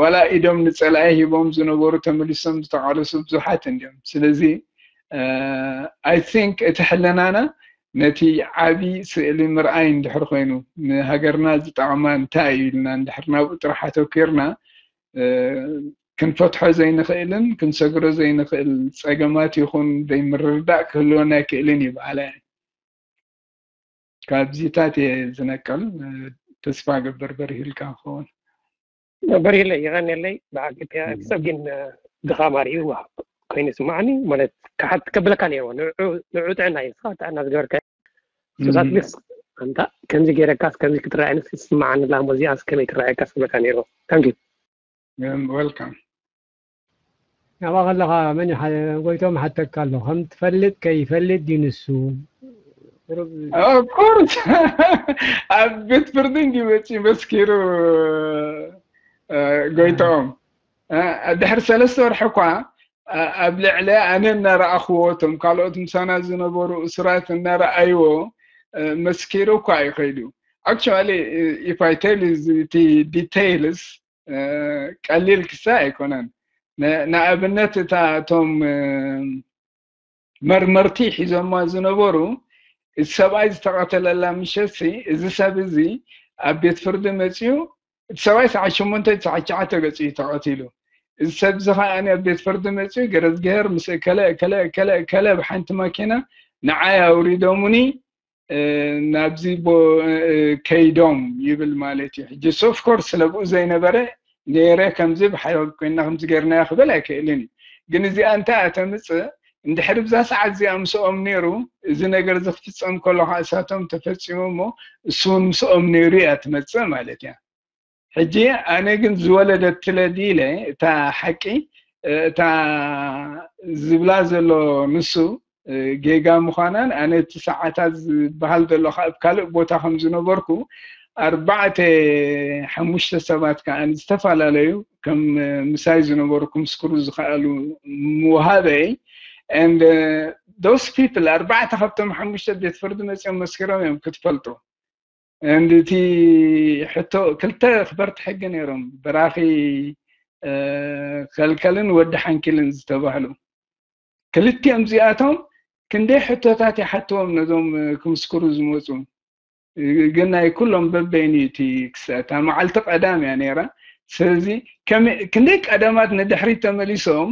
ዋላ ኢዶም ንፀላኢ ሂቦም ዝነበሩ ተመሊሶም ዝተቃለሱ ብዙሓት እንዲዮም። ስለዚ I think እቲ ሕለናና ነቲ ዓቢ ስእሊ ምርኣይ እንድሕር ኮይኑ ንሃገርና ዝጠቕማ እንታይ እዩ ኢልና እንድሕር ናብኡ ጥራሕ ኣተኪርና ክንፈትሖ ዘይንኽእልን ክንሰግሮ ዘይንኽእል ፀገማት ይኹን ዘይምርድዳእ ክህልወና ኣይክእልን እዩ በዓላይ። ካብዚታት እየ ዝነቀል። ተስፋ ገብር በሪህልካ ክኸውን በሪህለይ ይቐንየለይ። ብሓቂ እቲ ሰብ ግን ድኻም ኣርእዩ ኮይኑ ይስማዓኒ ማለት ክሓት ከብለካ ነይርዎ ንዑ ጥዕና እዩ ንስኻ ጥዕና ዝገበርካ ሱሳት ቢስ ኣንታ ከምዚ ገይረካስ ከምዚ ክትረኣየንስ ይስማዓኒ ላሞ እዚኣስ ከመይ ትረኣየካስ ክብለካ ነይርዎ። Thank you። Welcome። ናብኣ ከለኻ መን ይሓ- ጎይቶም ሓተካ ኣሎ ከም ትፈልጥ ከይፈልጥ ድዩ ንሱ ቁሩብ Of course ኣብ ቤት ፍርዲ እንዲ መፂ መስኪሩ እ፣ ጎይትኦም እ፣ ድሕሪ ሰለስተ ወርሒ እኳ እ፣ ኣብ ልዕሊ ኣነ እናረኣኽዎ እቶም ካልኦት ምሳና ዝነበሩ እሱራት እናረኣይዎ እ፣ መስኪሩ እኳ እዩ ከይዱ። Actually if I tell you እቲ details እ፣ ቀሊል ክሳ ኣይኮነን። ን- ንኣብነት እታ እቶም እ፣ መርመርቲ ሒዞማ ዝነበሩ እቲ ሰብኣይ ዝተቐተለላ ምሸትሲ እዚ ሰብ እዚ ኣብ ቤት ፍርዲ መፂኡ እቲ ሰብኣይ ሰዓት ሸሞንተ ሰዓት ትሽዓተ ገፂ እዩ ተቐቲሉ። እዚ ሰብ እዚ ከዓ ኣብ ቤት ፍርዲ መፂኡ ገረዝግሄር ምስ እከለ እከለ እከለ እከለ ብሓንቲ ማኪና ንዓይ ኣውሪዶሙኒ እ፣ ናብዚ ቦ- እ፣ ከይዶም ይብል ማለት እዩ። ሕጂ ሶፍኮርስ ስለብኡ ዘይነበረ ነይረ ከምዚ ብሓይል ኮይና ከምዚ ገይርናዮ ክብል ኣይክእልን እዩ። ግን እዚኣ እንታይ እያ ተምፅእ? እንድሕሪ ብዛ ሰዓት እዚኣ ምስኦም ነይሩ እዚ ነገር እዚ ክፍፀም ከሎ ከዓ እሳቶም ተፈፂሙ እሞ እሱ እውን ምስኦም ነይሩ እያ ትመፅእ ማለት እያ። ሕጂ ኣነ ግን ዝወለደትለ ድለ እታ ሓቂ እታ ዝብላ ዘሎ ንሱ ጌጋ ምዃናን ኣነ እቲ ሰዓታት ዝበሃል ዘሎ ካብ ካልእ ቦታ ከም ዝነበርኩ ኣርባዕተ ሓሙሽተ ሰባት ከዓ ዝተፈላለዩ ከም ምሳይ ዝነበሩ ክምስክሩ ዝኽኣሉ ምውሃበይ and those people ኣርባዕተ ካብቶም ሓሙሽተ ቤት ፍርዲ መፅኦም መስኪሮም እዮም ክትፈልጡ እንድቲ ሕቶ ክልተ ክበርቲ ሕጊ ነይሮም በራኺ ከልከልን ወዲ ሓንኪልን ዝተባህሉ ክልቲኦም እዚኣቶም ክንደይ ሕቶታት ይሓትዎም ነዞም ክምስክሩ ዝመፁ ግን ናይ ኩሎም በበይኑ እቲ ክስታ መዓልቲ ቀዳም እያ ነይራ ስለዚ ክንደይ ቀደማት ንድሕሪት ተመሊሶም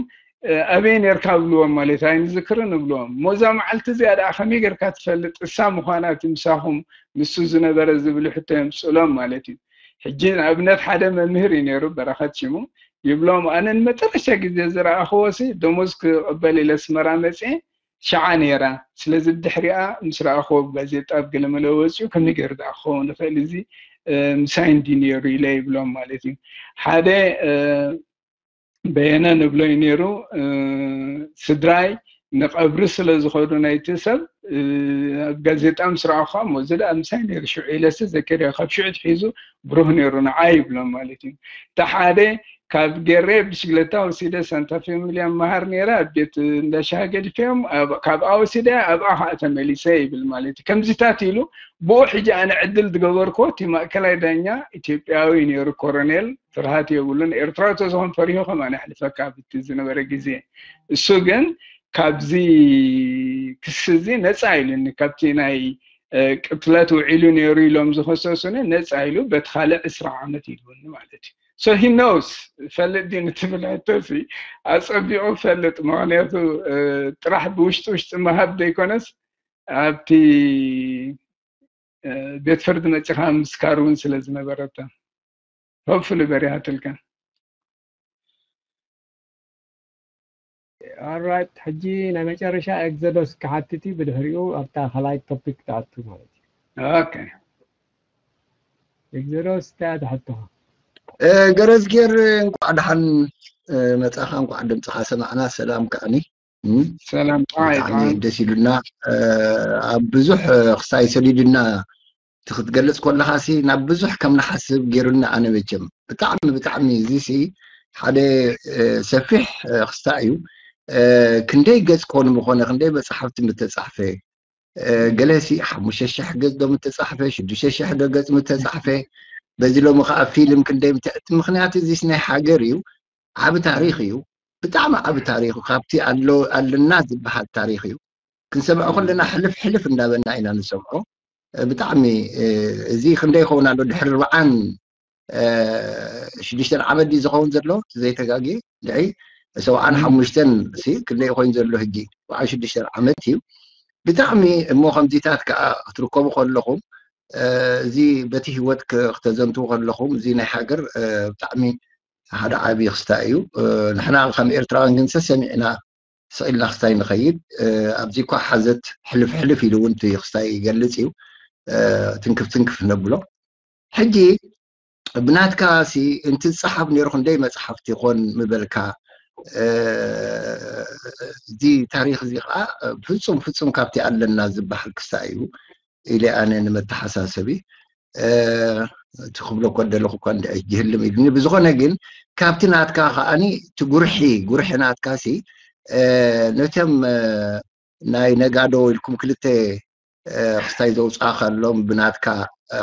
ኣበይ ነርካ ብልዎም ማለት ኣይንዝክርን እብልዎም ሞዛ መዓልቲ እዚኣ ደኣ ከመይ ጌርካ ትፈልጥ እሳ ምዃና እቲ ምሳኹም ንሱ ዝነበረ ዝብል ሕቶ የምፅሎም ማለት እዩ ሕጂ ንኣብነት ሓደ መምህር እዩ ነይሩ በረኸት ሽሙ ይብሎም ኣነ ንመጨረሻ ግዜ ዝረኣኽዎ ሲ ደሞዝ ክቕበል ኢለ ኣስመራ መፅየ ሸዓ ነይራ ስለዚ ድሕሪኣ ምስ ረኣኽዎ ብጋዜጣ ብገለመለ ወፂኡ ከመይ ገይሩ ደኣ ክኸውን ይኽእል እዚ ምሳይ እንዲ ነይሩ ኢለ ይብሎም ማለት እዩ ሓደ በየነ ንብሎ እዩ ነይሩ ስድራይ ንቐብሪ ስለ ዝኸዱ ናይቲ ሰብ ኣብ ጋዜጣ ምስ ረኣኹ እሞ እዚ ደኣ ምሳይ ነይሩ ሽዑ ኢለሲ ዘከርዮ ካብ ሽዑ ትሒዙ ብሩህ ነይሩ ንዓይ ይብሎም ማለት እዩ እቲ ሓደ ካብ ገሬ ብሽግለታ ወሲደ ሳንታፌ ሚልያ መሃር ነይረ ኣብ ቤት እንዳሻሃ ገዲፈዮም ካብኣ ወሲደ ኣብኣ ከዓ ተመሊሰ ይብል ማለት እዩ ከምዚታት ኢሉ ብኡ ሕጂ ኣነ ዕድል ዝገበርክዎ እቲ ማእከላይ ዳኛ ኢትዮጵያዊ ነይሩ ኮሮኔል ፍርሃት የብሉን ኤርትራዊ ተዝኾን ፈሪሁ ከማን የሕልፈካ ኣብቲ ዝነበረ ግዜ እሱ ግን ካብዚ ክሲ እዚ ነፃ ኢሉኒ ካብቲ ናይ ቅትለት ውዒሉ ነይሩ ኢሎም ዝኸሰሱኒ ነፃ ኢሉ በቲ ካልእ ዕስራ ዓመት ኢልውኒ ማለት እዩ so he knows ፈልጥ ድዩ ንትብል ሕቶ ሲ ኣፀቢቑ ፈልጥ ምክንያቱ ጥራሕ ብውሽጢ ውሽጢ ምሃብ ዘይኮነስ ኣብቲ ቤት ፍርዲ መፂኻ ምስካር እውን ስለ ዝነበረታ hopefully በሪሃትልካ Alright ሕጂ ናይ መጨረሻ ኤግዞዶስ ክሓትት እዩ ብድሕሪኡ ኣብታ ካልኣይ ቶፒክ ትኣቱ ማለት እዩ okay ኤግዞዶስ እንታይ ትሕቶ ገረዝጌር እንኳዕ ደሓን መፃኻ እንኳዕ ድምፅኻ ሰማዕና ሰላም ከዓኒ ሰላም ደስ ኢሉና ኣብ ብዙሕ ክሳይ ሰዲዱና ክትገልፅ ከለኻ ሲ ናብ ብዙሕ ከም ንሓስብ ገይሩና ኣነ መቸም ብጣዕሚ ብጣዕሚ እዚ ሲ ሓደ ሰፊሕ ክስታ እዩ ክንደይ ገፅ ኮን ምኾነ ክንደይ መፅሓፍቲ ምተፃሕፈ ገለ ሲ ሓሙሽተ ሸሕ ገፅ ዶ ምተፃሕፈ ሽዱሽተ ሸሕ ዶ ገፅ ምተፃሕፈ በዚ ሎሚ ከዓ ፊልም ክንደይ ምትዕት ምክንያቱ እዚስ ናይ ሃገር እዩ ዓብ ታሪክ እዩ ብጣዕሚ ዓብ ታሪክ ካብቲ ኣለና ዝበሃል ታሪክ እዩ ክንሰምዖ ከለና ሕልፍ ሕልፍ እንዳበልና ኢና ንሰምዖ ብጣዕሚ እዚ ክንደይ ይኸውን ኣሎ ድሕሪ ርብዓን ሽዱሽተን ዓመት ድዩ ዝኸውን ዘሎ ዘይተጋጊ ልዒ ሰብዓን ሓሙሽተን ክንደይ ኮይኑ ዘሎ ህጂ ሰብዓን ሽዱሽተን ዓመት እዩ ብጣዕሚ እሞ ከምዚታት ከዓ ክትርከቡ ከለኹም እዚ በቲ ህይወት ክተዘንትው ከለኹም እዚ ናይ ሃገር ብጣዕሚ ሓደ ዓብዪ ክስታ እዩ ንሕና ከም ኤርትራውያን ግን ሰሰሚዕና ስቕ ኢልና ክስታይ ንኸይድ ኣብዚ እኳ ሓዘት ሕልፍ ሕልፍ ኢሉ እውን እቲ ክስታይ ይገልፅ እዩ ትንክፍ ትንክፍ ነብሎ ሕጂ ብናትካ ሲ እንቲ ዝፀሓፍ ነይሩ ክንደይ መፅሓፍቲ ይኾን ምበልካ እዚ ታሪኽ እዚ ከዓ ፍፁም ፍፁም ካብቲ ኣለና ዝበሃል ክሳእ እዩ ኢለ ኣነ ንመተሓሳሰቢ እቲ ክብሎ እኮ ደለኹ እኳ እንድዒ ጅህልም ኢሉኒ። ብዝኾነ ግን ካብቲ ናትካ ከዓኒ እቲ ጉርሒ ጉርሒ ናትካ ሲ ነቶም ናይ ነጋዶ ኢልኩም ክልተ ክስታይ ዘውፅኣ ከሎም ብናትካ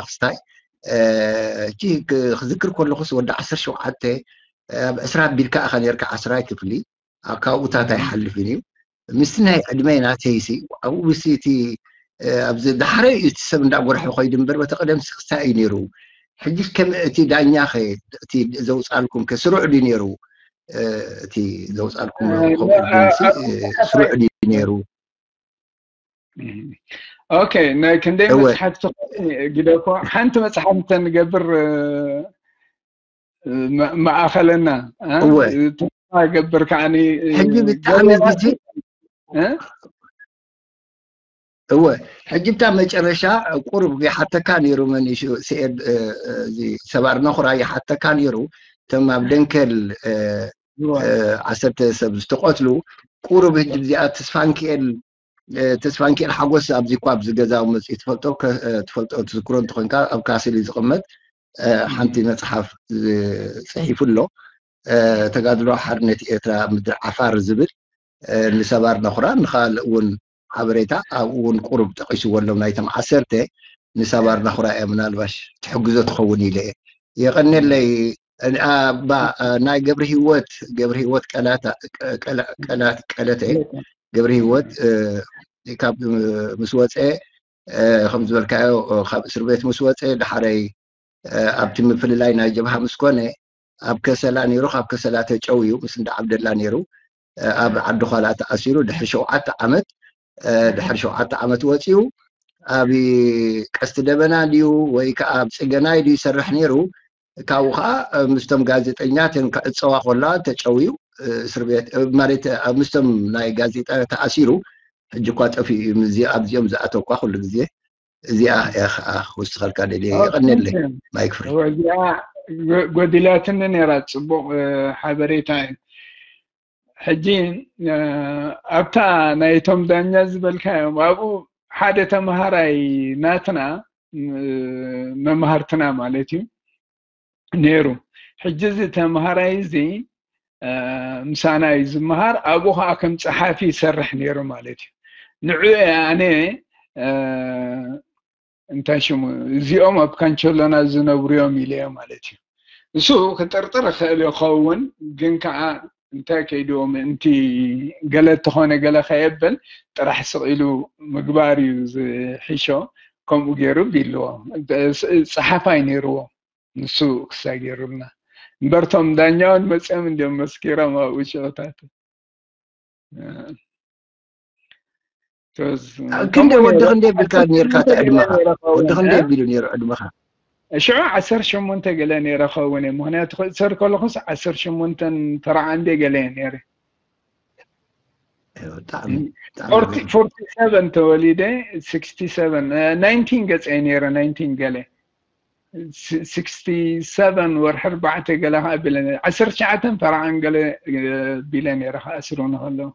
ክስታይ እቲ ክዝክር ከለኹስ ወዲ ዓሰርተ ሸውዓተ ኣብ ዕስራ ኣቢልካ ኢኻ ነርካ ዓስራይ ክፍሊ ኣብ ካብኡታት ኣይሓልፍን እዩ ምስቲ ናይ ዕድመ ናተይሲ ኣብኡ ብሲ እቲ ኣብዚ ዳሕረ እዩ እቲ ሰብ እንዳጎርሐ ኮይዱ እምበር በቲ ቀደም ስክስታ እዩ ነይሩ ሕጂ ከም እቲ ዳኛ ኸ እቲ ዘውፃልኩም ከ ስሩዕ ድዩ ነይሩ እቲ ዘውፃልኩም ስሩዕ ድዩ ነይሩ ኦኬ ናይ ክንደይ መፅሓፍ ግደፎ ሓንቲ መፅሓፍ እንተንገብር ማእኸለና ተስፋ ገብር ከዓኒ ሕጂ ብጣዕሚ ግዜ እወ ሕጂ ብታ መጨረሻ ቁሩብ ይሓተካ ነይሩ መን ስኤድ ሰባር ነኹራ ይሓተካ ነይሩ እቶም ኣብ ደንከል ዓሰርተ ሰብ ዝተቐትሉ ቁሩብ ህጂ ብዚኣ ተስፋንክኤል ተስፋንክኤል ሓጎስ ኣብዚ እኳ ኣብዚ ገዛ መፅኡ ትፈልጦ ትፈልጦ ትዝክሮ እንተኮንካ ኣብ ካስል እዩ ዝቕመጥ ሓንቲ መፅሓፍ ፅሒፉ ኣሎ ተጋድሎ ሓርነት ኤርትራ ምድሪ ዓፋር ዝብል ንሰባር ነኹራ ንካልእ እውን ሓበሬታ ኣብኡ እውን ቁሩብ ጠቂስዎ ኣለዉ ናይቶም ዓሰርተ ንሰባር ነኹራ እያ ምናልባሽ ትሕግዞ ትኸውን ኢለ እየ የቐነለይ ናይ ገብሪ ህይወት ገብሪ ህይወት ቀላተ ገብሪ ህይወት ካብ ምስ ወፀ ከም ዝበልካዮ ካብ እስር ቤት ምስ ወፀ ዳሓረይ ኣብቲ ምፍልላይ ናይ ጀብሃ ምስ ኮነ ኣብ ከሰላ ነይሩ ካብ ከሰላ ተጨውዩ ምስ እንዳ ዓብደላ ነይሩ ኣብ ዓዲ ኳላ ተኣሲሩ ድሕሪ ሸውዓተ ዓመት ድሕሪ ሸውዓተ ዓመት ወፂኡ ኣብ ቀስቲ ደበና ድዩ ወይ ከዓ ኣብ ፅገናይ ድዩ ይሰርሕ ነይሩ ካብኡ ከዓ ምስቶም ጋዜጠኛ ክዕፀዋ ከላ ተጨውዩ እስር ቤት ማለት ምስቶም ናይ ጋዜጣ ተኣሲሩ ሕጂ እኳ ጠፊኡ እዩ ኣብዚኦም ዝኣተው እኳ ኩሉ ግዜ እዚኣ እያ ከዓ ክውስኸልካ ደልየ የቐነለይ ማይክ ፍሪ እዚኣ ጎዲላትኒ ነይራ ፅቡቅ ሓበሬታ እዩ ሕጂ ኣብታ ናይቶም ዳኛ ዝበልካዮም ኣብኡ ሓደ ተምሃራይ ናትና መምሃርትና ማለት እዩ ነይሩ ሕጂ እዚ ተምሃራይ እዚ ምሳና እዩ ዝምሃር ኣብኡ ከዓ ከም ፀሓፊ ይሰርሕ ነይሩ ማለት እዩ ንዑ ኣነ እንታይ ሽሙ እዚኦም ኣብ ካንቸሎና ዝነብሩ እዮም ኢለዮ ማለት እዩ እሱ ክጥርጥር ይኽእል ይኸውን ግን ከዓ እንታይ ከይድዎ ምእንቲ ገለ እተኾነ ገለ ከየብል ጥራሕ ስቕ ኢሉ ምግባር እዩ ዝሕሾ ከምኡ ገይሩ ቢልዎ ፀሓፋይ ነይርዎ ንሱ ክሳይ ገይሩልና እምበርቶም ዳኛውን መፅኦም እንዲም መስኪሮም ኣብኡ ሽቕታት ክንደ ወዲ ክንደ ቢልካ ነርካ ዕድመኻ ወዲ ክንደ ቢሉ ነይሩ ዕድመኻ ሽዑ ዓሰርተ ሸሞንተ ገለ ነይረ ኸውን እየ ምክንያቱ ክእሰር ከለኹስ ዓሰርተ ሸሞንተን ተራዓ እንደ ገለ እየ ነይረ ብጣዕሚ ፎርቲ ሰቨን ተወሊደ ስክስቲ ሰቨን ናይንቲን ገፀ እየ ነይረ ናይንቲን ገለ ስክስቲ ሰቨን ወርሒ ኣርባዕተ ገለ ከዓ ቢለ ዓሰርተ ትሽዓተን ተራዓን ገለ ቢለ ነይረ ከኣስሩኒ ከለዉ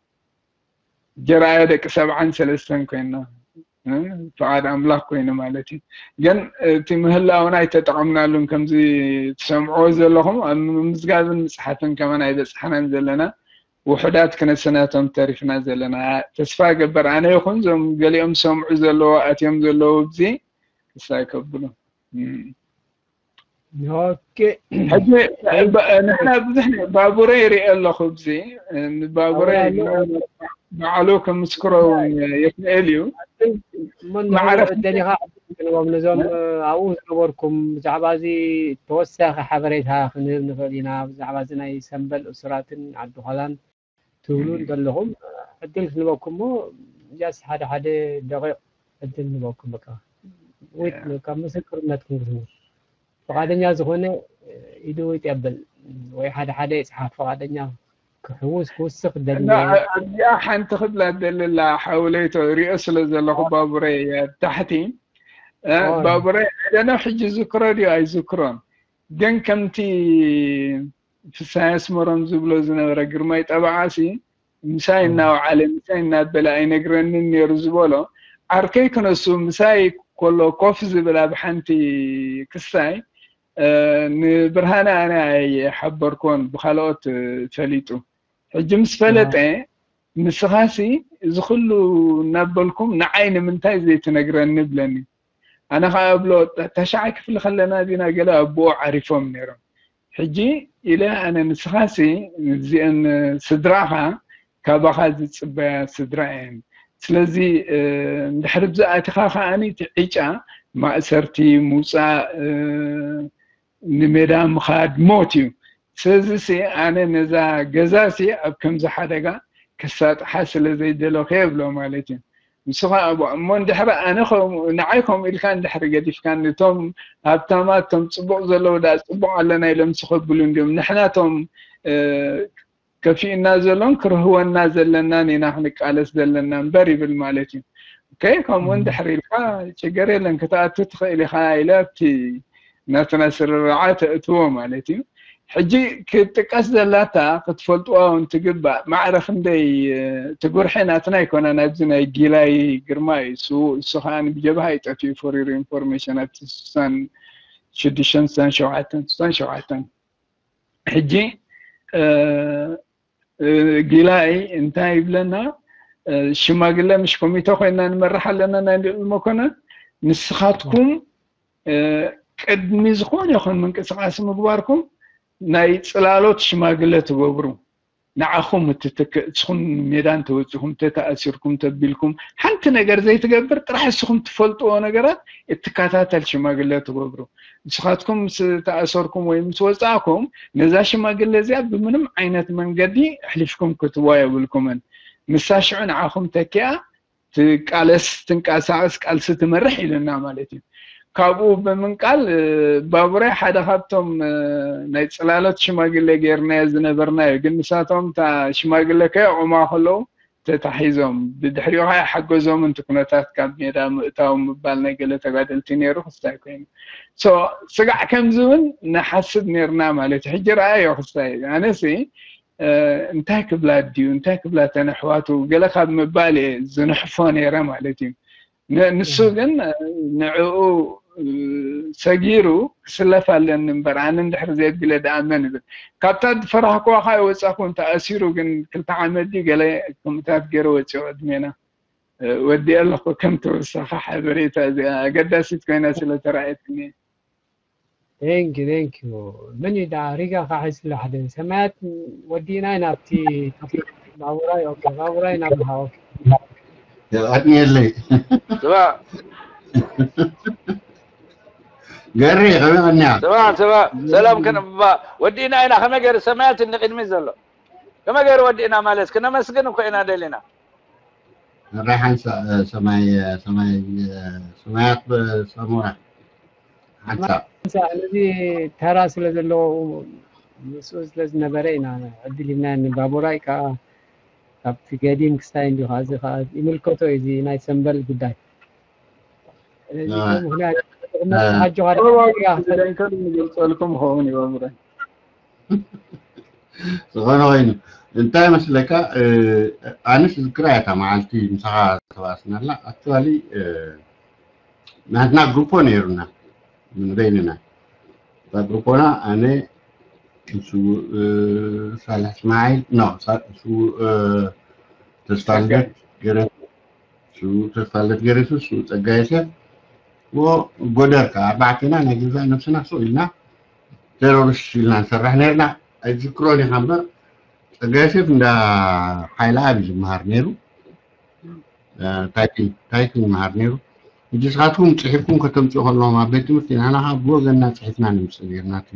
ጀርኣያ ደቂ ሰብዓን ሰለስተን ኮይና ፍቓድ ኣምላኽ ኮይኑ ማለት እዩ ግን እቲ ምህላውና ኣይተጠቐምናሉን ከምዚ ትሰምዕዎ ዘለኹም ኣብ ምምዝጋብን ምፅሓፍን ከመን ኣይበፅሓናን ዘለና ውሑዳት ክነሰናቶም ተሪፍና ዘለና ተስፋ ገበር ኣነ ይኹን ዞም ገሊኦም ዝሰምዑ ዘለዎ ኣትዮም ዘለዉ ብዚ ተስፋ ይከብሉ ኦኬ ሕጂ ንሕና ብዙሕ ባቡረ ይርኢ ኣለኹ ብዚ ባቡረ ባዕሉ ከምስክሮ ይኽእል እዩ መዓረፍ ደሊኻ ክንዎም ነዞም ኣብኡ ዝነበርኩም ብዛዕባ እዚ ተወሳኺ ሓበሬታ ክንህብ ንኽእል ኢና ብዛዕባ እዚ ናይ ሰንበል እሱራትን ዓዲዃላን ትብሉ እንተለኹም ዕድል ክንበኩም ሞ ጃስ ሓደ ሓደ ደቂቕ ዕድል ንበኩም በቃ ወይት ካብ ምስክርነትኩም ክትህቡ ፍቓደኛ ዝኾነ ኢዱ ይጠብል ወይ ሓደ ሓደ ይፅሓፍ ፍቓደኛ ክሕውስ ክውስኽ ደሊ እዚኣ ሓንቲ ክብላ ደልላ ሓውለይቶ ሪኦ ስለ ዘለኹ ባቡረይ ኣብ ታሕቲ ባቡረይ ዕደነው ሕጂ ዝክሮ ድዩ ኣይዝክሮን ግን ከምቲ ፍሳይ ኣስመሮም ዝብሎ ዝነበረ ግርማይ ጠበዓሲ ምሳይ እናወዓለ ምሳይ እናበለ ኣይነግረንን ነይሩ ዝበሎ ዓርከይ ክነሱ ምሳይ ከሎ ኮፍ ዝብል ኣብ ሓንቲ ክሳይ ንብርሃነ ኣነ ኣይሓበርኮን ብካልኦት ፈሊጡ ሕጂ ምስ ፈለጠ ንስኻሲ እዚ ኩሉ እናበልኩም ንዓይ ንምንታይ ዘይትነግረኒ ብለኒ ኣነ ከዓ እብሎ ታሽዓይ ክፍሊ ከለና ዲና ገለ ኣቦኡ ዓሪፎም ነይሮም ሕጂ ኢለ ኣነ ንስኻሲ እዚአን ስድራኻ ካባኻ ዝፅበያ ስድራ እየን ስለዚ እንድሕር ብዝኣትኻ ከዓኒ እቲ ዕጫ ማእሰርቲ ምውፃእ ንሜዳ ምኻድ ሞት እዩ ስለዚሲ ኣነ ነዛ ገዛሲ ኣብ ከምዚ ሓደጋ ክሳጥሓ ስለ ዘይደለኹ የብሎ ማለት እዩ ንሱ ከዓ እሞ እንድሕሪ ኣነ ንዓይ ከምኡ ኢልካ እንድሕሪ ገዲፍካ ንቶም ሃብታማት ቶም ፅቡቅ ዘለዉ ዳ ፅቡቅ ኣለና ኢሎም ዝኸብሉ እንዲዮም ንሕና ቶም ከፊእና ዘሎን ክርህወና ዘለናን ኢና ክንቃለስ ዘለና እምበር ይብል ማለት እዩ ከይ ከምኡ እንድሕሪ ኢልካ ችግር የለን ክትኣቱ ትኽእል ኢኻ ኢለ ኣብቲ ናትና ስርርዓ ተእትዎ ማለት እዩ ሕጂ ክትጥቀስ ዘላታ ክትፈልጥዋ እውን ትግባእ ማዕረ ክንደይ ትጉርሐ ናትና ኣይኮነን ኣብዚ ናይ ጊላይ ግርማ እዩ እሱ እሱ ከዓ ብጀብሃ ይጠፍኡ for your information ኣብቲ ስሳን ሽዱሽተን ስሳን ሸውዓተን ስሳን ሸውዓተን ሕጂ ጊላይ እንታይ ይብለና ሽማግለ ምሽ ኮሚተ ኮይና ንመርሕ ኣለና ናይ ልዕሊ መኮነን ንስኻትኩም ቅድሚ ዝኾነ ይኹን ምንቅስቃስ ምግባርኩም ናይ ፅላሎት ሽማግለ ትገብሩ ንዓኹም እትትክእ እስኹም ሜዳ እንተወፂኹም ተተኣሲርኩም ተቢልኩም ሓንቲ ነገር ዘይትገብር ጥራሕ እስኹም ትፈልጥዎ ነገራት እትከታተል ሽማግለ ትገብሩ ንስኻትኩም ምስ ተኣሰርኩም ወይ ምስ ወፃእኩም ነዛ ሽማግለ እዚኣ ብምንም ዓይነት መንገዲ ኣሕሊፍኩም ክትዋ የብልኩምን ንሳ ሽዑ ንዓኹም ተኪኣ ትቃለስ ትንቀሳቀስ ቃልሲ ትመርሕ ኢሉና ማለት እዩ ካብኡ ብምንቃል ባቡራይ ሓደ ካብቶም ናይ ፅላሎት ሽማግሌ ገይርናዮ ዝነበርና እዩ ግን ንሳቶም እታ ሽማግሌ ከየቑማ ከለዉ ተታሒዞም ብድሕሪኡ ከዓ ሓገዞም እንት ኩነታት ካብ ሜዳ ምእታው ምባል ናይ ገለ ተጋደልቲ ነይሩ ክስታይ ኮይኑ ስጋዕ ከምዚ እውን ንሓስብ ነርና ማለት እዩ ሕጂ ረኣዮ ክስታይ ኣነሲ እንታይ ክብላ ድዩ እንታይ ክብላ ተን ኣሕዋቱ ገለ ካብ ምባል እየ ዝንሕፎ ነይረ ማለት እዩ ንሱ ግን ንዕኡ ሰጊሩ ክስለፍ ኣለኒ እምበር ኣነ እንድሕር ዘየብለ ደኣ መን ይብል ካብታ ዝፈራህክዋ ከዓ ይወፃኩ እንተ ኣሲሩ ግን ክልተ ዓመት ድዩ ገለ ከምታት ገይረ ወፂኦ ዕድሜና ወዲአ ኣለኩ ከም ተወሳኺ ሓበሬታ እዚኣ ኣገዳሲት ኮይና ስለ ተረኣየትኒ Thank you, thank you. መን እዩ ደኣ ሪጋ ከዓ ሒዝላ ሓደ ሰማያት ወዲእና ኢና ኣብቲ ባቡራይ ኦኬ ባቡራይ ናብሃ ኦኬ ኣድንየለይ ስማ ገሪ ከመይ ቀኒያ ስማ ስማ ሰላም ከነባ ወዲእና ኢና ከመይ ገይሩ ሰማያት ንቅድሚት ዘሎ ከመይ ገይሩ ወዲእና ማለት ክነመስግን እኮ ኢና ደሊና ራይሓን ሰማይ ሰማይ ሰማያት ሰሙራ ሓንሳብ ነዚ ተራ ስለ ዘለዎ ምስኡ ስለ ዝነበረ ኢና ዕድል ሂብናዮ ንባቡራይ ከዓ ካብቲ ገዲም ክስታይ እንዲዩ ከዓ እዚ ከዓ ይምልከቶ እዩ እዚ ናይ ሰንበል ጉዳይ ስለዚ ምክንያት ሓጆኻ ንገልፀልኩም ይኸውን እዩ ባቡራይ ዝኾነ ኮይኑ እንታይ መስለካ ኣነስ ዝክራ እያ እታ መዓልቲ ምሳኻ ተባእስናላ ኣክቹዋሊ ናትና ግሩፖ ነይሩና ንበይንና እታ ግሩፖና ኣነ እሱ ሳልሕ እስማዒል ኖ እሱ ተስፋልደት ገረ እሱ ተስፋልደት ገረሱ እሱ ፀጋይ ሰብ ጎደር ከዓ ኣርባዕተና ናይ ገዛእ ነብስና ስቕ ኢልና ቴሮሪስት ኢልና ንሰርሕ ነርና ኣይዝክሮን ኢኻ እምበር ፀጋይ ሴፍ እንዳ ሓይለ ኣብ እዩ ዝመሃር ነይሩ ታይፒንግ ይመሃር ነይሩ ሕጂ ስኻትኩም ፅሒፍኩም ከተምፅኡ ከለኹም ኣብ ቤት ትምህርቲ ንሕና ከዓ ብወገንና ፅሒፍና ንምፅእ ነርና እቲ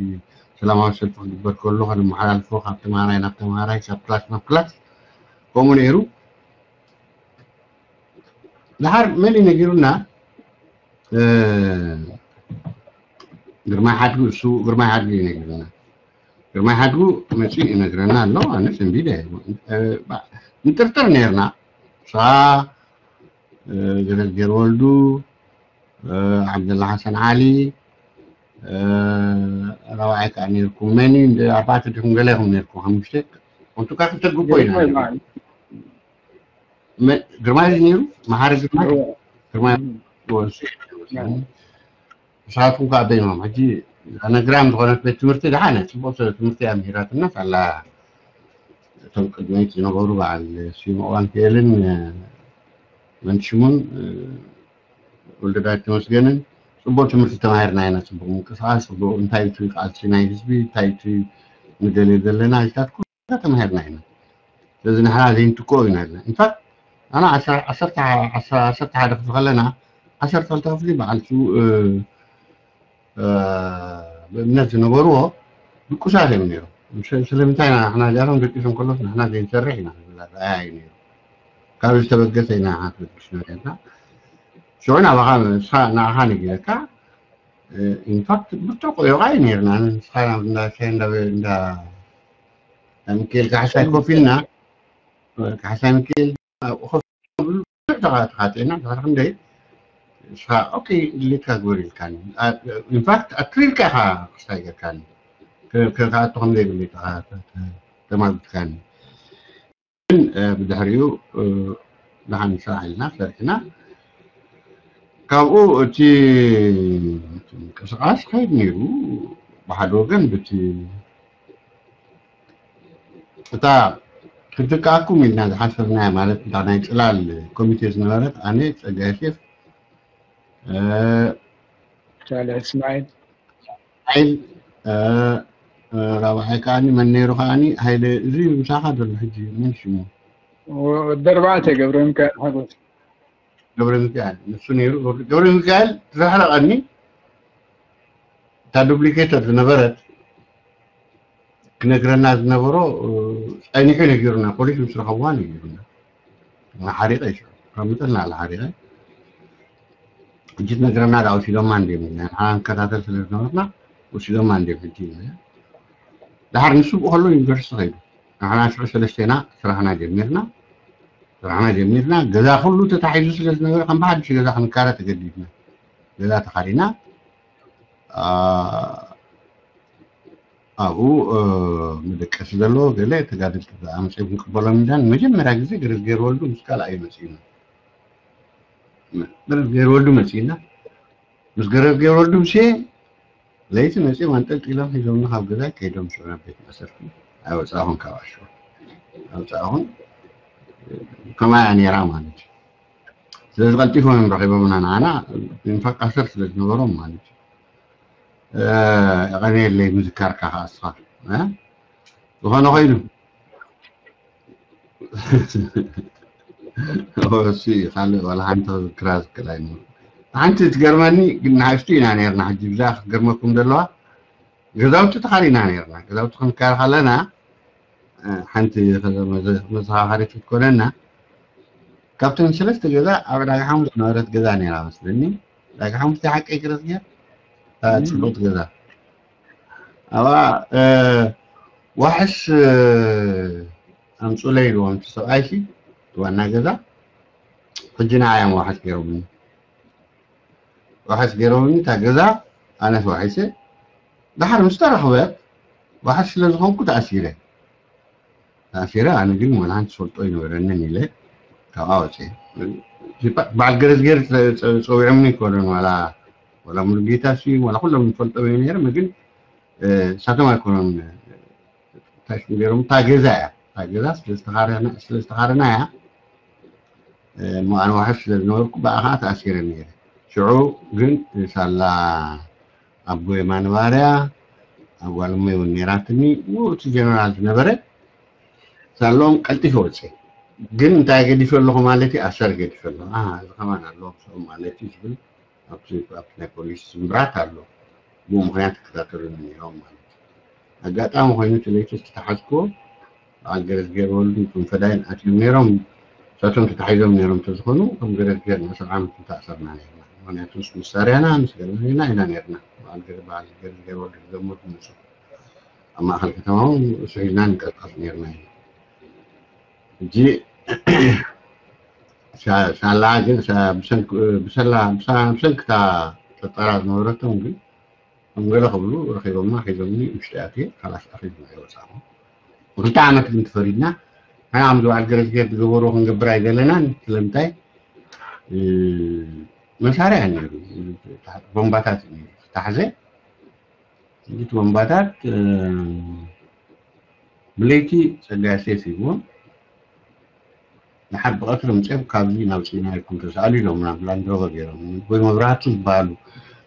ሰላማዊ ሰልፊ ክግበር ከሎ ከነመሓላልፎ ካብ ተምሃራይ ናብ ተምሃራይ ካብ ክላስ ናብ ክላስ ከምኡ ነይሩ ድሓር መን እዩ ነጊሩና ግርማይ ሓድጉ እሱ ግርማይ ሓድጉ እዩ ነጊሩና ግርማይ ሓድጉ መፂኡ ይነግረና ኣሎ ኣነ ሰንቢደ ንጥርጥር ነርና ሳ ገረዝገር ወልዱ ዓብደላ ሓሰን ዓሊ ራብዓይ ከዓ ነይርኩም መን እዩ? እንደ ኣርባዕተ ዲኹም ገለ ኢኹም ነይርኩም ሓሙሽተ። ኮንቱ ከዓ ክልተ ግቦ ኢና ነይሩ። መ- ግርማይ እዩ ነይሩ፣ መሓሪ ግርማይ። ግርማይ ወንሱ። ንስኻትኩም ከዓ በይኖም ሕጂ ነግራም ዝኾነት ቤት ትምህርቲ ደሓነ ፅቡቅ ትምህርቲ እያ ምሂራትና ሳላ። እቶም ቅድመይት ዝነበሩ በዓል ስዩም እዋን ክኤልን መንሽሙን ወልደዳዊት ተመስገንን ፅቡቅ ትምህርቲ ተማሂርና ኢና። ፅቡቅ ምንቅስቃስ፣ ፅቡቅ እንታይ እቲ ቃልሲ ናይ ህዝቢ፣ እንታይ እቲ ንደልዮ ዘለና ኢልታት ኩሉ ተማሂርና ኢና። ስለዚ ንሕና ዘይንትክኦ ኢና ኢልና። ኢንፋክት ኣና ዓሰርተ ሓደ ክፍሊ ከለና ዓሰርተ ክልተ ክፍሊ በዓል ብእምነት ዝነበርዎ ድቁሳት እዮም ነይሮም። ስለምንታይ ኢና ንሕና እዚኣቶም ደቂሶም ከለስ ንሕና ዘይንሰርሕ ኢና ዝብል ኣረኣያ እዩ ነይሩ። ካብ ዝተበገሰ ኢና ሓንቲ ቤተክርስትያን ነርና። ሽዑ ናባኻ ንስኻ ንዓኻ ነጊረካ። ኢንፋክት ብርቱዕ ቆዮቓ እዩ ነይርና። ንስኻ ናብ እንዳ ሻሂ እንዳ እንዳ እንዳ ሚካኤል ካሕሳይ ኮፍ ኢልና፣ ካሕሳይ ሚካኤል ኮፍ ኢሉ ብዙሕ ተኻ- ተኻቲዕና፣ ድሕሪ ክንደይ ንስኻ ኦኬ ድሌትካ ግበር ኢልካኒ። ኢንፋክት ኣትሪርካ ኢኻ ክስታይ ጌርካኒ። ከ- ከ- ክኣቱ ከም ዘይብለይ ተኻ- ተ- ተ- ተማግትካኒ። ግን ብድሕሪኡ ደሓን ስራሕ ኢልና ሰሪሕና። ካብኡ እቲ ምንቅስቃስ ከይድ ነይሩ። ብሓደ ወገን ብቲ እታ ክትከኣኩም ኢልና ዝሓሰብናያ ማለት እታ ናይ ፅላል ኮሚቴ ዝነበረት ኣነ ፀጋ ዮሴፍ ሳልሕ እስማኤል ሓይል ራብዓይ ከዓኒ መን ነይሩ ከዓኒ ሃይለ እዚ ምሳኻ ዘሎ ሕጂ መን ሽሙ ወዲ ኣርባዕተ ገብረ ሚካኤል ሓጎስ ገብረ ሚካኤል ንሱ ነይሩ። ገብረ ሚካኤል ዝረሕረቐኒ እታ ዱፕሊኬተር ዝነበረት ክነግረና ዝነበሮ ጸኒሑ ነጊሩና፣ ፖሊስ ምስ ረኸብዋ ነጊሩና። ሓሪቐ ይሽዑ ከምጠልና ኣለ ሓሪቐ ሕጂ ትነግረና ዳ ወሲዶማ እንዲም ኢልና ንሓና ንከታተል ስለ ዝነበርና ወሲዶማ እንዲም ሕጂ ኢልና። ድሓር ንሱ ብኡ ከሎ ዩኒቨርሲቲ ኸይዱ ንሓና ሽዑ ሰለስቴና ስራሕና ጀሚርና። ስራሕና ጀሚርና ገዛ ኩሉ ተታሒዙ ስለ ዝነበረ ከም ብሓድሽ ገዛ ክንካረ ተገዲድና። ገዛ ተኻሪና ኣብኡ መደቀሲ ዘለዎ ገለ ተጋደልቲ ኣመፅኦም ክንቅበሎም ኢልና ንመጀመርያ ግዜ ገረዝጌር ወልዱ ምስ ካልኣዩ መፂኡና። ገረዝጌር ወልዱ መፂኡና። ምስ ገረዝጌር ወልዱ ምሴ ለይቲ መፂኦም ኣንጠልጢሎም ሒዞምና ካብ ገዛ ከይዶም ሽዑ ናብ ቤት ማእሰርቲ ኣይወፃእኹን ካብ ኣሽወ ኣይወፃእኹን። ከማያ ነይራ ማለት እዩ። ስለዚ ቀልጢፎም እዮም ረኺቦምና ንዓና ኢንፋክት ኣሰር ስለ ዝነበሮም ማለት እዩ። የቐንየለይ ምዝካርካ ከዓ እስኻ ዝኾነ ኮይኑ እሱ ካልእ ዋላ ሓንቲ ክዝክራ ዝክእል ኣይነ ሓንቲ ትገርመኒ ግን ንሓሽቱ ኢና ነርና ሕጂ ብዛ ክትገርመኩም ዘለዋ ገዛውቲ ተኻሪና ነርና ገዛውቲ ክንካር ከለና ሓንቲ መዘኻኸሪት ክትኮነና ካብተን ሰለስተ ገዛ ኣብ ዕዳጋ ሓሙስ ዝነበረት ገዛ ነራ መስለኒ ዕዳጋ ሓሙስ ሓቀይ ግረዝጌር እታ ፅቡቅቲ ገዛ ኣብኣ ዋሕስ ኣምፁለይ ኢልዎም እቲ ሰብኣይሲ ዋና ገዛ ሕጂ ንዓዮም ዋሕስ ገይሮምኒ ዋሕስ ገይሮምኒ እታ ገዛ ኣነስ ዋሒሰ ድሓር ምስ ተረኽበ ዋሕስ ስለ ዝኾንኩ ተኣሲረ ተኣሲረ ኣነ ግን ዋላ ሓንቲ ዝፈልጦ ኣይነበረንን ኢለ ካብኣ ወፅየ በዓል ገረዝጌር ፀዊዖምኒ ይኮነን ዋላ ዋላ ሙሉጌታ ስዩም ዋላ ኩሎም ንፈልጦም እዮም ነይሮም ግን ንሳቶም ኣይኮኖም እንታይ ሽም ገይሮም እታ ገዛ እያ እታ ገዛ ስለዝተኻረና እያ እሞ ኣነ ዋሕስ ስለዝነበርኩ ብኣ ከዓ ተኣሲረ ነይረ ሽዑ ግን ሳላ ኣቦ የማነ ባርያ ኣብ ጓልሞ እውን ነይራትኒ እቲ ጀነራል ዝነበረ ሳሎም ቀልጢፈ ወፀ ግን እንታይ ገዲፈ ኣለኹ ማለት እዩ ኣሰር ገዲፈ ኣለኹ እዚ ከማን ኣለዎም ሰኦም ማለት እዩ ዝብል ኣብቲ ኣብቲ ናይ ፖሊስ ስምብራት ኣሎ ብኡ ምክንያት ይከታተሉኒ ነይሮም ማለት እዩ ኣጋጣሚ ኮይኑ እቲ ለይቲ ዝተሓዝክዎ በዓል ገረዝጌር ወልዱ ይኩን ፈዳይን ኣትዮም ነይሮም እሳቶም ተታሒዞም ነይሮም እንተዝኾኑ ከም ገረዝጌር ንዕስር ዓመት ምተኣሰርና ነርና ምክንያቱ ምስ መሳርያና ምስ ገረዝጌርና ኢና ነርና በዓል ገረዝጌር ወልዱ ዝዘመቱ ንሱ ኣብ ማእኸል ከተማ እውን ንሱ ሒዝና ንንቀሳቀስ ነርና ኢና ሕጂ ሳላ ግን ብሰላ ብሰንክታ ጠጠራ ዝነበረቶም ግን ገለ ክብሉ ረኺቦማ ሒዞምኒ ውሽጢ ኣትየ ሓላስ ኣኺሉ ይወፃኹ። ክልተ ዓመት ግን ተፈሪድና። ንዓም ዝበዓል ገረዝገር ዝገበርዎ ክንገብር ኣይደለናን። ስለምንታይ መሳርያ ነይሩ፣ ቦምባታት እዩ ነይሩ ተታሕዘ። እቲ ቦምባታት ብለይቲ ፀጋይ ሴፍ ሂብዎም። ንሓድ ብቐትሪ ምፅኦም ካብዚ ናብ ፅና ኢልኩም ተሰኣሉ ኢሎም ናብ ላንድሮቨር ገይሮም ወይ መብራህቱ ዝበሃሉ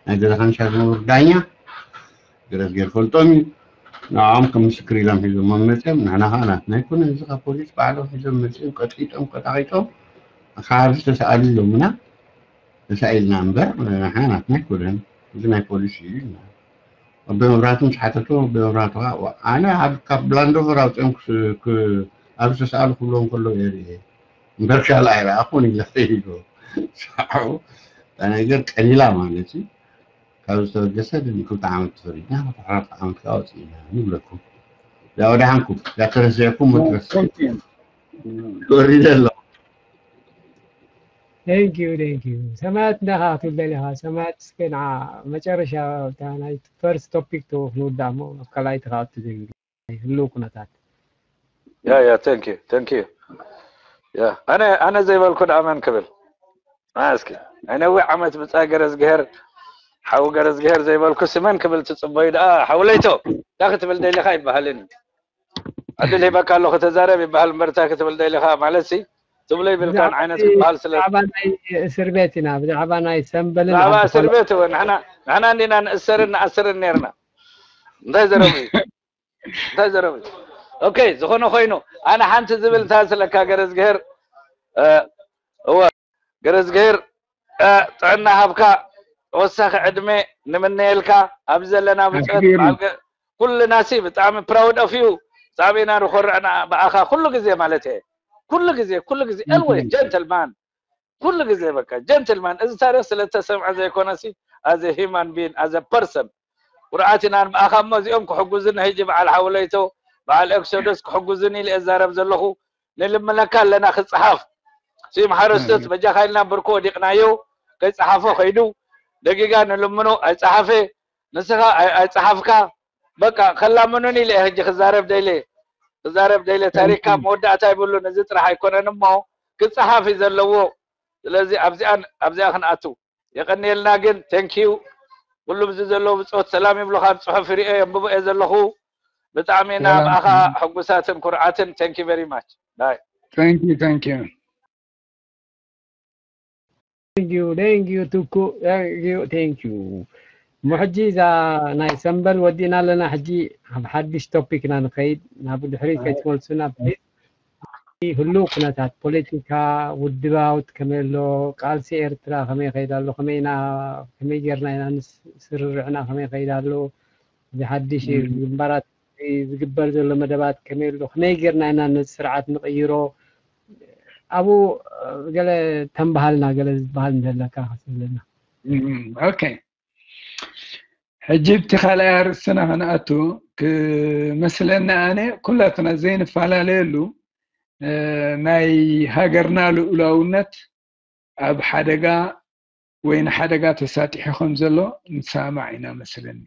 ናይ ገዛ ካንሻ ዝነበሩ ዳኛ ገረዝገር ፈልጦም እዩ። ንዕኦም ከም ምስክር ኢሎም ሒዞም መመፅኦም ንሕና ከዓ ናትና ኣይኮነ እዚ ካብ ፖሊስ ባዕሎም ሒዞም መፅኦም ቀጥቂጦም ቀጣቂጦም ካብዚ ተሰኣሉ ኢሎምና። ተሳኢልና እምበር ንሕና ናትና ኣይኮነን እዚ ናይ ፖሊስ እዩ ኢልና። ኣቦ መብራህቱ ምስ ሓተቶ ኣቦ መብራህቱ ከዓ ኣነ ካብ ላንድሮቨር ኣውፅኦም ኣብዚ ተሰኣሉ ክብሎም ከሎ የርኢ እምበር ካልኣ ኣይረኣኹን ኢለ ኢሉ። ሰዓቡ እታ ነገር ቀሊላ ማለት እዩ። ካብ ዝተበገሰ ግን ክልተ ዓመት ተፈሪድና ኣርባዕተ ዓመት ከዓ ወፂእና ንብለኩም። ያ ወዳሓንኩም ያ ተረሲዕኩም መትረስ ወሪደ ኣሎ። Thank you, thank you። ሰማያት እንዳኻ ክትብል ደሊኻ ሰማያት እስከ ንዓ መጨረሻ እታ ናይ ፈርስት ቶፒክ ቶ ክንውዳእ እሞ ኣብ ካልኣይቲ ከዓ ትዘይብሉ ህልው ኩነታት ያ ያ thank you thank you ያ ኣነ ኣነ ዘይበልኩ ደኣ መን ክብል እስኪ ናይ ነዊሕ ዓመት ብፃይ ገረዝግሄር ሓው ገረዝግሄር ዘይበልኩ ስመን ክብል ትፅበዩ ደኣ ሓውለይቶ እንታይ ክትብል ደሊኻ ይበሃልን እዩ ዕድል ሂበካ ኣለኹ ተዛረብ ይበሃል እምበር እንታይ ክትብል ደሊኻ ማለት ሲ ትብሎ ይብልካን ዓይነት ክበሃል ስለ ብዛዕባ ናይ እስር ቤት ኢና ብዛዕባ ናይ ሰንበልን ብዛዕባ እስር ቤት እውን ንሕና ንሕና እንዲና ንእሰርን ንኣስርን ነርና እንታይ ዘረቡ እንታይ ዘረቡ ኦኬ ዝኾነ ኮይኑ ኣነ ሓንቲ ዝብል እንታይ ስለካ ገረዝግሄር እወ ገረዝግሄር ጥዕና ሃብካ ወሳኺ ዕድመ ንምነየልካ ኣብ ዘለና ብፅት ኩልና ሲ ብጣዕሚ proud of you ብጣዕሚ ኢና ንኮርዕና ብኣኻ ኩሉ ግዜ ማለት እየ ኩሉ ግዜ ኩሉ ግዜ always gentleman ኩሉ ግዜ በቃ gentleman እዚ ታሪክ ስለተሰምዐ ዘይኮነሲ as a human being as a person ኩርዓት ኢና ብኣኻ እሞ እዚኦም ክሕጉዝኒ ሕጂ በዓል ሓውለይቶ በዓል ኤክሶዶስ ክሕጉዝኒ ኢለ እዛረብ ዘለኹ ንልምነካ ኣለና ክፀሓፍ ስዩም ሓረስቶት በጃኻ ኢልና ብርኩ ወዲቕናዮ ከይፀሓፎ ከይዱ ደጊጋ ንልምኖ ኣይፀሓፈ ንስኻ ኣይፀሓፍካ በቃ ከላምኑን ኢለ ሕጂ ክዛረብ ደይለ ክዛረብ ደይለ ታሪክካ መወዳእታ ይብሉን እዚ ጥራሕ ኣይኮነን እሞ ክፀሓፍ እዩ ዘለዎ ስለዚ ኣብዚኣ ኣብዚኣ ክንኣቱ የቀንየልና ግን thank you ኩሉ ብዚ ዘለዉ ብፆት ሰላም ይብሉካ ኣብ ፅሑፍ ሪኦ የንብቦ እየ ዘለኹ ብጣዕሚ ኢና ብኣኻ ሕጉሳትን ኩርዓትን thank you very much bye thank you thank you thank you thank you ትኩ thank you thank you እሞ ሕጂ እዛ ናይ ሰንበል ወዲእና ኣለና ሕጂ ኣብ ሓድሽ ቶፒክ ኢና ንኸይድ ናብ ድሕሪት ከይትመልሱና ፕሊዝ ህሉው ኩነታት ፖለቲካ ውድባውት ከመይ ኣሎ ቃልሲ ኤርትራ ከመይ ይኸይድ ኣሎ ከመይ ኢና ከመይ ጌርና ኢና ንስርርዕና ከመይ ይኸይድ ኣሎ እዚ ሓድሽ ግንባራት ዝግበር ዘሎ መደባት ከመይ ኣሎ ከመይ ጌርና ኢና ነዚ ስርዓት ንቕይሮ ኣብኡ ገለ ተንበሃልና ገለ ዝበሃል እንተለካ ክትብለና ኦኬ ሕጂ ብቲ ካልኣይ ኣርእስትና ክንኣቱ ክመስለኒ ኣነ ኩላትና ዘይንፈላለየሉ ናይ ሃገርና ልኡላውነት ኣብ ሓደጋ ወይ ንሓደጋ ተሳጢሑ ከም ዘሎ ንሰማማዕ ኢና መስለኒ